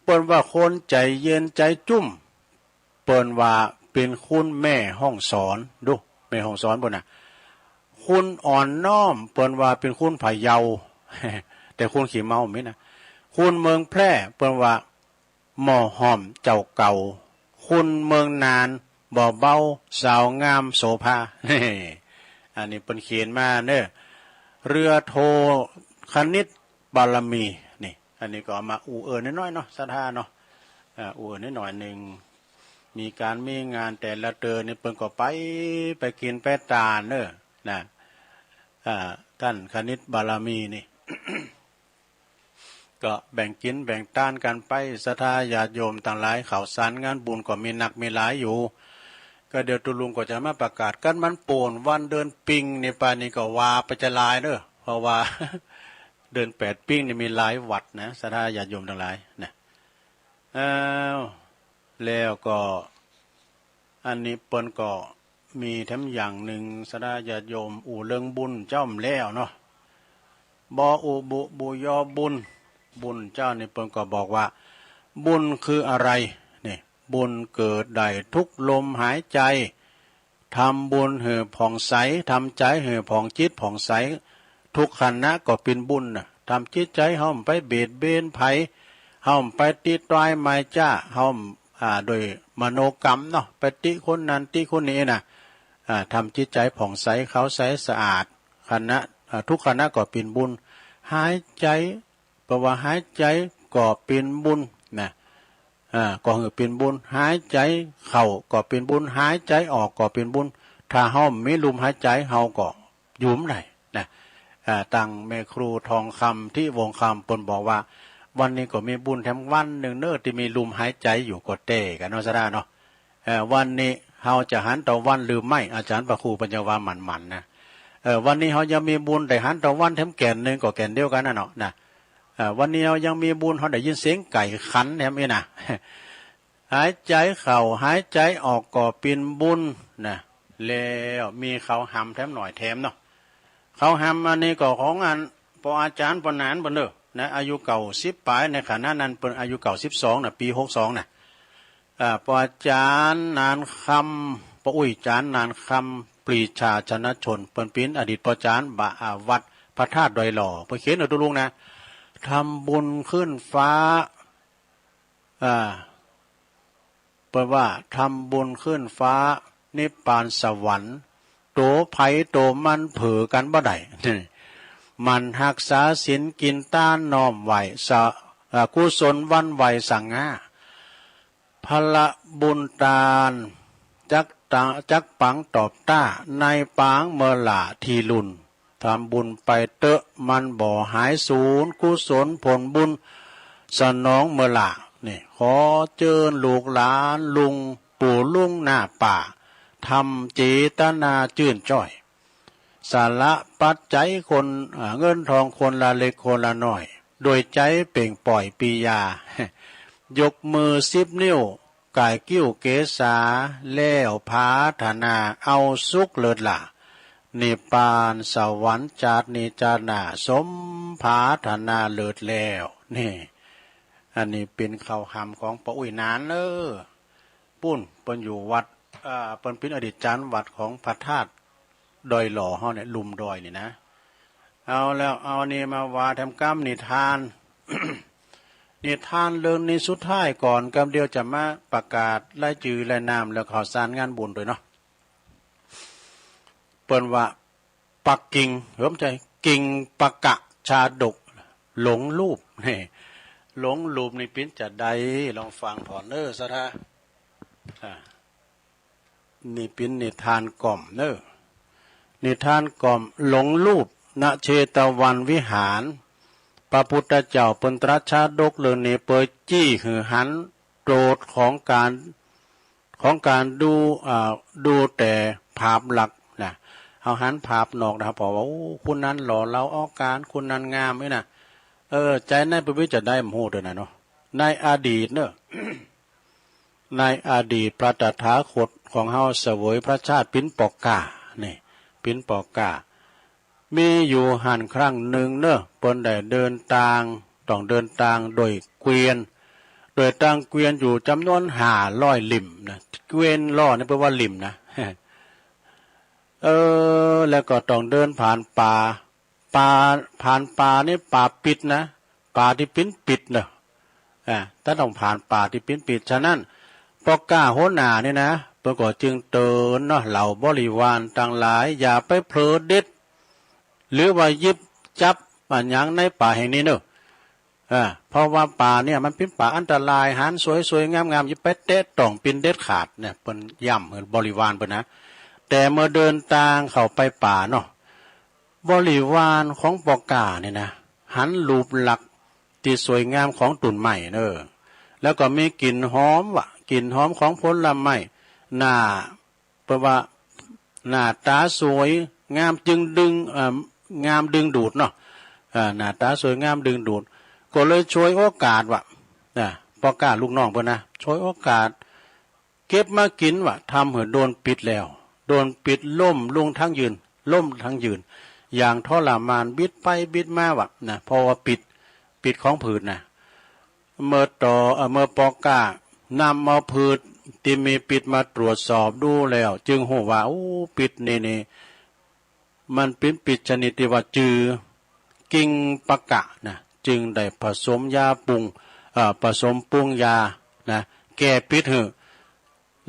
เปิ้นว่าคนใจ๋เย็นใจ๋จุ่ม เปิ้นว่าเป๋นคนแม่ฮ่องสอน ดู แม่ฮ่องสอนปู้นนะ คนอ่อนน้อม เปิ้นว่าเป๋นคนพะเยา แต่คนขี้เมามีนะ คนเมืองแพร่ เปิ้นว่าหม้อห้อมเจ้าเก่า คนเมืองน่าน บ่าวเบา สาวงามโสภา อันนี้เปิ้นเขียนมาเนอะ เรือโทคณิตบารมี นี่ อันนี้ก็เอามาอู้เอิ้นน้อยๆ เนาะ ศรัทธาเนาะ อ่า อู้เอิ้นน้อยๆ หนึ่ง มีการมีงานแต่ละเดือนนี่เปิ้นก็ไป ไปกินไปตานเนอะ นะ อ่า ท่านคณิตบารมีนี่ ก็แบ่งกินแบ่งตานกันไป ศรัทธาญาติโยมตังหลาย ข้าวสารงานบุญก็มีนักมีหลายอยู่ ก็เดี๋ยวตุ๊ลุงก็จะมาประกาศ กันมันโป้นวันเดือนปิงนี่ ปานนี้ก็ว่าไปจะหลายเนอะ เพราะว่า เดือนแปดปิงนี่มีหลายวัดนะ ศรัทธาญาติโยมตังหลายนะ อ้าว แล้วก็ อันนี้เปิ้นก็มีแถมอย่างหนึ่ง ศรัทธาญาติโยม อู้เรื่องบุญเจ้าแม่นแล้วเนาะ บ่อู้บุบ่ยอบุญ บุญเจ้านี่เปิ้นก็บอกว่า บุญคืออะไร นี่ บุญเกิดได้ทุกลมหายใจ ทำบุญหื้อผ่องใส ทำใจหื้อผ่องจิตผ่องใส ทุกขณะก็เป๋นบุญนะ ทำจิตใจเฮาบ่ไปเบียดเบียนไผ เฮาบ่ไปติดตายหมายจ้า เฮา อ่า โดยมโนกรรมเนาะ ไปติคนนั้นติคนนี้นะ อ่า ทำจิตใจผ่องใสขาวใสสะอาด ขณะ อ่า ทุกขณะก็เป๋นบุญ หายใจ เปิ้นว่าหายใจก็เป๋นบุญนะ อ่า ก็หื้อเป๋นบุญ หายใจเข้าก็เป๋นบุญ หายใจออกก็เป๋นบุญ ถ้าเฮาบ่มีลมหายใจ เฮาก็อยู่บ่ได้นะ อ่า ตังแม่ครูทองคำ ทิวงศ์คำ เปิ้นบอกว่า วันนี้ก็มีบุญแถมวันหนึ่งเนอะ ที่มีลมหายใจอยู่ก็แต๊กั๋นเนาะ สาระเนาะ เอ่อ วันนี้เฮาจะหันตะวันหรือไม่ อาจารย์พระครูเปิ้นจะว่าหมั่นๆ นะ เอ่อ วันนี้เฮายังมีบุญได้หันตะวันแถมแก่นหนึ่งก็แก่นเดียวกั๋นน่ะเนาะ นะ เอ่อ วันนี้เฮายังมีบุญ เฮาได้ยินเสียงไก่ขันแถมอี้นะ หายใจเข้า หายใจออกก็เป๋นบุญนะ แล้วมีข่าวหำแถมหน่อยแถมเนาะ ข่าวหำอันนี้ก็ของอันป้ออาจ๋ารย์ป้อหนานเปิ้นเด้อนะ อายุเก้าสิบปลาย ในขณะนั้นเปิ้นอายุเก้าสิบสองนะ ปี๋หกสองนะ อ่า ป้ออาจ๋ารย์หนานคำ ป้ออุ๊ยจ๋ารย์หนานคำ ปรีชาชนะชน เปิ้นเป๋นอดีตป้ออาจ๋ารย์บา อ่า วัดพระธาตุดอยหล่อ เปิ้นเขียนเอาตุ๊ลุงนะ ทำบุญขึ้นฟ้า อ่า เปิ้นว่าทำบุญขึ้นฟ้านิพพานสวรรค์ โตไผโตมันเผลอกั๋นบ่ได้ หมั่นฮักษาศีลกินตานน้อมไหว้สะ เอ่อ กุศลหวั่นไหวสง่า พละบุญตาน จักตะ จักปังตอบต้า ในปางเมอหล่าทีลุน ทำบุญไปเต๊อะ มันบ่หายสูญ กุศลผลบุญสนองเมอหล่า นี่ ขอเจิญลูกหลานลุงปู่ลุงหน้าป้า ทำเจตนาจื้นจ้อย สละปัจจัยคน อ่า เงินทองคนละเล็กคนละน้อย โดยใจเป่งป่อยปียา ยกมือสิบนิ้ว ก่ายคิ้วเกศา แล้วผาถนาเอาสุขเลิศหล้า นิพพานสวรรค์จาตินี้จาติหน้า สมผาถนาเลิศแล้ว นี่ อันนี้เป๋นข่าวหำของป้ออุ๊ยหนานเนอะ ปู้น เปิ้นอยู่วัด อ่า เปิ้นเป๋นอดีตจารย์วัดของพระธาตุดอยหล่อเฮาเนี่ย ลุ่มดอยนี่นะ เอาแล้ว เอานี่มาว่าแถมกำนิทาน นิทานเรื่องนี้สุดท้ายก่อน กำเดียวจะมาประกาศรายจื้อรายนาม แล้วข่าวสารงานบุญโดยเนาะ เปิ้นว่า ปักกิ่ง เออ บ่ใจ้ กิ่งปะกะชาดก หลงรูป นี่ หลงรูปนี่เป๋นจะใด ลองฟังผ่อนเนอะ ศรัทธา อ่า นี่เป๋นนิทานก่อมเนอะ นิทานก่อม หลงรูป ณ เชตวันวิหาร พระพุทธเจ้าเปิ้นตรัสชาดกเรื่องนี้ เปื้อจี้หื้อหันโทษของก๋าน ของก๋านดู อ่า ดูแต่ภาพลักษณ์นะ เฮาหันภาพนอกนะ เฮาปอว่า โอ้ คนนั้นหล่อเหลาออกการ คนนั้นงามนี่นะ เออ ใจ๋ในเปิ้นมีจะใดบ่ฮู้เด้อนะเนาะ ในอดีตเนอะ ในอดีตพระตถาคตของเฮาเสวยพระชาติเป๋นป้อก้า นี่ เป๋นป้อก้า มีอยู่หั้นครั้งหนึ่งเนอะ เปิ้นได้เดินตาง ต้องเดินตางโดยเกวียน โดยตางเกวียนอยู่จ๋ำนวนห้าร้อยลิ่มนะ เกวียนล้อนี่เปิ้นว่าลิ่มนะ เออ แล้วก็ต้องเดินผ่านป่า ป่า ผ่านป่านี่ป่าปิดนะ ป่าตี้เป๋นปิดเนอะ อ่า ต้านต้องผ่านป่าตี้เป๋นปิด ฉะนั้น ป้อก้าหัวหน้านี่นะ เปิ้นก็จึงเตือนเนาะ เหล่าบริวารตังหลาย อย่าไปเผลอเด็ด หรือว่าหยิบจับอะหยังในป่าแห่งนี้เนอะ อ่า เพราะว่าป่าเนี่ยมันเป๋นป่าอันตราย หันสวยๆ งามๆ อย่าไปแตะต้องเป๋นเด็ดขาดเนี่ย เปิ้นย้ำหื้อบริวารเปิ้นนะ แต่เมื่อเดินตางเข้าไปป่าเนาะ บริวารของป้อก้านี่นะ หันรูปลักษณ์ตี้สวยงามของต้นไม้เนอะ แล้วก็มีกลิ่นหอมวะ กลิ่นหอมของผลไม้ หน้า เปิ้นว่าหน้าต๋าสวยงามจึงดึง เอ่อ งามดึงดูดเนาะ เอ่อ หน้าต๋าสวยงามดึงดูด ก็เลยฉวยโอกาสวะ นะ ป้อก้าลูกน้องเปิ้นนะ ฉวยโอกาส เก็บมากิ๋นวะ ทำหื้อโดนปิดแล้ว โดนปิดล้มลงทั้งยืน ล้มทั้งยืน อย่างทรมาน บิดไปบิดมาวะ นะ เพราะว่าปิด ปิดของผืดนะ เมื่อต่อ เอ่อ เมื่อป้อก้านำเอาผืดตี้มีปิดมาตรวจสอบดูแล้ว จึงฮู้ว่า โอ้ ปิดนี่นี่ มันเป๋นปิดชนิดตี้ว่าจื้อกิ่งปะกะนะ จึงได้ผสมยาปรุง เอ่อ ผสมปรุงยานะ แก้ปิดหื้อ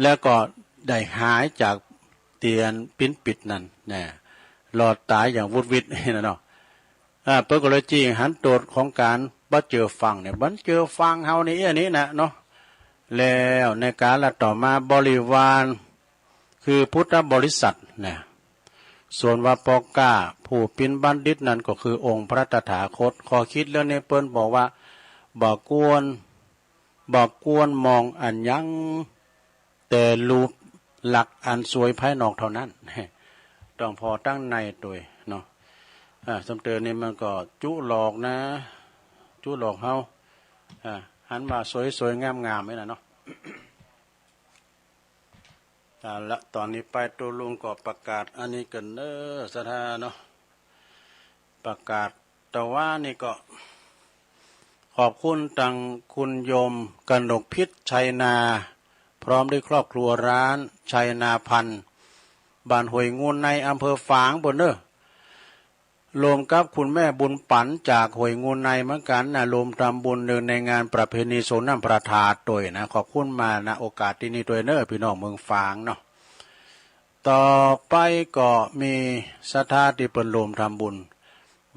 แล้วก็ได้หายจากตี้อันเป๋นปิดนั้นนะ รอดต๋ายอย่างวุดวิดนะเนาะ อ่า เปิ้นก็เลยจี้หันโตษของก๋านบ่เจื้อฟังเนี่ย บ่เจื้อฟังเฮานี่ เอี้ยนี้นะเนาะ แล้วในกาลต่อมาบริวาร คือพุทธบริษัทนะ ส่วนว่าป้อก้าผู้เป๋นบัณฑิตนั้นก็คือองค์พระตถาคต ข้อคิดเรื่องนี้เปิ้นบอกว่า บ่ควร บ่ควรมองอันหยัง แต่รูปลักษณ์อันสวยภายนอกเท่านั้น ต้องผ่อตังในโตยเนาะ อ่า สำเติมนี่มันก็จุหลอกนะ จุหลอกเฮา อ่า หันว่าสวยๆ งามๆ นี่นะเนาะ เอาละ ตอนนี้ไปตุลุงก็ประกาศอันนี้กันเน้อ ศรัทธาเนาะ ประกาศตะวานี่ก็ ขอบคุณตังคุณโยมกนกพิษ ชัยนา พร้อมด้วยครอบครัวร้าน ชัยนาพันธ์ บ้านห้วยงูใน อำเภอฝางปู้นเน้อ รวมกับคุณแม่บุญปั๋นจากห้วยงูในเหมือนกันนะ รวมทำบุญเนื่องในงานประเพณีสรงน้ำพระธาตุโตยนะ ขอบคุณมา ณ โอกาสตี้นี้โตยเน้อ พี่น้องเมืองฝางเนาะ ต่อไปก็มีศรัทธาตี้เปิ้นรวมทำบุญ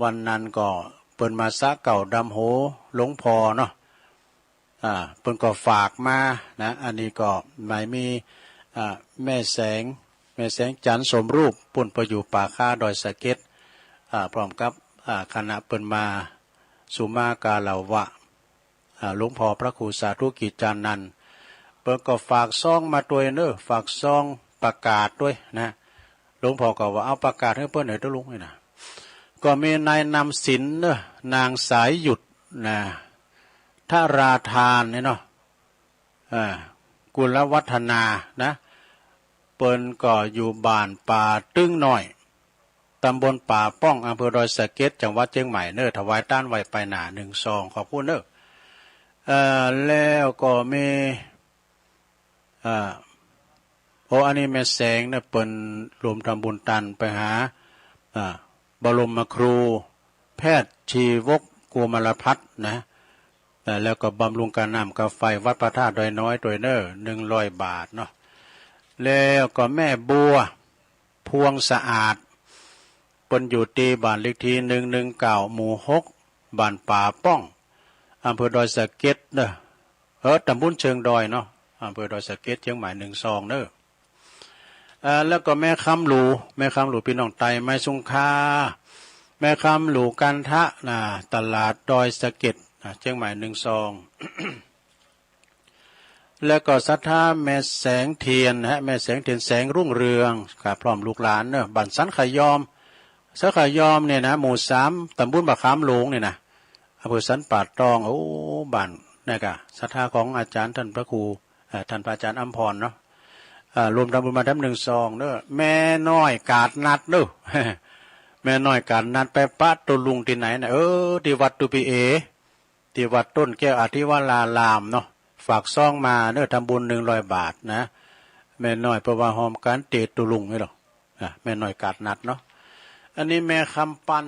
วันนั้นก็เปิ้นมาสระเก๊าดำหัวหลวงพ่อเนาะ อ่า เปิ้นก็ฝากมานะ อันนี้ก็หมายมี อ่า แม่แสง แม่แสงจันทร์สมรูป ปู้นไปอยู่ป่าค้าดอยสะเก็ด อ่า พร้อมกับ อ่า คณะเปิ้นมา สุมาการาวะ อ่า หลวงพ่อพระครูสาธุกิจจานันท์ เปิ้นก็ฝากซองมาโตยเน้อ ฝากซองประกาศโตยนะ หลวงพ่อก็ว่าเอาประกาศหื้อเปิ้นหน่อยเต๊อะลุงนี่นะ ก็มีนายนำสินเน้อ นางสายหยุดนะ ธราธานนี่เนาะ อ่า กุลวัฒนานะ เปิ้นก็อยู่บ้านป่าตึงน้อย ตำบลป่าป้อง อำเภอดอยสะเก็ด จังหวัดเจียงใหม่เน้อ ถวายตานไว้ไปหน้าหนึ่งซอง ขอบคุณเน้อ เอ่อ แล้วก็มี อ่า โอ้ อันนี้แม่แสงเน้อ เปิ้นรวมทำบุญตานไปหา อ่า บรมครูแพทย์ชีวก โกมารพัฒน์นะ เอ่อ แล้วก็บำรุงค่าน้ำค่าไฟวัดพระธาตุดอยน้อยโตยเน้อ หนึ่งร้อยบาทเนาะ แล้วก็แม่บัว พวงสะอาด เปิ้นอยู่ตี้บ้านเลขที่หนึ่งหนึ่งเก้า หมู่หก บ้านป่าป้อง อำเภอดอยสะเก็ดเน้อ เออ ตำบลเชิงดอยเนาะ อำเภอดอยสะเก็ด เจียงใหม่ หนึ่งซองเน้อ เอ่อ แล้วก็แม่คำหลู แม่คำหลู พี่น้องไตไม้สุงคา แม่คำหลูกันทะนะ ตลาดดอยสะเก็ดนะ เจียงใหม่ หนึ่งซอง แล้วก็ศรัทธาแม่แสงเทียนนะฮะ แม่แสงเทียน แสงรุ่งเรือง กับพร้อมลูกหลานเนอะ บ้านสันขยอม สันขยอมเนี่ยนะ หมู่สาม ตำบลบ่าขามหลวงเนี่ยนะ อำเภอสันป่าตอง โอ้ บ้านนี่ก็ศรัทธาของอาจารย์ท่านพระครู เอ่อ ท่านพระอาจารย์อำพรเนาะ อ่า รวมทำบุญมาแถมหนึ่งซองเนอะ แม่น้อยกาดนัดเนอะ แม่น้อยกาดนัดไปปะตุลุงที่ไหนนะ เออ ที่วัดตุปีเอ ที่วัดต้นแก้วอธิวรารามเนาะ ฝากซองมาเนอะ ทำบุญหนึ่งร้อยบาทนะ แม่น้อย เพราะว่าฮอมกันเตะตุลุงนี่หรอ อ่ะ แม่น้อยกาดนัดเนาะ อันนี้แม่คำปัน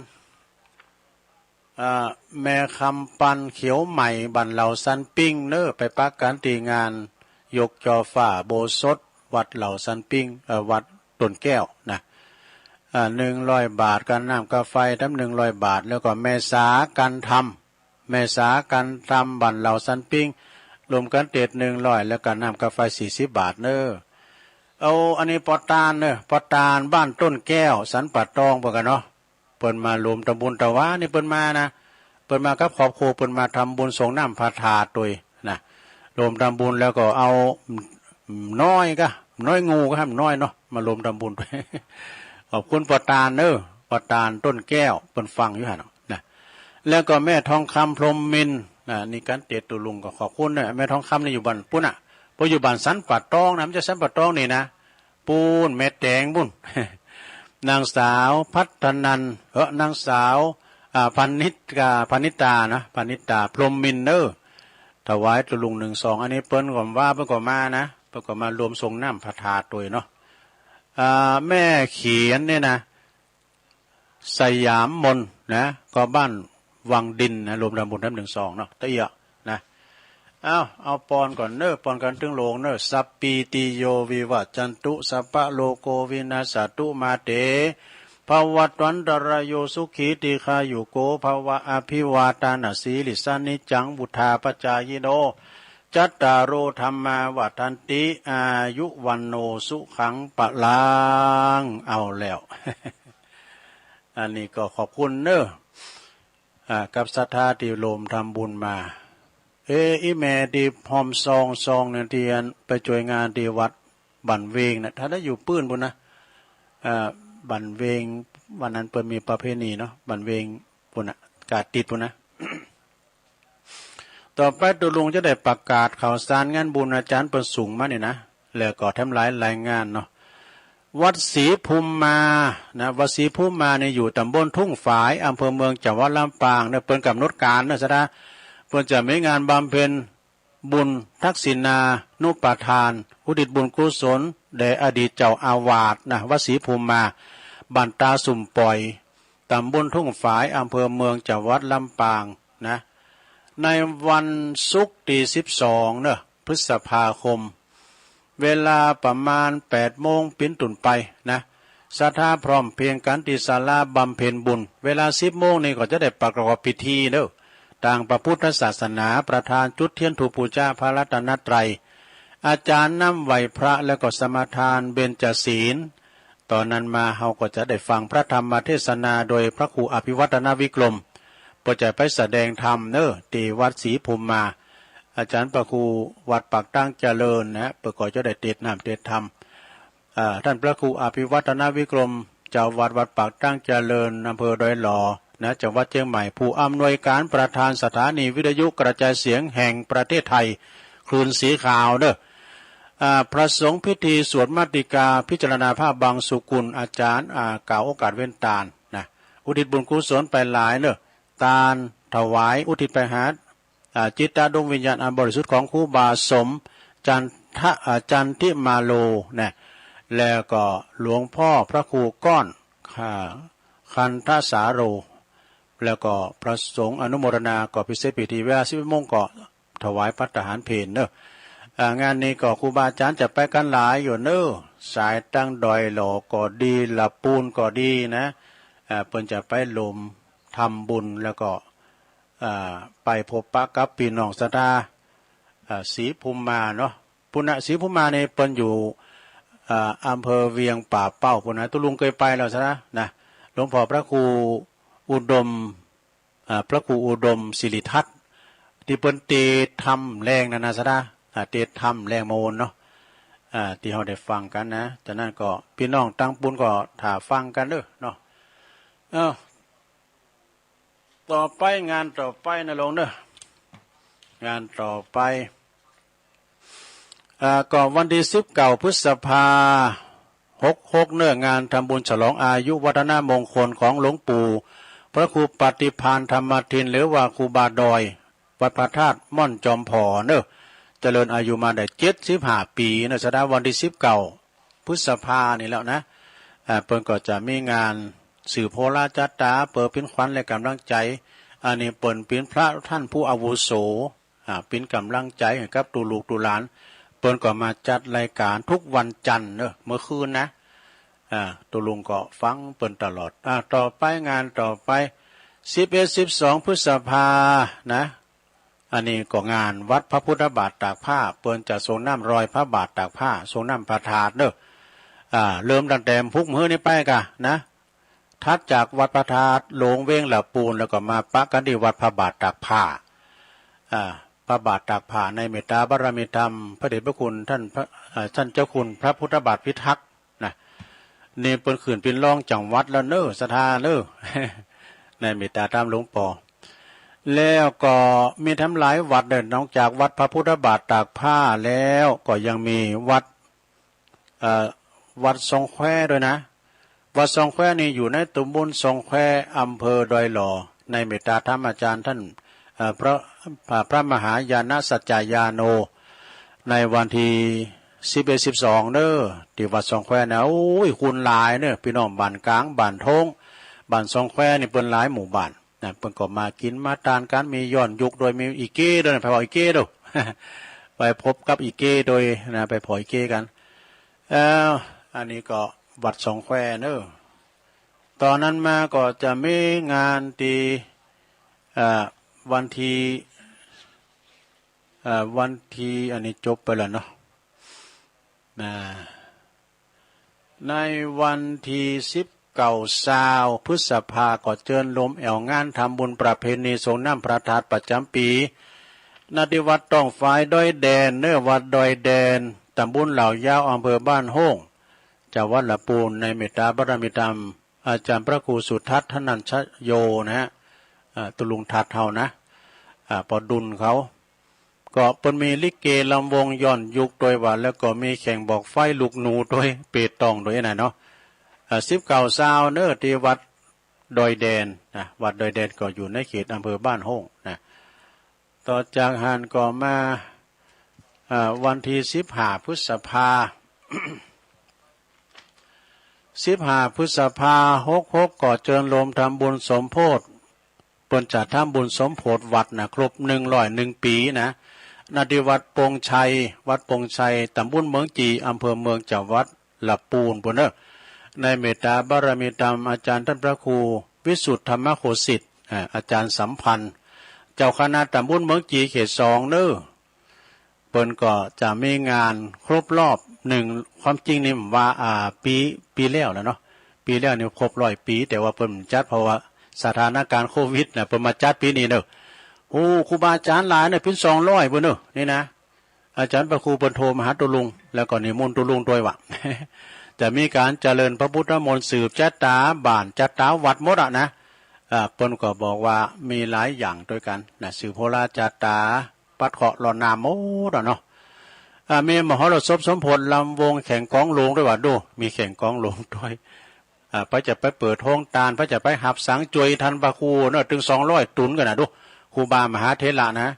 อ่า แม่คำปันเขียวใหม่ บ้านเหล่าสันปิ้งเนอะ ไปปะกันที่งานยกจอฟ้าอุโบสถวัดเหล่าสันปิ้ง เอ่อ วัดต้นแก้วนะ อ่า หนึ่งร้อยบาท ค่าน้ำค่าไฟแถมหนึ่งร้อยบาท แล้วก็แม่สากันธรรม แม่สากันธรรม บ้านเหล่าสันปิ้ง รวมกันเตะหนึ่งร้อย แล้วก็น้ำค่าไฟสี่สิบบาทเนอะ เอา อันนี้ปอตานเนอะ ปอตานบ้านต้นแก้ว สันป่าตองเปิ้นกั๋นเนาะ เปิ้นมารวมทำบุญ ตะวานี่เปิ้นมานะ เปิ้นมากับครอบครัว เปิ้นมาทำบุญสรงน้ำพระธาตุโตยนะ รวมทำบุญแล้วก็เอา น้อยก็ น้อยงูก็ให้มันน้อยเนาะ มารวมทำบุญ ขอบคุณปอตานเนอะ ปอตานต้นแก้ว เปิ้นฟังอยู่หั่นเนาะนะ แล้วก็แม่ทองคำพรหมมินทร์นะ นี่กันเตะตุลุงก็ขอบคุณเนอะ แม่ทองคำนี่อยู่บ้านปู้นน่ะ เพราะอยู่บ้านสันป่าตองนะ มันจะสันป่าตองนี่นะ ปู้นแม่แตงปู้น นางสาวพัฒนันท์ เออ นางสาว อ่า พนิตา พนิตานะ พนิตาพรหมมินทร์เนอะ ถวายตุลุงหนึ่งซอง อันนี้เปิ้นก็ว่าเปิ้นก็มานะ เปิ้นก็มารวมสรงน้ำพระธาตุโตยเนาะ อ่า แม่เขียนเนี่ยนะ สยามมนนะ ก็บ้านวังดินนะ รวมทำบุญแถมหนึ่งซองเนาะ ตะเอียะนะ เอา เอาปอนก่อนเนอะ ปอนกันตึงโลงเนอะ สัพพีติโยวิวัชชันตุ สัพพะโรโควินัสสะตุ มาเต ภวัตวันตรายโย สุขีทีฆายุโกภะวะ อภิวาทานะสีลิสสะ นิจจังวุฑฒาปะจายิโน จัตตาโรธัมมาวัฑฒันติ อายุวัณโณสุขังพะลัง เอาแล้ว อันนี้ก็ขอบคุณเนอะ อ่า กับศรัทธาที่รวมทำบุญมา เออ อีแม่ตี้ฮอมซองซองเนี่ย ตี้อันไปจ้วยงานตี้วัดบ้านเวงนะ ถ้าได้อยู่ปื้นปุ้นนะ เอ่อ บ้านเวง วันนั้นเปิ้นมีประเพณีเนาะ บ้านเวงปุ้นนะ กาดติดปุ้นนะ ต่อไปตุ๊ลุงจะได้ประกาศข่าวสารงานบุญอาจารย์เปิ้นส่งมานี่นะ แล้วก็แถมหลายรายงานเนาะ วัดศรีภูมิมานะ วัดศรีภูมิมานี่อยู่ตำบลทุ่งฝาย อำเภอเมือง จังหวัดลำปางเนอะ เปิ้นกำหนดการเนอะ ศรัทธา เปิ้นจะมีงานบำเพ็ญบุญทักษิณานุปทาน อุทิศบุญกุศลแด่อดีตเจ้าอาวาสนะ วัดศรีภูมิมา บ้านตาสุมปอย ตำบลทุ่งฝาย อำเภอเมือง จังหวัดลำปางนะ ในวันศุกร์ตี้สิบสองเนอะ พฤษภาคม เวลาประมาณแปดโมงปิ้นต้นไปนะ ศรัทธาพร้อมเพรียงกันตี้ศาลาบำเพ็ญบุญ เวลาสิบโมงนี่ก็จะได้ประกอบพิธีเนอะ ตางพระพุทธศาสนา ประธานจุดเทียนธูปบูชาพระรัตนตรัย อาจารย์นำไหว้พระแล้วก็สมาทานเบญจศีล ตอนนั้นมาเฮาก็จะได้ฟังพระธรรมเทศนาโดยพระครูอภิวัฒนวิกรม เปิ้นจะไปแสดงธรรมเนอะ ตี้วัดศรีภูมิมา อาจารย์พระครูวัดปากตางเจริญนะ เปิ้นก็จะได้เตสน์ธรรมเตสน์ธรรม อ่า ท่านพระครูอภิวัฒนวิกรม เจ้าวัดวัดปากตางเจริญ อำเภอดอยหล่อ นะ จังหวัดเชียงใหม่ ผู้อำนวยการประธานสถานีวิทยุกระจายเสียงแห่งประเทศไทย คลื่นสีขาวเนอะ อ่า พระสงฆ์พิธีสวดมัตติกา พิจารณาพระบังสุกุล อาจารย์ อ่า กล่าวโอกาสเว้นตานนะ อุทิศบุญกุศลไปหลายเนอะ ตานถวายอุทิศไปหา อ่า จิตดวงวิญญาณอันบริสุทธิ์ของครูบาสมจันทะ อ่า จันทิมาโลนะ แล้วก็หลวงพ่อพระครูก้อน อ่า คันธสาโร แล้วก็พระสงฆ์อนุโมทนาก็พิเศษพิธี เวลาสิบเอ็ดโมงก็ถวายภัตตาหารเพลเนอะ อ่า งานนี้ก็ครูบาอาจารย์จะไปกันหลายอยู่เนอะ สายตั้งดอยหล่อก็ดี ละปูนก็ดีนะ อ่า เปิ้นจะไปรวมทำบุญ แล้วก็ อ่า ไปพบปะกับพี่น้องศรัทธา อ่า ศรีภูมิมาเนาะ ปุ้นนะ ศรีภูมิมานี่เปิ้นอยู่ อ่า อำเภอเวียงป่าเป้าปุ้นนะ ตุ๊ลุงเคยไปแล้วศรัทธานะ หลวงพ่อพระครูอุดม อ่า พระครูอุดมสิริทัศน์ ตี้เปิ้นเตสน์ธรรมแลงนั้นนะศรัทธา อ่า เตสน์ธรรมแลงมาโอนเนาะ อ่า ตี้เฮาได้ฟังกันนะ จากนั้นก็พี่น้องตังปุ้นก็ถ่าฟังกันเด้อเนาะ เอ้า ต่อไป งานต่อไปนะลุงเนอะ งานต่อไป อ่า ก็วันตี้สิบเก้าพฤษภา หกหก เนอะ งานทำบุญฉลองอายุวัฒนมงคลของหลวงปู่พระครูปฏิภาณธรรมทิน หรือว่าครูบาดอย วัดพระธาตุม่อนจอมผอเนอะ เจริญอายุมาได้เจ็ดสิบห้าปีเนอะ ศรัทธา วันตี้สิบเก้าพฤษภานี่แล้วนะ อ่า เปิ้นก็จะมีงานสืบโหราชะตา เปิดปิ้นขวัญและกำลังใจ อันนี้เปิ้นปิ้นพระท่านผู้อาวุโส อ่า ปิ้นกำลังใจให้กับตุ๊ลูกตุ๊หลาน เปิ้นก็มาจัดรายการทุกวันจันทร์เนอะ เมื่อคืนนะ อ่า ตุ๊ลุงก็ฟังเปิ้นตลอด อ่า ต่อไป งานต่อไป สิบเอ็ด สิบสอง พฤษภานะ อันนี้ก็งานวัดพระพุทธบาทตากผ้า เปิ้นจะสรงน้ำรอยพระบาทตากผ้า สรงน้ำพระธาตุเนอะ อ่า เริ่มตั้งแต่พุกมื้อนี้ไปกะนะ ถัดจากวัดพระธาตุหลวงเวียงละปูน แล้วก็มาปะกันตี้วัดพระบาทตากผ้า อ่า พระบาทตากผ้าในเมตตาบารมีธรรม พระเดชพระคุณท่านพระ อ่า ท่านเจ้าคุณพระพุทธบาทพิทักษ์นะ นี่เปิ้นขึ้นปิ้นรองจังหวัดแล้วเนอะ ศรัทธาเนอะ ในเมตตาธรรมหลวงปอ แล้วก็มีแถมหลายวัดเด้อ นอกจากวัดพระพุทธบาทตากผ้าแล้ว ก็ยังมีวัด เอ่อ วัดซองแควด้วยนะ วัดซองแควนี่อยู่ในตำบลซองแคว อำเภอดอยหล่อ ในเมตตาธรรมอาจารย์ท่าน เอ่อ พระ พระ พระมหายาณสัจจายาโน ในวันตี้สิบเอ็ด สิบสอง เนอะ ตี้วัดซองแควนะ โอ้ย คนหลายเนอะ พี่น้องบ้านกลาง บ้านโท้ง บ้านซองแควนี่เปิ้นหลายหมู่บ้าน นะ เปิ้นก็มากินมาตานกัน มีย้อนยุคด้วย มีอีเก้ด้วยนะ ไปพ้ออีเก้ด้วย ไปพบกับอีเก้ด้วยนะ ไปพ้ออีเก้กัน เอ่อ อันนี้ก็วัดซองแควเนอะ ต่อนั้นมาก็จะมีงานตี้ เอ่อ วันตี้ เอ่อ วันตี้ อันนี้จบไปแล้วเนาะ นะ ในวันตี้สิบเก้า ซาว พฤษภา ก็เจิญโฮมแอ่วงานทำบุญประเพณีสรงน้ำพระธาตุประจ๋ำปี๋ ณ ที่วัดท้องฝายดอยแดนเนอ วัดดอยแดน ตำบลเหล่ายาว อำเภอบ้านโฮ่ง จังหวัดลำพูน ในเมตตาบารมีธรรม อาจารย์พระครูสุทัศน์ ธนัญชโย นะฮะ อ่า ตุลุงทัศน์เฮานะ อ่า ปอดุลเขา ก็เปิ้นมีลิเกลำวงย้อนยุคโดยว่า แล้วก็มีแข่งบอกไฟลูกหนูโดย เปตองโดยนะเนาะ อ่า สิบเก้าซาวเนอ ที่วัดดอยแดนนะ วัดดอยแดนก็อยู่ในเขตอำเภอบ้านโฮ่งนะ ต่อจากหั้นก็มา อ่า วันที่สิบห้าพฤษภา สิบห้าพฤษภาหกหก ก็เจิญโลมทำบุญสมโภช เปิ้นจะทำบุญสมโภชวัดนะ ครบหนึ่งร้อยหนึ่งปีนะ ณ ที่วัดปงชัย วัดปงชัย ตำบลเมืองจี อำเภอเมือง จังหวัดลำพูนปู้นเนอ ในเมตตาบารมีธรรมอาจารย์ท่านพระครูวิสุทธธรรมโคสิทธิ์ อ่า อาจารย์สัมพันธ์ เจ้าคณะตำบลเมืองจี เขตสองเนอ เปิ้นก็จะมีงานครบรอบหนึ่ง ความจริงนี่ว่า อ่า ปี ปีแล้วแหละเนาะ ปีแล้วนี่ครบร้อยปี แต่ว่าเปิ้นจัด เพราะว่าสถานการณ์โควิดนะ เปิ้นมาจัดปีนี้เนอ โอ้ ครูบาอาจารย์หลายเนอ เป๋นสองร้อยปู้นเนอ นี่นะ อาจารย์พระครูเปิ้นโทรมาหาตุ๊ลุง แล้วก็นิมนต์ตุ๊ลุงด้วยว่า จะมีการเจริญพระพุทธมนต์สืบชะตาบ้านชะตาวัดหมดอะนะ อ่า เปิ้นก็บอกว่ามีหลายอย่างด้วยกันนะ สืบโหราชะตา ปัดเคราะห์รดน้ำหมดอะเนาะ อ่า มีมหรสพสมโภชลำวงแข่งกลองโลงด้วยว่า ดู มีแข่งกลองโลงด้วย อ่า ไผจะไปเปิดโฮงตาน ไผจะไปหับสังค์จ้วยท่านพระครูเนาะ ตึงสองร้อยตุ๊นกั๋นนะ ดู ครูบามหาเถระนะ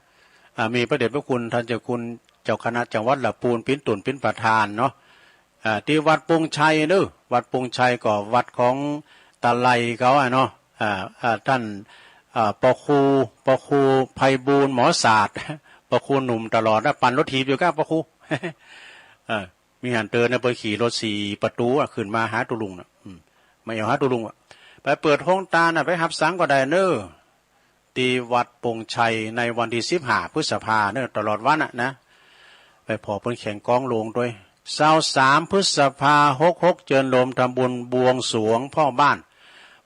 อ่า มีพระเดชพระคุณท่านเจ้าคุณเจ้าคณะจังหวัดลำพูน เป๋นตุ๊นเป๋นประธานเนาะ อ่า ที่วัดปงชัยเนอ วัดปงชัยก็วัดของตาไลเขาอะเนาะ อ่า อ่า ท่าน อ่า พระครู พระครูไพบูลย์หมอศาสตร์ พระครูหนุ่มตลอดนะ ปั่นรถถีบอยู่กับพระครู เออ มีหั้นเติบนะ เปิ้นขี่รถสี่ประตูอะ ขึ้นมาหาตุ๊ลุงนะ อืม มาแอ่วหาตุ๊ลุงอะ ไปเปิดโฮงตานนะ ไปหับสังค์ก็ได้เนอ ที่วัดปงชัยในวันที่สิบห้าพฤษภาเนอ ตลอดวันอะนะ ไปผ่อเปิ้นแข่งกลองโลงด้วย ซาวสามพฤษภาหกหก เจิญโลมทำบุญบวงสรวงพ่อบ้าน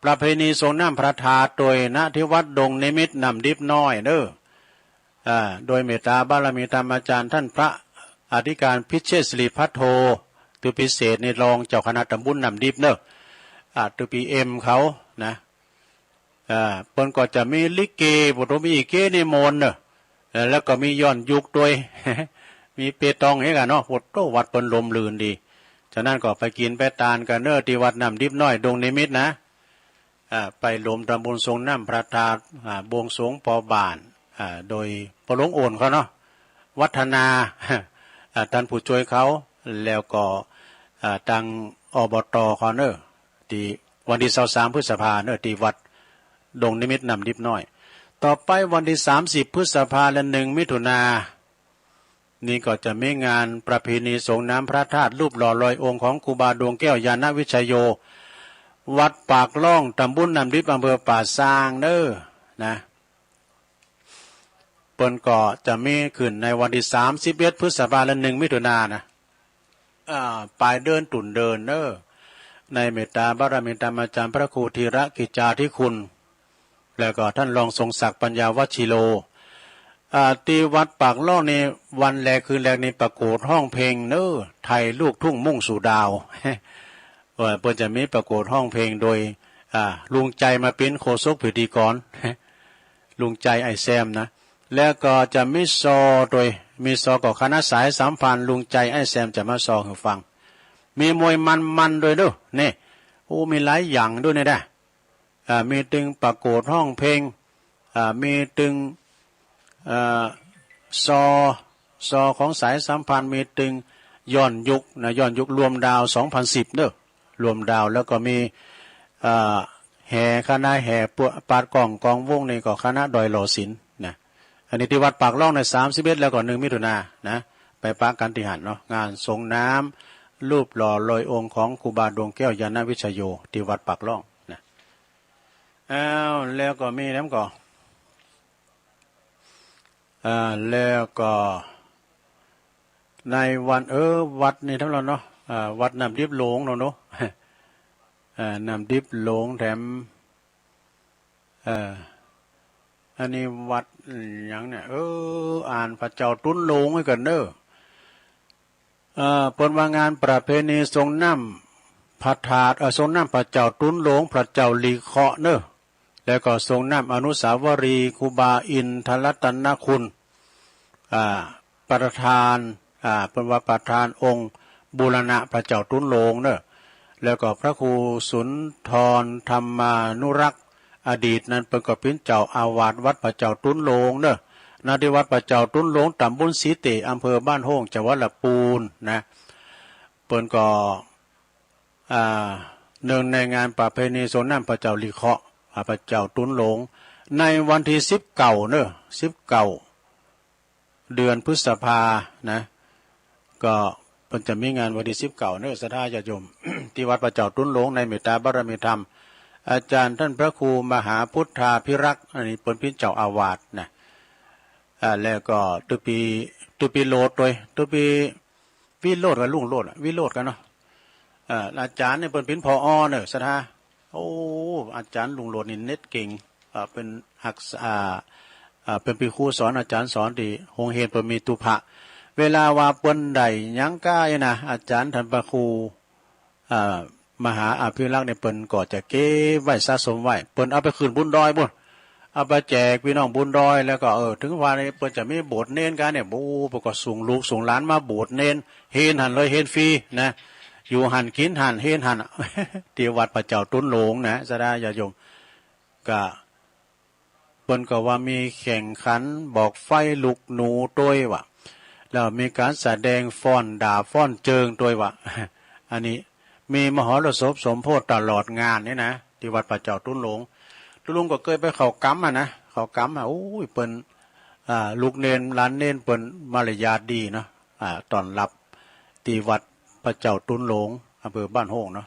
ประเพณีสรงน้ำพระธาตุด้วยนะ ที่วัดดงนิมิตรน้ำดิบน้อยเนอ อ่า โดยเมตตาบารมีธรรมอาจารย์ท่านพระอธิการพิเชษฐศิริภัทโท ตุ๊ปีเสดนี่รองเจ้าคณะตำบลน้ำดิบเนอ อ่า ตุ๊ปีเอ็มเขานะ อ่า เปิ้นก็จะมีลิเก ปู้นโต มีลิเกนิมนต์เนอะ เอ่อ แล้วก็มีย้อนยุคด้วย มีเปตองเฮกันเนาะ ปู้นโต วัดเปิ้นร่มรื่นดี ฉะนั้นก็ไปกิ๋นไปตานกั๋นเนอะ ตี้วัดน้ำดิบน้อยดงนิมิตรนะ อ่า ไปโลมตำบลสรงน้ำพระธาตุ อ่า บวงสรวงพ่อบ้าน อ่า โดยป้อหลวงโอนเขาเนาะ วัฒนา อ่า ต้านผู้จ้วยเขา แล้วก็ อ่า ตาง อบต. เขาเนอะ ตี้วันตี้ซาวสามพฤษภาเนอะ ตี้วัดดงนิมิตรน้ำดิบน้อย ต่อไปวันตี้สามสิบพฤษภาและหนึ่งมิถุนา นี่ก็จะมีงานประเพณีสรงน้ำพระธาตุ รูปหล่อลอยองค์ของครูบาดวงแก้วญาณวิชโย วัดปากล่อง ตำบลน้ำดิบ อำเภอป่าซางเนอะ นะ เปิ้นก็จะมีขึ้นในวันตี้สามสิบเอ็ดพฤษภาและหนึ่งมิถุนานะ อ่า ปลายเดือนตุลาเดือนเนอะ ในเมตตาบารมีธรรมอาจารย์พระครูธีระกิจจาธิคุณ แล้วก็ท่านรองทรงศักดิ์ปัญญาวชิโร อ่า ตี้วัดปากล่องนี่ วันแรกคืนแรกนี่ประกวดฮ้องเพลงเนอะ ไทยลูกทุ่งมุ่งสู่ดาว เออ เปิ้นจะมีประกวดฮ้องเพลงโดย อ่า ลุงใจมาเป๋นโฆษกพิธีกร ลุงใจ ไอ้แซมนะ แล้วก็จะมีซอด้วย มีซอกับคณะสายสัมพันธ์ ลุงใจ ไอ้แซมจะมาซอหื้อฟัง มีมวยมันๆ ด้วยเนอะ นี่ โอ้ มีหลายอย่างด้วยนี่นะ อ่า มีตึงประกวดฮ้องเพลง อ่า มีตึง เอ่อ ซอ ซอของสายสัมพันธ์ มีตึงย้อนยุคนะ ย้อนยุครวมดาวสองพันสิบเนอะ รวมดาว แล้วก็มี เอ่อ แห่ คณะแห่ปว- ปาดกล้องกองวงนี่ก็คณะดอยหล่อศิลป์นะ อันนี้ตี้วัดปากล่องในสามสิบเอ็ดแล้วก็หนึ่งมิถุนานะ ไปปะกั๋นตี้หั้นเนาะ งานสรงน้ำรูปหล่อลอยองค์ของครูบาดวงแก้วญาณวิชโย ตี้วัดปากล่องนะ อ้าว แล้วก็มีน้ำก่อ อ่า แล้วก็ในวัน เออ วัดนี่ทั้งหมดเนาะ อ่า วัดน้ำดิบหลวงเนาะเนาะ อ่า น้ำดิบหลวงแถม เอ่อ อันนี้วัดหยังเนี่ย เออ อ่านพระเจ้าตุ๊นหลงให้กันเด้อ เอ่อ เปิ้นว่างานประเพณีส่งน้ำพระธาตุ เอ่อ ส่งน้ำพระเจ้าตุ๊นหลง พระเจ้าหลีเคราะห์เนอะ แล้วก็ส่งน้ำอนุสาวรีย์ครูบาอินทรัตนคุณ อ่า ประธาน อ่า เปิ้นว่าประธานองค์บูรณะพระเจ้าตุ๊นหลงเนอะ แล้วก็พระครูสุนทรธรรมานุรักษ์ อดีตนั้นเปิ้นก็เป๋นเจ้าอาวาสวัดพระเจ้าตุ๊นหลงเนอะ ณ ที่วัดพระเจ้าตุ๊นหลง ตำบลสีเต อำเภอบ้านโฮ่ง จังหวัดลำพูนนะ เปิ้นก็ อ่า เนื่องในงานประเพณีส่งน้ำพระเจ้าหลีเคราะห์ อ่า พระเจ้าตุ๊นหลง ในวันที่สิบเก้าเนอะ สิบเก้า เดือนพฤษภานะ ก็เปิ้นจะมีงานวันที่สิบเก้าเนอะ ศรัทธาญาติโยม ที่วัดพระเจ้าตุ๊นหลง ในเมตตาบารมีธรรม อาจารย์ท่านพระครูมหาพุทธาภิรักษ์ อันนี้เปิ้นเป๋นเจ้าอาวาสนะ อ่า แล้วก็ตุ๊ปี ตุ๊ปีโรจน์โดย ตุ๊ปีวิโรจน์กับลุงโรจน์อะ วิโรจน์กันเนาะ เอ่อ อาจารย์เนี่ยเปิ้นเป๋น ผอ. เนอะ ศรัทธา โอ้ อาจารย์ลุงโรจน์นี่เน็ตเก่ง เอ่อ เปิ้นฮักษา อ่า อ่า เปิ้นเป๋นครูสอน อาจารย์สอนตี้โฮงเฮียนเปิ้นมีตุพะ เวลาว่าเปิ้นได้หยังก้าเนี่ยนะ อาจารย์ท่านพระครู อ่า มหาอภิรักษ์เนี่ยเปิ้นก็จะเก็บไว้สะสมไว้ เปิ้นเอาไปขึ้นบุญดอยปู้น เอาไปแจกพี่น้องบุญดอย แล้วก็ เออ ถึงว่านี่เปิ้นจะมีโบสถ์เณรกันเนี่ย โอ้ เปิ้นก็ส่งลูกส่งหลานมาโบสถ์เณร เฮียนหั้นเลย เฮียนฟรีนะ อยู่หั้นกินหั้น เฮียนหั้น ที่วัดพระเจ้าตุ๊นหลงนะ ศรัทธาญาติโยม ก็ เปิ้นก็ว่ามีแข่งขันบอกไฟลูกหนูโดยว่า แล้วมีการแสดงฟ้อนดาบฟ้อนเจิงโดยว่า อันนี้มีมหรสพสมโพธิตลอดงานนี่นะ ที่วัดพระเจ้าตุ๊นหลง ตุ๊ลุงก็เกยไปเข้ากรรมอะนะ เข้ากรรมอะ โอ้ย เปิ้น อ่า ลูกเณรหลานเณรเปิ้นมารยาทดีเนาะ อ่า ต้อนรับที่วัดพระเจ้าตุ๊นหลง อำเภอบ้านโฮ่งเนาะ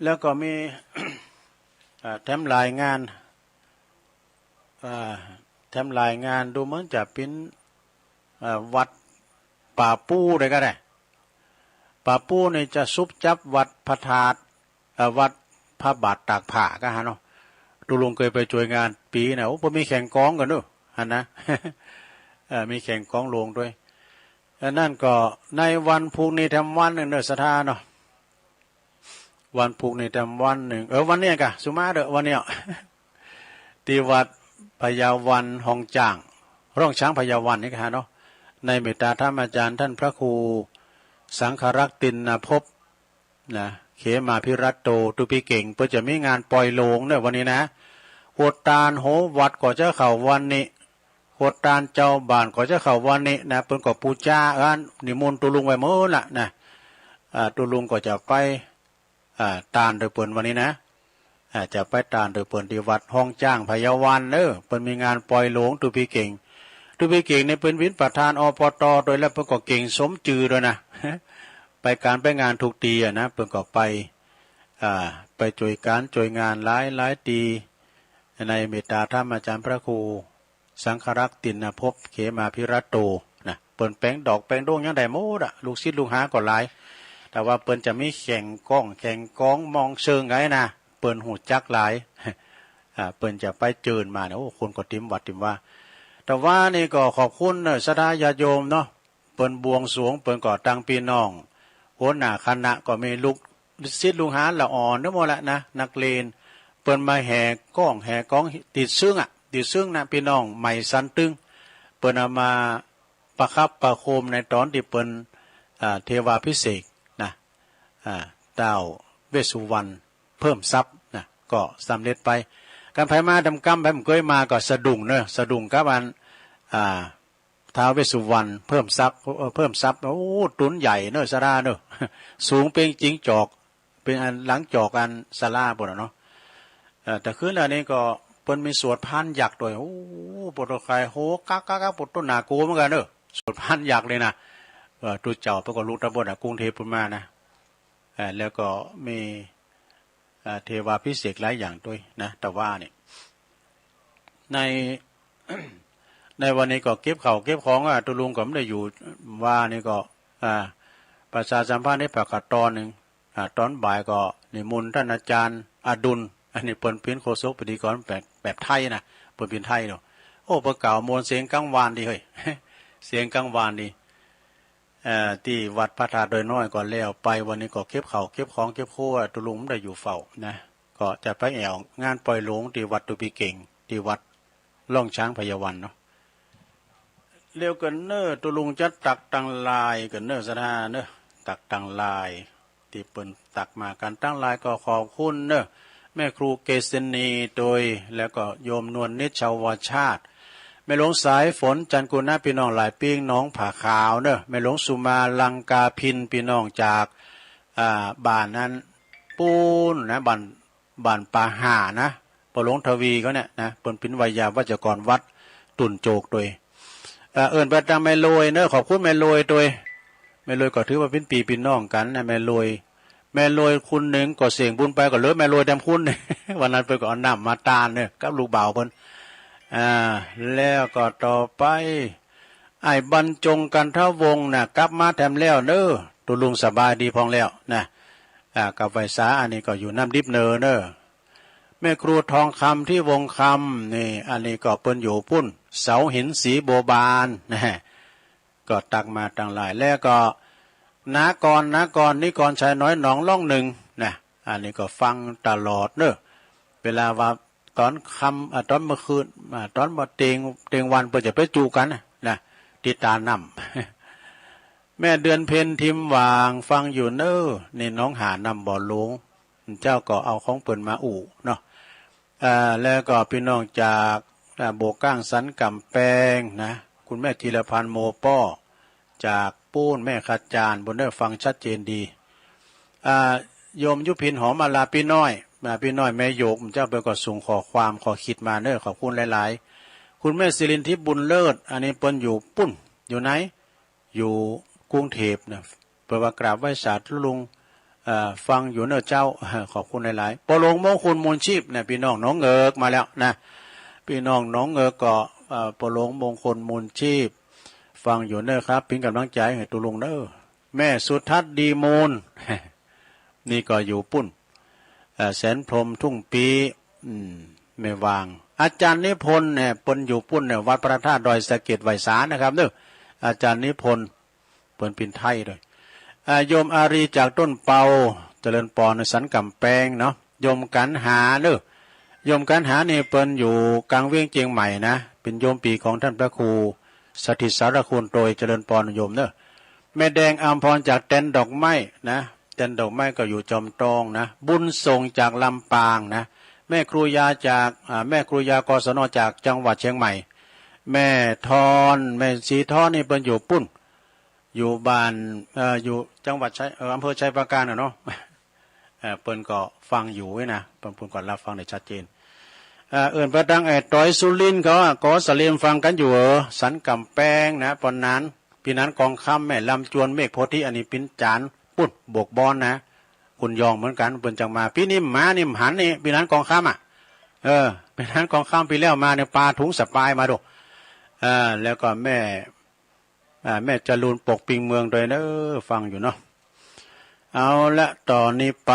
แล้วก็มี อ่า แถมรายงาน อ่า แถมรายงานดูเหมือนจะเป๋น อ่า วัดป่าปูได้ก็ได้ ป่าปูนี่จะซุบจับวัดพระธาตุ อ่า วัดพระบาทตากผ้าก็ฮะเนาะ ตุ๊ลุงเกยไปช่วยงานปีนะ โอ้ เปิ้นมีแข่งกลองกันเนอะ หั้นนะ เอ่อ มีแข่งกลองโลงโดย อันนั้นก็ในวันพุธนี้แถมวันหนึ่งเนอะ ศรัทธาเนาะ วันพุธนี้แถมวันหนึ่ง เออ วันนี้กะ สุมาเด้อ วันนี้อะ ที่วัดพญาวันฮ่องจ้าง ฮ่องจ้างพญาวันนี่กะฮะเนาะ ในเมตตาธรรมอาจารย์ท่านพระครูสังฆรักษ์ติณภพ นะ เขมาภิรัตโต ตุ๊ปีเก๋ง เปิ้นจะมีงานปล่อยโลงเนอะ วันนี้นะ โฮดตานโฮวัดก็จะเข้าวันนี้ โฮดตานเจ้าบ้านก็จะเข้าวันนี้นะ เปิ้นก็ปู๋จาอันนิมนต์ตุ๊ลุงไว้หมดละนะ อ่า ตุ๊ลุงก็จะไป อ่า ตานโดยเปิ้นวันนี้นะ อ่า จะไปตานโดยเปิ้นที่วัดฮ่องจ้างพญาวันเนอะ เปิ้นมีงานปล่อยโลงตุ๊ปีเก๋ง ตุ๊ปีเก๋งนี่เปิ้นเป๋นประธาน อปต. โดยแล้วเปิ้นก็เก่งสมจื่อโดยนะ ไปการไปงานทุกตี้อะนะ เปิ้นก็ไป อ่า ไปช่วยการช่วยงานหลายหลายตี้ ในเมตตาธรรมอาจารย์พระครูสังฆรักษ์ติณภพ เขมาภิรัตโต นะ เปิ้นแป๋งดอกแป๋งด้วงหยังได้หมดอะ ลูกศิษย์ลูกหาก็หลาย แต่ว่าเปิ้นจะมีแข่งกลองแข่งกลองมองเชิงไงนะ เปิ้นฮู้จักหลาย อ่า เปิ้นจะไปเจิญมาเนี่ย โอ้ คนก็เต็มวัดเต็มวา แต่ว่านี่ก็ขอบคุณเนอะ ศรัทธาญาติโยมเนาะ เปิ้นบวงสรวง เปิ้นก็ตั้งพี่น้อง หัวหน้าคณะก็มีลูกศิษย์ลูกหาละอ่อนทั้งหมดละนะ นักเรียน เปิ้นมาแห่กลองแห่กลองติดซึ่งอะ ติดซึ่งนะ พี่น้องใหม่สันตึง เปิ้นเอามาประคับประโคมในตอนที่เปิ้น อ่า เทวาภิเษกนะ อ่า ท้าวเวสสุวรรณเพิ่มทรัพย์นะ ก็สำเร็จไป คันไผมาตำกำ ไผบ่เกยมาก็สะดุ้งเนอะ สะดุ้งกับอัน อ่า ท้าวเวสสุวรรณเพิ่มทรัพย์ เอ่อ เพิ่มทรัพย์ โอ้ ตุ๊นใหญ่เนอะ ศาลาเนอะ สูงเป๋นจิงจอก เป๋นอันหลังจอกอันศาลาปู้นน่ะเนาะ เอ่อ แต่คืนอันนี้ก็เปิ้นมีสวดพานยักษ์โดย โอ้ ปวดหัวไข้ โห กักกักกัก ปวดต้นหน้ากูเหมือนกันเนอะ สวดพานยักษ์เลยนะ เอ่อ ตุ๊เจ้าเปิ้นก็ลุกตะบนน่ะ กรุงเทพฯปู้นมานะ เอ่อ แล้วก็มี อ่า เทวาภิเษกหลายอย่างด้วยนะ แต่ว่าเนี่ย ใน ในวันนี้ก็เก็บข้าวเก็บของอ่ะ ตุ๊ลุงก็ไม่ได้อยู่ว่านี่ก็ อ่า ประชาสัมพันธ์ให้ฝากตอนหนึ่ง อ่า ตอนบ่ายก็นิมนต์ท่านอาจารย์อดุล อันนี้เปิ้นเป๋นโฆษกพิธีกรแบบ แบบไทยนะ เปิ้นเป๋นไทยเนาะ โอ้ เปิ้นกล่าวม่วนเสียงกังวานดีเฮ้ย เสียงกังวานดี เอ่อ ตี้วัดพระธาตุดอยน้อยก็แล้วไป วันนี้ก็เก็บข้าวเก็บของเก็บครัว ตุ๊ลุงบ่ได้อยู่เฝ้านะ ก็จะไปแอ่วงานปล่อยหลวงตี้วัดตุปีเก่ง ตี้วัดร่องช้างไพรวันเนาะ แล้วก็เน้อ ตุ๊ลุงจะตักตังหลายก็เน้อ ศรัทธาเน้อ ตักตังหลาย ตี้เปิ้นตักมากั๋นตังหลายก็ขอบคุณเน้อ แม่ครูเกษณีโตย แล้วก็โยมนวลนิชชาวชาติ แม่หลวงสายฝน จันทร์กุณะ ปี้น้องหลายปิ้ง หนองผาขาวเน้อ แม่หลวงสุมา ลังกาพิน ปี้น้องจาก อ่า บ้านนั้นปู๊นนะ บ้าน บ้านป่าห่านะ ปอหลวงทวีเขาเนี่ยนะ เปิ้นเป๋นไวยาวัจกรวัดตุ่นโจกโตย เอ่อ เอิ้นไปตางแม่โรยเน้อ ขอบคุณแม่โรยโตย แม่โรยก็ถือว่าเป๋นปี้เป๋นน้องกั๋นนะ แม่โรย แม่โรยคนนึ่งก็เสี้ยงบุญไปก็เหลือแม่โรยแต้มคน วันนั้นเปิ้นก็เอาน้ำมาตานเน้อ กับลูกบ่าวเปิ้น อ่า แล้วก็ต่อไป อ้ายบรรจง กันทวงศ์นะ กลับมาแถมแล้วเน้อ ตุ๊ลุงสบายดีพ่องแล้วนะ อ่า กับไหว้สา อันนี้ก็อยู่น้ำดิบเนินเน้อ แม่ครูทองคำ ที่วงคำ นี่ อันนี้ก็เปิ้นอยู่ปุ้น เสาหินสีบัวบานนะ ก็ตักมาตังหลาย แล้วก็ นากร นากร นิกรชัยน้อย หนองล่องหนึ่งนะ อันนี้ก็ฟังตลอดเน้อ เวลาว่าตอนค่ำ อ่า ตอนเมื่อคืน อ่า ตอนบ่เต็ง เต็งวันเปิ้นจะไปจุกั๋นนะ ตี้ตาน้ำ แม่เดือนเพ็ญ ทิมหว่าง ฟังอยู่เน้อ นี่หนองหาน้ำบ่อหลวง เจ้าก็เอาของเปิ้นมาอู้เนาะ อ่า แล้วก็ปี้น้องจาก อ่า โบกก้างสันก๋ำแปงนะ คุณแม่ธีรพันธ์ โมป้อ จากปู๊น แม่ขจารย์ ปุ้นเน้อ ฟังชัดเจนดี อ่า โยมยุพิน หอมมาลา ปี้น้อย อ่า ปี้น้อยแม่หยก เจ้าเปิ้นก็ส่งข้อความข้อคิดมาเน้อ ขอบคุณหลายๆ คุณแม่สิรินทิพย์ บุญเลิศ อันนี้เปิ้นอยู่ปุ้น อยู่ไหน อยู่กรุงเทพฯนะ เปิ้นว่ากราบไหว้สาตุ๊ลุง เอ่อ ฟังอยู่เน้อเจ้า ขอบคุณหลายๆ ปอหลวงมงคล มูลชีพนะ ปี้น้องหนองเงิกมาแล้วนะ ปี้น้องหนองเงิกก็ เอ่อ ปอหลวงมงคล มูลชีพ ฟังอยู่เน้อครับ เป๋นก๋ำลังใจ๋หื้อตุ๊ลุงเน้อ แม่สุทัศน์ ดีมูล นี่ก็อยู่ปุ้น เอ่อ แสนพรหม ทุ่งปี อืม แม่วาง อาจารย์นิพนธ์เนี่ย เปิ้นอยู่ปุ้นเนี่ย วัดพระธาตุดอยสะเก็ด ไหว้สานะครับเน้อ อาจารย์นิพนธ์ เปิ้นเป๋นไทยโตย อ่า โยมอารีจากต้นเปา เจริญปอน สันก๋ำแปงเนาะ โยมกั๋นหาเน้อ โยมกั๋นหานี่เปิ้นอยู่กลางเวียงเจียงใหม่นะ เป๋นโยมปี้ของต้านพระครูสถิตสารคุณโตย เจริญปอนโยมเน้อ แม่แดง อำพร จากแตนดอกไม้นะ แตนดอกไม้ก็อยู่จอมตองนะ บุญส่งจากลำปางนะ แม่ครูยาจาก อ่า แม่ครูยา กศน จากจังหวัดเชียงใหม่ แม่ทอน แม่ศรีทอนนี่เปิ้นอยู่ปุ้น อยู่บ้าน เอ่อ อยู่จังหวัดชัย เอ่อ อำเภอชัยปราการน่ะเนาะ เอ่อ เปิ้นก็ฟังอยู่เว้ยนะ เปิ้น เปิ้นก็รับฟังได้ชัดเจน เอ่อ เอิ้นไปตางไอ้ตอยสุรินทร์เขาอะ ก็สะเลมฟังกั๋นอยู่เออ สันก๋ำแปงนะ ปอนนั้น ปี้นันกองคำ แม่ลำจวน เมฆโพธิ อันนี้เป๋นจานปุ้น บวกบอนนะ คุณยองเหมือนกั๋น เปิ้นจังมา ปี๋นี้มานี่หันนี่ ปี้นันกองคำอะ เออ ปี้นันกองคำปี๋แล้วมาเนี่ย ปาถุงสะปายมาดู เออ แล้วก็แม่ อ่า แม่จรูน ปกปิงเมืองโตยเน้อ ฟังอยู่เนาะ เอาละ ต่อนี้ไป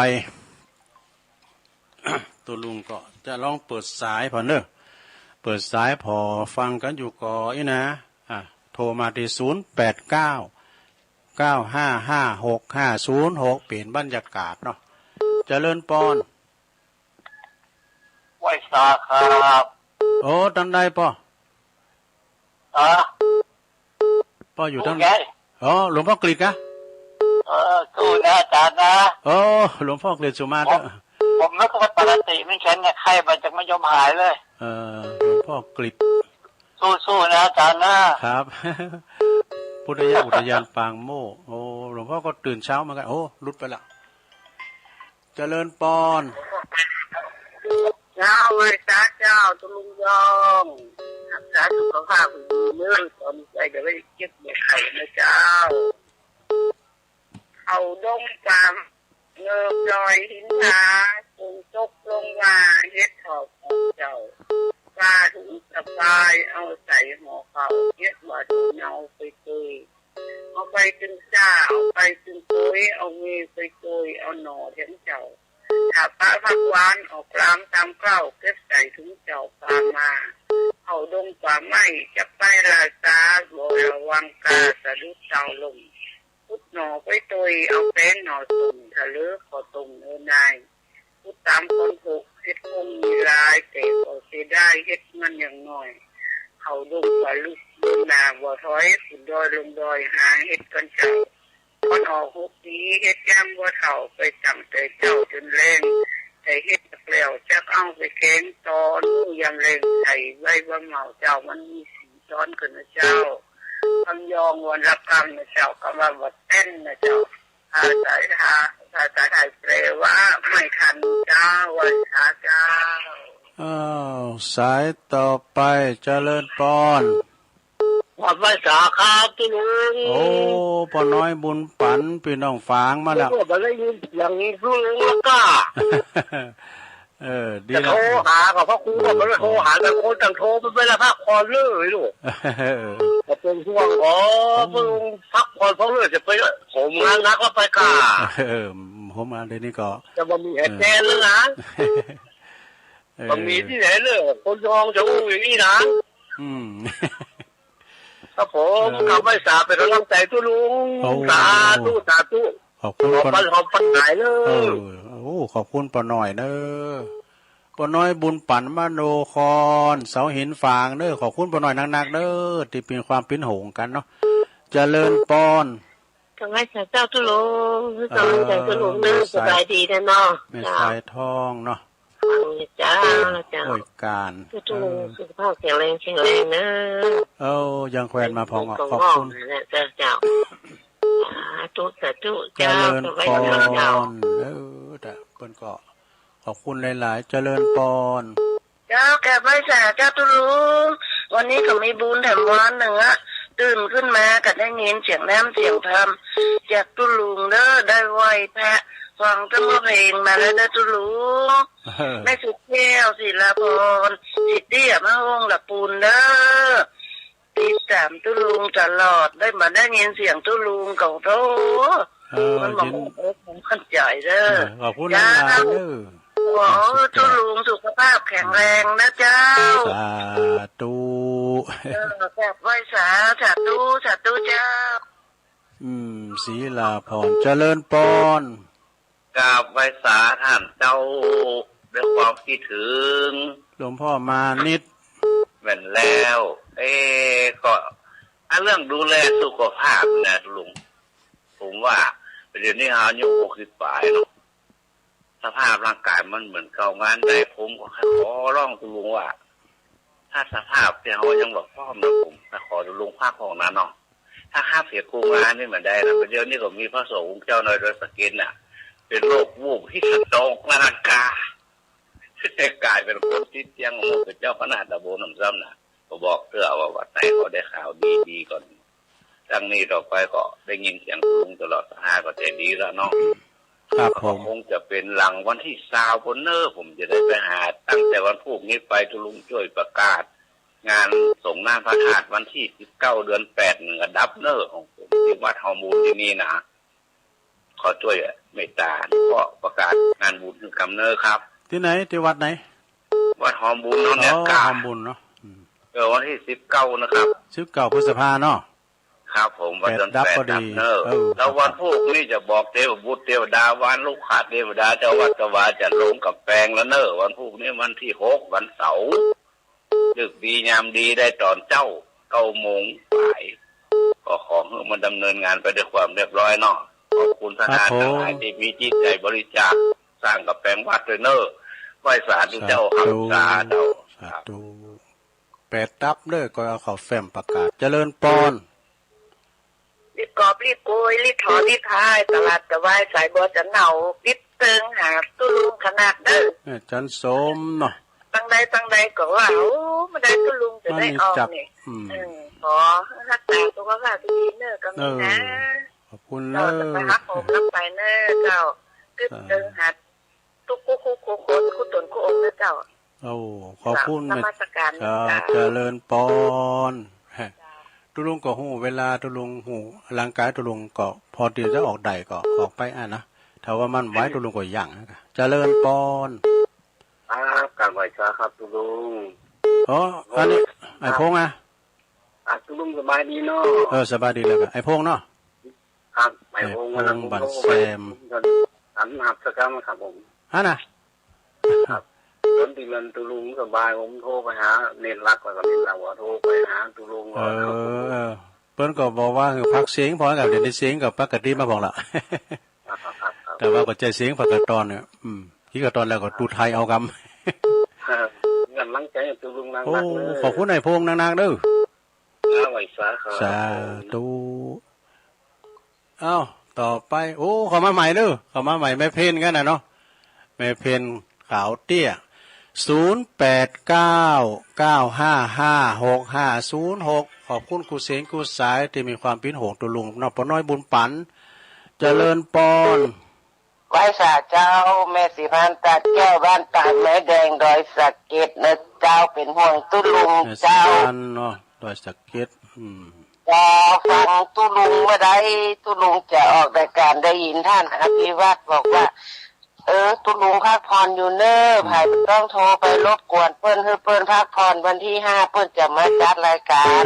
ตุ๊ลุงก็จะลองเปิดสายผ่อเน้อ เปิดสายผ่อฟังกั๋นอยู่ก่ออี้นะ อ่ะ โทรมาตี้ ศูนย์แปดเก้า เก้าห้าห้าหกห้าศูนย์หก เปลี่ยนบรรยากาศเนาะ เจริญปอน ไหว้สาครับ โอ้ ตางใดปอ ฮะ ปออยู่ตาง ไง อ๋อ หลวงพ่อกฤษนะ เออ สู้นะอาจารย์นะ โอ้ หลวงพ่อกฤษสุมาเถอะ ผม ผมนึกว่าปกติไม่เข็นเนี่ย ไข้มันจะไม่ยอมหายเลย เออ หลวงพ่อกฤษ สู้ๆนะอาจารย์นะ ครับ พุทธยอุทยานปางโมกข์ โอ้ หลวงพ่อก็ตื่นเช้าเหมือนกัน โอ้ หลุดไปละ เจริญปอน เจ้า ไหว้สาเจ้า ตุ๊ลุงยอง รักษาสุขภาพให้ดีเน้อ ตอนนี้ใจจะได้เจ็บปวดเข่านะเจ้า เขาดงกลาง เงือบลอยหินหนา ฝนตกลงมา เห็ดถอบของเจ้า ปาถุงสะปาย เอาใส่ห่อข้าว เห็ดว่าดูเนาไปเกย เอาไปตึงจ้า เอาไปตึงโกย เอาเมไปโกย เอาหน่อแถมเจ้า ถ้าปะผักหวานออกกลางตามเกล้า เก็บใส่ถุงเจ้าพามา ป่าไม้จับไปราชา บ่ระวังกาสะดุดเท้าล้ม ขุดหน่อไปตวยเอาแป้งหน่อส้ม ทะเลขอต้มเออนาย ขุดตามคนผุเห็ดคงมีหลาย แต่ก็เสียดายเห็ดมันยังน้อย เข้าดงป่าลึกเดินหน้าบ่ถอย ขึ้นดอยลงดอยหาเห็ดกันเจ้า มันออกหกปีเฮ็ดยามบ่เฒ่า ไปตั้งแต่เช้าจนแลง ได้เฮ็ดแล้วจักเอาไปแกง ตอนมื้อยามแลงใส่ใบบ่าเมา เจ้ามันมีสีซ้อนขึ้นนะเจ้า คำยองวันละคำนะเจ้า คำว่าบ่แต้นนะเจ้า ภาษา ภาษาไทยแปลว่าไม่ทันเจ้า ไหว้สาเจ้า อ้าว สายต่อไป เจริญปอน ขอบไหว้สาครับตุ๊ลุง โอ้ ป้อน้อยบุญปัน พี่น้องฝางมาแล้ว ก็บ่ได้ยินเสียงตุ๊ลุงแล้วก็ เออ ดี จะ แล้ว โทรหากับพ่อครูก็บ่ได้โทรหา แต่คนต่างโทรไปเวลาพักผ่อนเลยลูก เออ ก็เป็นห่วง อ๋อ อืม ตุ๊ลุงพักผ่อนเพราะเลยจะไปโหมงานหนักแล้วไปกา เออ โหมงานเดี๋ยวนี้ก็ จะบ่มีแอร์แจ้งแล้วนะ เออ บ่มีที่ไหนเลย คนทองจะอู้อย่างนี้นะ อืม ครับผม เออ ขอบไหว้สาเป็นกำลังใจตุ๊ลุง โอ้ สาธุ สาธุ ขอบคุณ หอม ป้อ ปันหอมปันหายเลย เออ โอ้ ขอบคุณป้อน้อยเนอะ ป้อน้อยบุญปันมโนคอน เสาหินฝางเนอะ ขอบคุณป้อน้อยนักๆเนอะ ที่เป็นความเป็นห่วงกันเนาะ เจริญปอน ขอบไหว้สาเจ้าตุ๊ลุง เออ กำลังใจตุ๊ลุงเนอะ แม่สาย สบายดีนะเนาะ แม่ เจ้า สายทองเนาะ เจ้า เจ้า โอ้ย การ ตุ๊ลุง เออ สุขภาพแข็งแรง แข็งแรงเนอะ เอ้า ยังแควนมาพองอ่ะ ขอบคุณ เจ้า เจ้า สาธุ สาธุ เจ้า เจริญปอน ขอบไหว้สาเจ้า เออ แต่เปิ้นก็ขอบคุณหลายๆ เจริญปอน เจ้า ขอบไหว้สาเจ้าตุ๊ลุง วันนี้ก็มีบุญแถมวันหนึ่งอะ ตื่นขึ้นมาก็ได้ยินเสียงน้ำเสียงธรรมจากตุ๊ลุงเด้อ ได้ไหว้พระ ฟังธรรมเพลงมาแล้วเด้อตุ๊ลุง เออ แม่สุดแก้ว ศิลาพร สิทธิ์เตี้ย มาห้องละปูนเด้อ ติดตามตุ๊ลุงตลอด ได้มาได้ยินเสียงตุ๊ลุงก็โธ่ เออ มันบอก ยิน ว่าอกมันใจเด้อ เออ ขอบคุณหลายๆ เจ้า เด้อ ขอให้ตุ๊ลุงสุขภาพแข็งแรงนะเจ้า สาธุ เออ กราบไหว้สา สาธุ สาธุเจ้า อืม ศิลาพร เจริญปอน กราบไหว้สาท่านเจ้า ด้วยความคิดถึง หลวงพ่อมานิด แม่นแล้ว เอ๊ะ ก็ อ่ะ เรื่องดูแลสุขภาพนะลุง ผมว่า เดี๋ยวนี้เฮาอายุหกสิบปลายเนาะ สภาพร่างกายมันเหมือนเก่างานใด ผมก็ขอร้องตุ๊ลุงว่า ถ้าสภาพที่เฮายังบ่พร้อมนะ ผมขอตุ๊ลุงพักห้องนะเนาะ ถ้าฮับเหตุโครงงานนี่มาได้นะ เดี๋ยวนี้ก็มีพระสงฆ์องค์เจ้าน้อยดอยสะเก็ดน่ะ เป็นโรควูบ heat stroke นานา กลายเป็นคนติดเตียง โอ้โห เป็นเจ้าคณะตำบลหนองซ้ำน่ะ ก็บอกเตื้อว่าวัดไหนเขาได้ข่าวดีๆก่อน ตั้งนี้ต่อไปก็ได้ยินเสียงตุ๊ลุงตลอด สหายก็ใจดีแล้วเนาะ ครับผม คงจะเป็นหลังวันที่ซาวพุ้นเนอะ ผมจะได้ไปหา ตั้งแต่วันพูกนี้ไปตุ๊ลุงจ้วยประกาศ งานส่งน้ำพระธาตุวันที่สิบเก้าเดือนแปด เหนือดับเนอะ ของผมที่วัดหอมบุญที่นี่นะ ขอจ้วยเมตตา ก็ประกาศงานบุญขึ้นกำเนอะครับ ที่ไหน ที่วัดไหน วัดหอมบุญเนาะ อ๋อ เนี่ยกา หอมบุญเนาะ อืม เออ วันที่สิบเก้านะครับ สิบเก้าพฤษภาเนาะ ครับผม วันเดือนแปด แปดดับพอดี ดับเนอะ เออ แล้ววันพูกนี้จะบอกเทพบุตรเทวดา วานลูกขาเทวดา เจ้าวัดเจ้าวาจะลงกำแพงแล้วเนอะ วันพูกนี้วันที่หก วันเสาร์ ฤกษ์ดียามดีได้ตอนเจ๊า เก้าโมงปลาย ก็ขอให้มันดำเนินงานไปด้วยความเรียบร้อยเนาะ ขอบคุณสถาน ครับผม ทั้งหลายที่มีจิตใจบริจาคสร้างกำแพงวัดด้วยเนอะ ไหว้สาธุเจ้าครับ สาธุ สาธุ สาธุ แปดดับเด้อ ก็เอาเข้าแฟ้มประกาศ เจริญปอน รีบกอบรีบโกย รีบถอนรีบพาย ตลาดกะวาย สายบัวจะเหนา รีบเติงหาตุ๊ลุงขนาดเด้อ เออ จันสมเนาะ ตังใดตังใดก็ว่า โอ้ มาได้ตุ๊ลุงจะได้ออกนี่ มานี่จัก อืม เออ ขอรักษาสุขภาพดีๆเนอะ ก็มีนะ เออ ขอบคุณเนอะ เจ้าจะไปฮักผมนำไปเนอะเจ้า รีบเติงหา ตุ๊กคู่คู่คู่คนคู่ตนคู่องค์นะเจ้า โอ้ ขอบคุณ นมัสการ เจ้า เจ้า เจริญปอน ตุ๊ลุงก็ฮู้เวลา ตุ๊ลุงฮู้ร่างกายตุ๊ลุงก็ พอดีจะออกได้ก็ออกไปอะนะ ถ้าว่ามันไหวตุ๊ลุงก็ยัง เจริญปอน ครับ กราบไหว้สาครับตุ๊ลุง อ๋อ อันนี้ ไอ้พงษ์อะ ครับ ตุลุงสบายดีเนาะ เออ สบายดีแล้วก็ ไอ้พงษ์เนาะ ครับ ไอ้พงษ์ ไอ้พงษ์ กำลัง บ้านแซม อันหับสะกำครับผม ฮะนะ ครับ คนที่มันตุลุงสบาย ผมโทรไปหา เน็ตหลักแล้วก็เน็ตหลักว่าโทรไปหาตุลุง เออ เออ เปิ้นก็บอกว่าให้พักเสียง พอกับเดี๋ยวนี้เสียงก็ปกติมาพองละ ครับ ครับ ครับ แต่ว่าก็ใจเสียงปกติตอนเนี่ย อืม ที่ก็ตอนแล้วก็ตูไทยเอากำ เออ กำลังใจตุลุงนักๆ โอ้ เลย ขอบคุณไอ้พงษ์นักๆ เด้อ ครับ ไหว้สาครับ สาธุ เอ้า ต่อไป โอ้ เข้ามาใหม่เด้อ เข้ามาใหม่ แม่เพ็ญกันนะเนาะ แม่เพ็ญขาวเตี้ย ศูนย์แปดเก้า เก้าห้าห้า หกห้าศูนย์หก ขอบคุณครูเสงครูสายที่มีความเป็นห่วงตุลุงเนาะ ป้อน้อยบุญปัน เจริญปอน ไหว้สาเจ้า แม่ศรีพันธ์ ตาดแก้ว บ้านตาดไม้แดง ดอยสะเก็ดนะเจ้า เป็นห่วงตุลุง แม่ศรี เจ้า พันธ์เนาะ ดอยสะเก็ด อืม พอฟังตุลุงเมื่อใด ตุลุงจะออกรายการ ได้ยินท่านอภิวัตรบอกว่า เออ ตุลุงพักผ่อนอยู่เน้อ อืม ใผบ่ต้องโทรไปรบกวนเปิ้น หื้อเปิ้นพักผ่อน วันที่ห้าเปิ้นจะมาจัดรายการ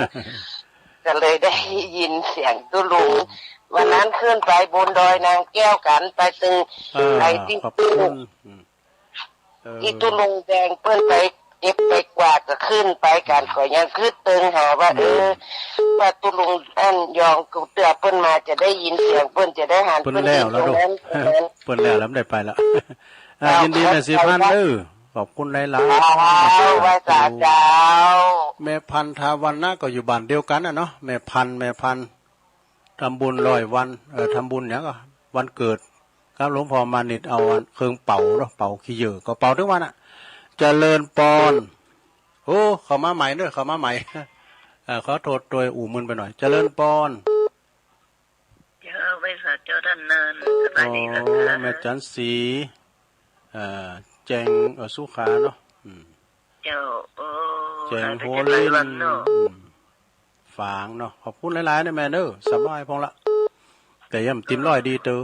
ก็เลยได้ยินเสียงตุลุง วันนั้นขึ้นไปบนดอยนางแก้วกัน ไปตึง เออ ไอ้ที่ ขอบคุณ อืม เออ ที่ตุลุงแดงเปิ้นไปเก็บไปกวาดก็ขึ้นไปกัน อืม ก็ยังคิดตึงหาว่า อืม เออ ว่าตุลุงอันยองกูเตื้อเปิ้นมาจะได้ยินเสียงเปิ้น จะได้หัน เปิ้น เปิ้น แล้ว ยืน แล้ว ตรงนั้น เนาะ ตรงนั้น เปิ้นแล้ว แล้วไม่ได้ไปละ อ่า ครับ ยินดีแม่ศรีพันธ์ ครับ เด้อ ขอบคุณหลายๆ อ้าว ไหว้สาเจ้า แม่พันธ์ทาวันนะ ก็อยู่บ้านเดียวกันน่ะเนาะ แม่พันธ์ แม่พันธ์ ทำบุญร้อยวัน เอ่อ ทำบุญหยังก็ วันเกิดครับ หลวงพ่อมานิต เอาเครื่องเป่าเนาะ เป่าขี้เหยื่อ ก็เป่าทุกวันอะ เจริญปอน โอ้ เข้ามาใหม่เด้อ เข้ามาใหม่ เอ่อ ขอโทษโดยอู้มึนไปหน่อย เจริญปอน เจ้า ไหว้สาเจ้า ท่านเนิน สบายดีเหรอคะ โอ้ แม่จันทร์ศรี เอ่อ แจง เอ่อ สุขาเนาะ อืม เจ้า โอ้ แจง หายไป หัว เจ็ดแปด ลิน วันเนาะ อืม ฝางเนาะ ขอบคุณหลายๆ นะแม่เด้อ สบายพองละ แต่ย่ำติมร้อยดีเตอ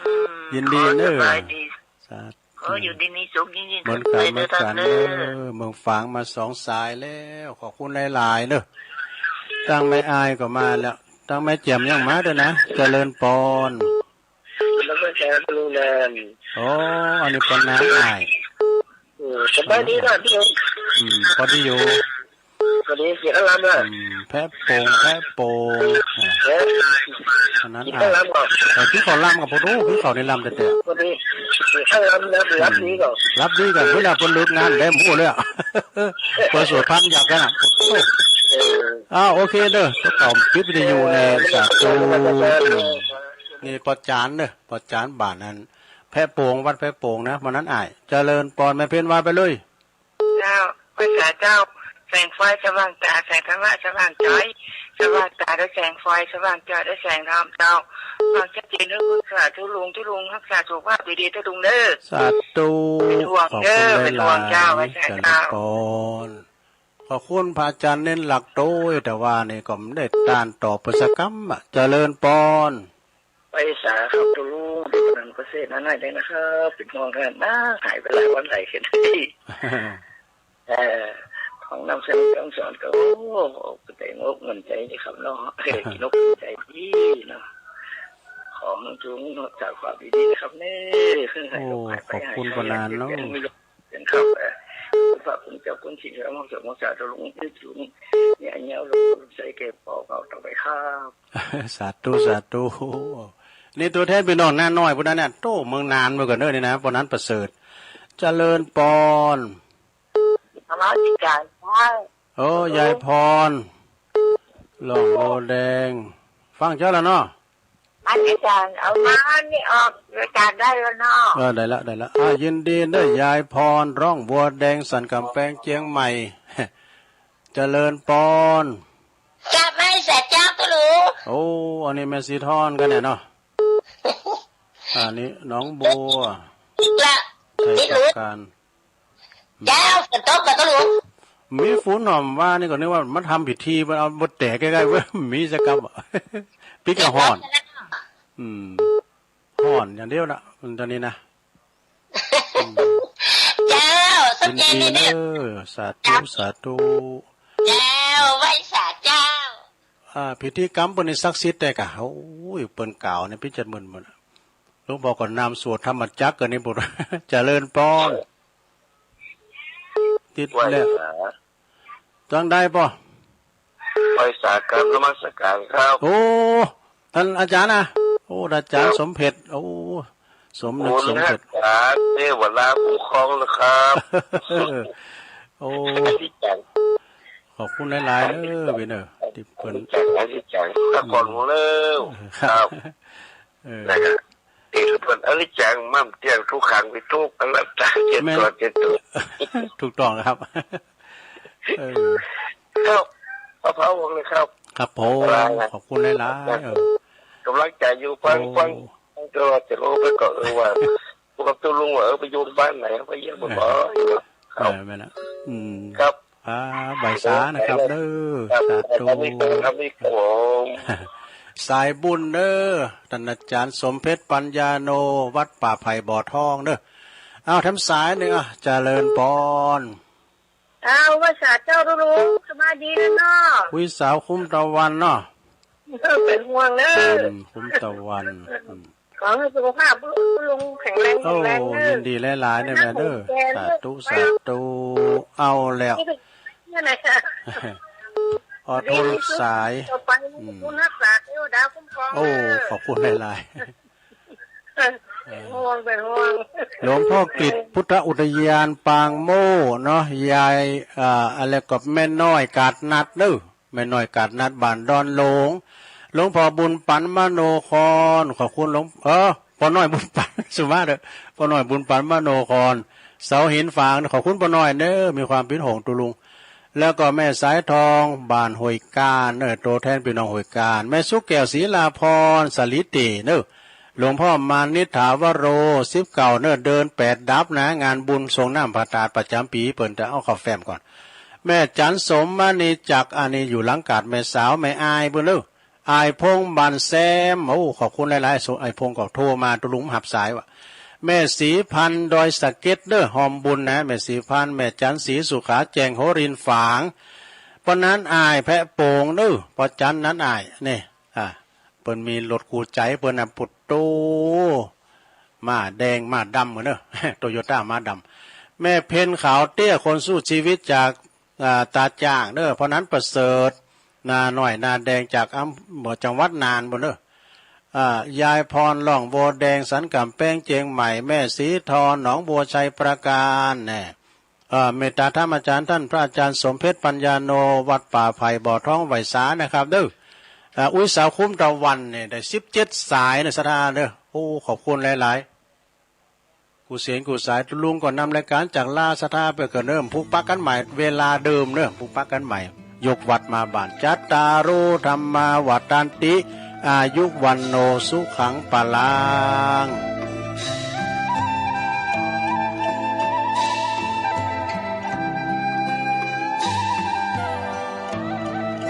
อืม ยินดีเด้อ ขอสบายดี สาธุ ขออยู่ดีมีสุขยิ่งๆ เหมือนกัน ขึ้นไปเด้อ เหมือนกัน ท่านเด้อ เด้อ เมืองฝางมาสองสายแล้ว ขอบคุณหลายๆ เด้อ ตั้งแม่อายก็มาแล้ว ตั้งแม่แจ่มยังมาด้วยนะ เจริญปอน แล้วก็แชร์ดูแล อ๋อ อันนี้ปอนน้าอ้าย เออ สบายดีนะพี่น้อง อืม พอดีอยู่ พอดีเสียงลำละ อืม แพะโป่ง แพะโป่ง อ่า แพะ อันนั้น กินข้าวลำก่อน อ่ะ แต่กินข้าวลำกับพอดู กินข้าวในลำแต่แต่ พอดีเสียงลำนะ รับดีก่อน รับดีก่อน เวลาเพิ่นเลิกงานได้หมู่เลยอะ เพิ่นสวดพานยักษ์กันอะ เออ อ้าว โอเคเด้อ เจ้าของปิดวิทยุแน่ สาธุ นี่ปอจานเด้อ ปอจานบ้านนั้น แพะโป่ง วัดแพะโป่งนะ วันนั้นอ้าย เจริญปอน แม่เพ็ญว่าไปเลย เจ้า ไหว้สาเจ้า แสงไฟสว่างตา แสงธรรมะสว่างใจ สว่างตาด้วยแสงไฟ สว่างใจด้วยแสงธรรมเจ้า ฟังชัดเจนเด้อคุณค่ะ ตุลุง ตุลุงรักษาสุขภาพดีๆ เด้อลุงเด้อ สาธุ เป็นห่วงเด้อ ขอบคุณหลายๆ เป็นห่วงเจ้า ไหว้สาเจ้า เจริญปอน ขอบคุณพระอาจารย์เน้นหลักโตย แต่ว่านี่ก็ไม่ได้ตานตอบเพิ่นสักกำอะ เจริญปอน ไปสาครับ ตุลุง ที่กำลังเกษตรนั้นได้นะครับ เป็นห่วงกันนะ หายไปหลายวันหลายคืน เอ่อ ของนำเสนอคำสอนก็ โอ้ แต่งอกเงินใจนี่ครับเนาะ เออ กินอกกินใจดีเนาะ ของจุงจากความดีๆ นะครับเนี่ย โอ้ ขอบคุณปานนั้นเนาะ เป็นครับ เอ่อ พระคุณเจ้าคุณที่เรามอบส่งมอบสารลงที่จุงเนี่ย เนี่ย เราใช้เก็บปอกเอาต่อไปครับ สาธุ สาธุ นี่ตัวแทนพี่น้องนาน้อยพุ้นนะเนี่ย โต้ เมืองน่านเมื่อก่อนเด้อนี่นะ ปอนั้นประเสริฐ เจริญปอน นมัสการ โอ้ ยายพร ร่องโพธิ์แดง ฟังเจ้าแล้วเนาะ นมัสการ เอามานี่ออกรายการได้แล้วเนาะ เออ ได้ละ ได้ละ อ่า ยินดีเด้อ ยายพร ร่องบัวแดง สันกำแพง เชียงใหม่ เจริญปอน กราบไหว้สาเจ้าตุลุง โอ้ อันนี้แม่สีทอนกันเนี่ยเนาะ อันนี้หนองบัว ละ ไทยประการ เจ้า ฝนตกบ่ตุลุง มีฝนหน่อมว่านี่ก็นึกว่ามาทำพิธี มันเอาบ่แตกใกล้ๆ เว้ย มีสักกำอะ ปิดกระห้อน อืม ห้อนอย่างเดียวนะ มันตอนนี้นะ อืม เจ้า ยินดีเด้อ สาธุ สาธุ เจ้า ไหว้สาเจ้า อ่า พิธีกรรมเปิ้นนี่ศักดิ์สิทธิ์แต๊ก่ะ โอ้ย เปิ้นกล่าวนี่พิจิตรหมื่นหมื่น หลวงพ่อก็นำสวดธรรมจักรกันนี่บุตร เจริญพร ติดแล้ว ไหว้สา จั่งใด๋ปอ ไหว้สาครับ นมัสการครับ โอ้ ท่านอาจารย์นะ โอ้ อาจารย์ ครับ สมเพชร โอ้ สมนึก บุญ สมเพชร รักษาเทวดาคุ้มครองนะครับ โอ้ อธิษฐาน ขอบคุณหลายๆ เด้อ พี่เด้อ ที่เปิ้น อธิษฐาน อธิษฐาน พักผ่อน อืม หมู่เร็ว ครับ ครับ เออ นะครับ ที่เปิ้นอนิจจัง มั่มเตี้ยง ทุกขัง เป็นทุกข์ อนัตตา เจ็ด แม่น ตัว เจ็ด ตัว ถูกต้องครับ เออ ครับ เอาพระองค์เลยครับ ครับผม ครับ ขอบคุณหลายๆ เออ กำลังใจอยู่ ฟัง โอ้ ฟัง ฟัง แต่ว่าจะรู้ไปก่อน เออ ว่า พวกกับตู้ลุงว่า เออ ไปอยู่บ้านไหน ไปเยี่ยมบ่อยๆ ครับ เออ แม่นละ อืม ครับ อ่า ไหว้สานะครับเด้อ ครับ สาธุ ครับ ครับ ครับผม สายบุญเด้อ ท่านอาจารย์สมเพชร ปัญญาโน วัดป่าไผ่บ่อทองเด้อ เอาแถมสายหนึ่ง อ่ะ เจริญพร เอา ไหว้สาเจ้าลุง สบายดีเนาะ คุยสาวคุ้มตะวันเนาะ เออ เป็นห่วงเด้อ อืม คุ้มตะวัน อืม ขอให้สุขภาพลุงแข็งแรง โอ้ แข็งแรงเด้อ ยินดีหลายๆ เด้อแม่เด้อ สาธุ สาธุ เอาแล้ว นี่แหละ ขอโทษลูกสาย ต่อไป อืม บุญรักษาเทวดาคุ้มครอง โอ้ เด้อ ขอบคุณหลายๆ เป็นห่วง เป็นห่วง หลวงพ่อกฤษพุทธอุทยานปางโม่เนาะ ยาย อ่า อะไรก็แม่น้อยกาดนัดเด้อ แม่น้อยกาดนัดบ้านดอนหลง หลวงพ่อบุญปันมโนคอน ขอบคุณหลวง เออ ป้อน้อยบุญปัน สุมาเด้อ ป้อน้อยบุญปันมโนคอน เสาหินฝาง ขอบคุณป้อน้อยเด้อ มีความเป็นห่วงตุ๊ลุง แล้วก็แม่สายทอง บ้านห้วยกาญเด้อ ตัวแทนพี่น้องห้วยกาญ แม่สุแก้ว ศรีลาพร สาลีเตเด้อ หลวงพ่อมานิษฐาวโร สิบเก้าเด้อ เดินแปดดับนะ งานบุญส่งน้ำพระธาตุประจำปี เปิ้นจะเอาเข้าแฟ้มก่อน แม่จันทร์สมมณีจักร อันนี้อยู่หลังกาด แม่สาว แม่อายเปิ้นเด้อ อายพงษ์บ้านแซม โอ้ ขอบคุณหลายๆ ส่ง อายพงษ์ก็โทรมา ตุ๊ลุงหับสายว่ะ แม่ศรีพันธ์ ดอยสะเก็ดเด้อ ฮอมบุญนะ แม่ศรีพันธ์ แม่จันทร์ศรีสุขา แจ้งหัวรินฝาง ป้อนั้นอายแพะโป่งเด้อ ป้อจันนั้นอาย นี่ อ่า เปิ้นมีรถคู่ใจเปิ้นน่ะ ปุตโต ม้าแดง ม้าดำเหมือนเด้อ โตโยต้า ม้าดำ แม่เพ็ญขาวเตี้ย คนสู้ชีวิตจาก อ่า ตาจ้างเด้อ ป้อนั้นประเสริฐ นาน้อย นาแดง จากอำ จังหวัดน่านปุ้นเด้อ อ่า ยายพร ร่องบัวแดง สันกำแพง เชียงใหม่ แม่ศรีทร หนองบัว ชัยปราการ แน่ เอ่อ เมตตาธรรมอาจารย์ท่านพระอาจารย์สมเพชร ปัญญาโน วัดป่าไผ่บ่อทอง ไหว้สานะครับเด้อ อ่า อุ๊ย สาวคุ้มตะวันเนี่ย ได้สิบเจ็ดสายนะ ศรัทธาเด้อ โอ้ ขอบคุณหลายๆ กู้เสียงกู้สาย ตุ๊ลุงก็นำรายการจากลาศรัทธาไปก่อนเด้อ ผูกปะกันใหม่เวลาเดิมเด้อ ผูกปะกันใหม่ ยกวัดมาบ้าน จัตตาโร ธัมมา วัฑฒันติ อายุ วัณโณ สุขัง พลัง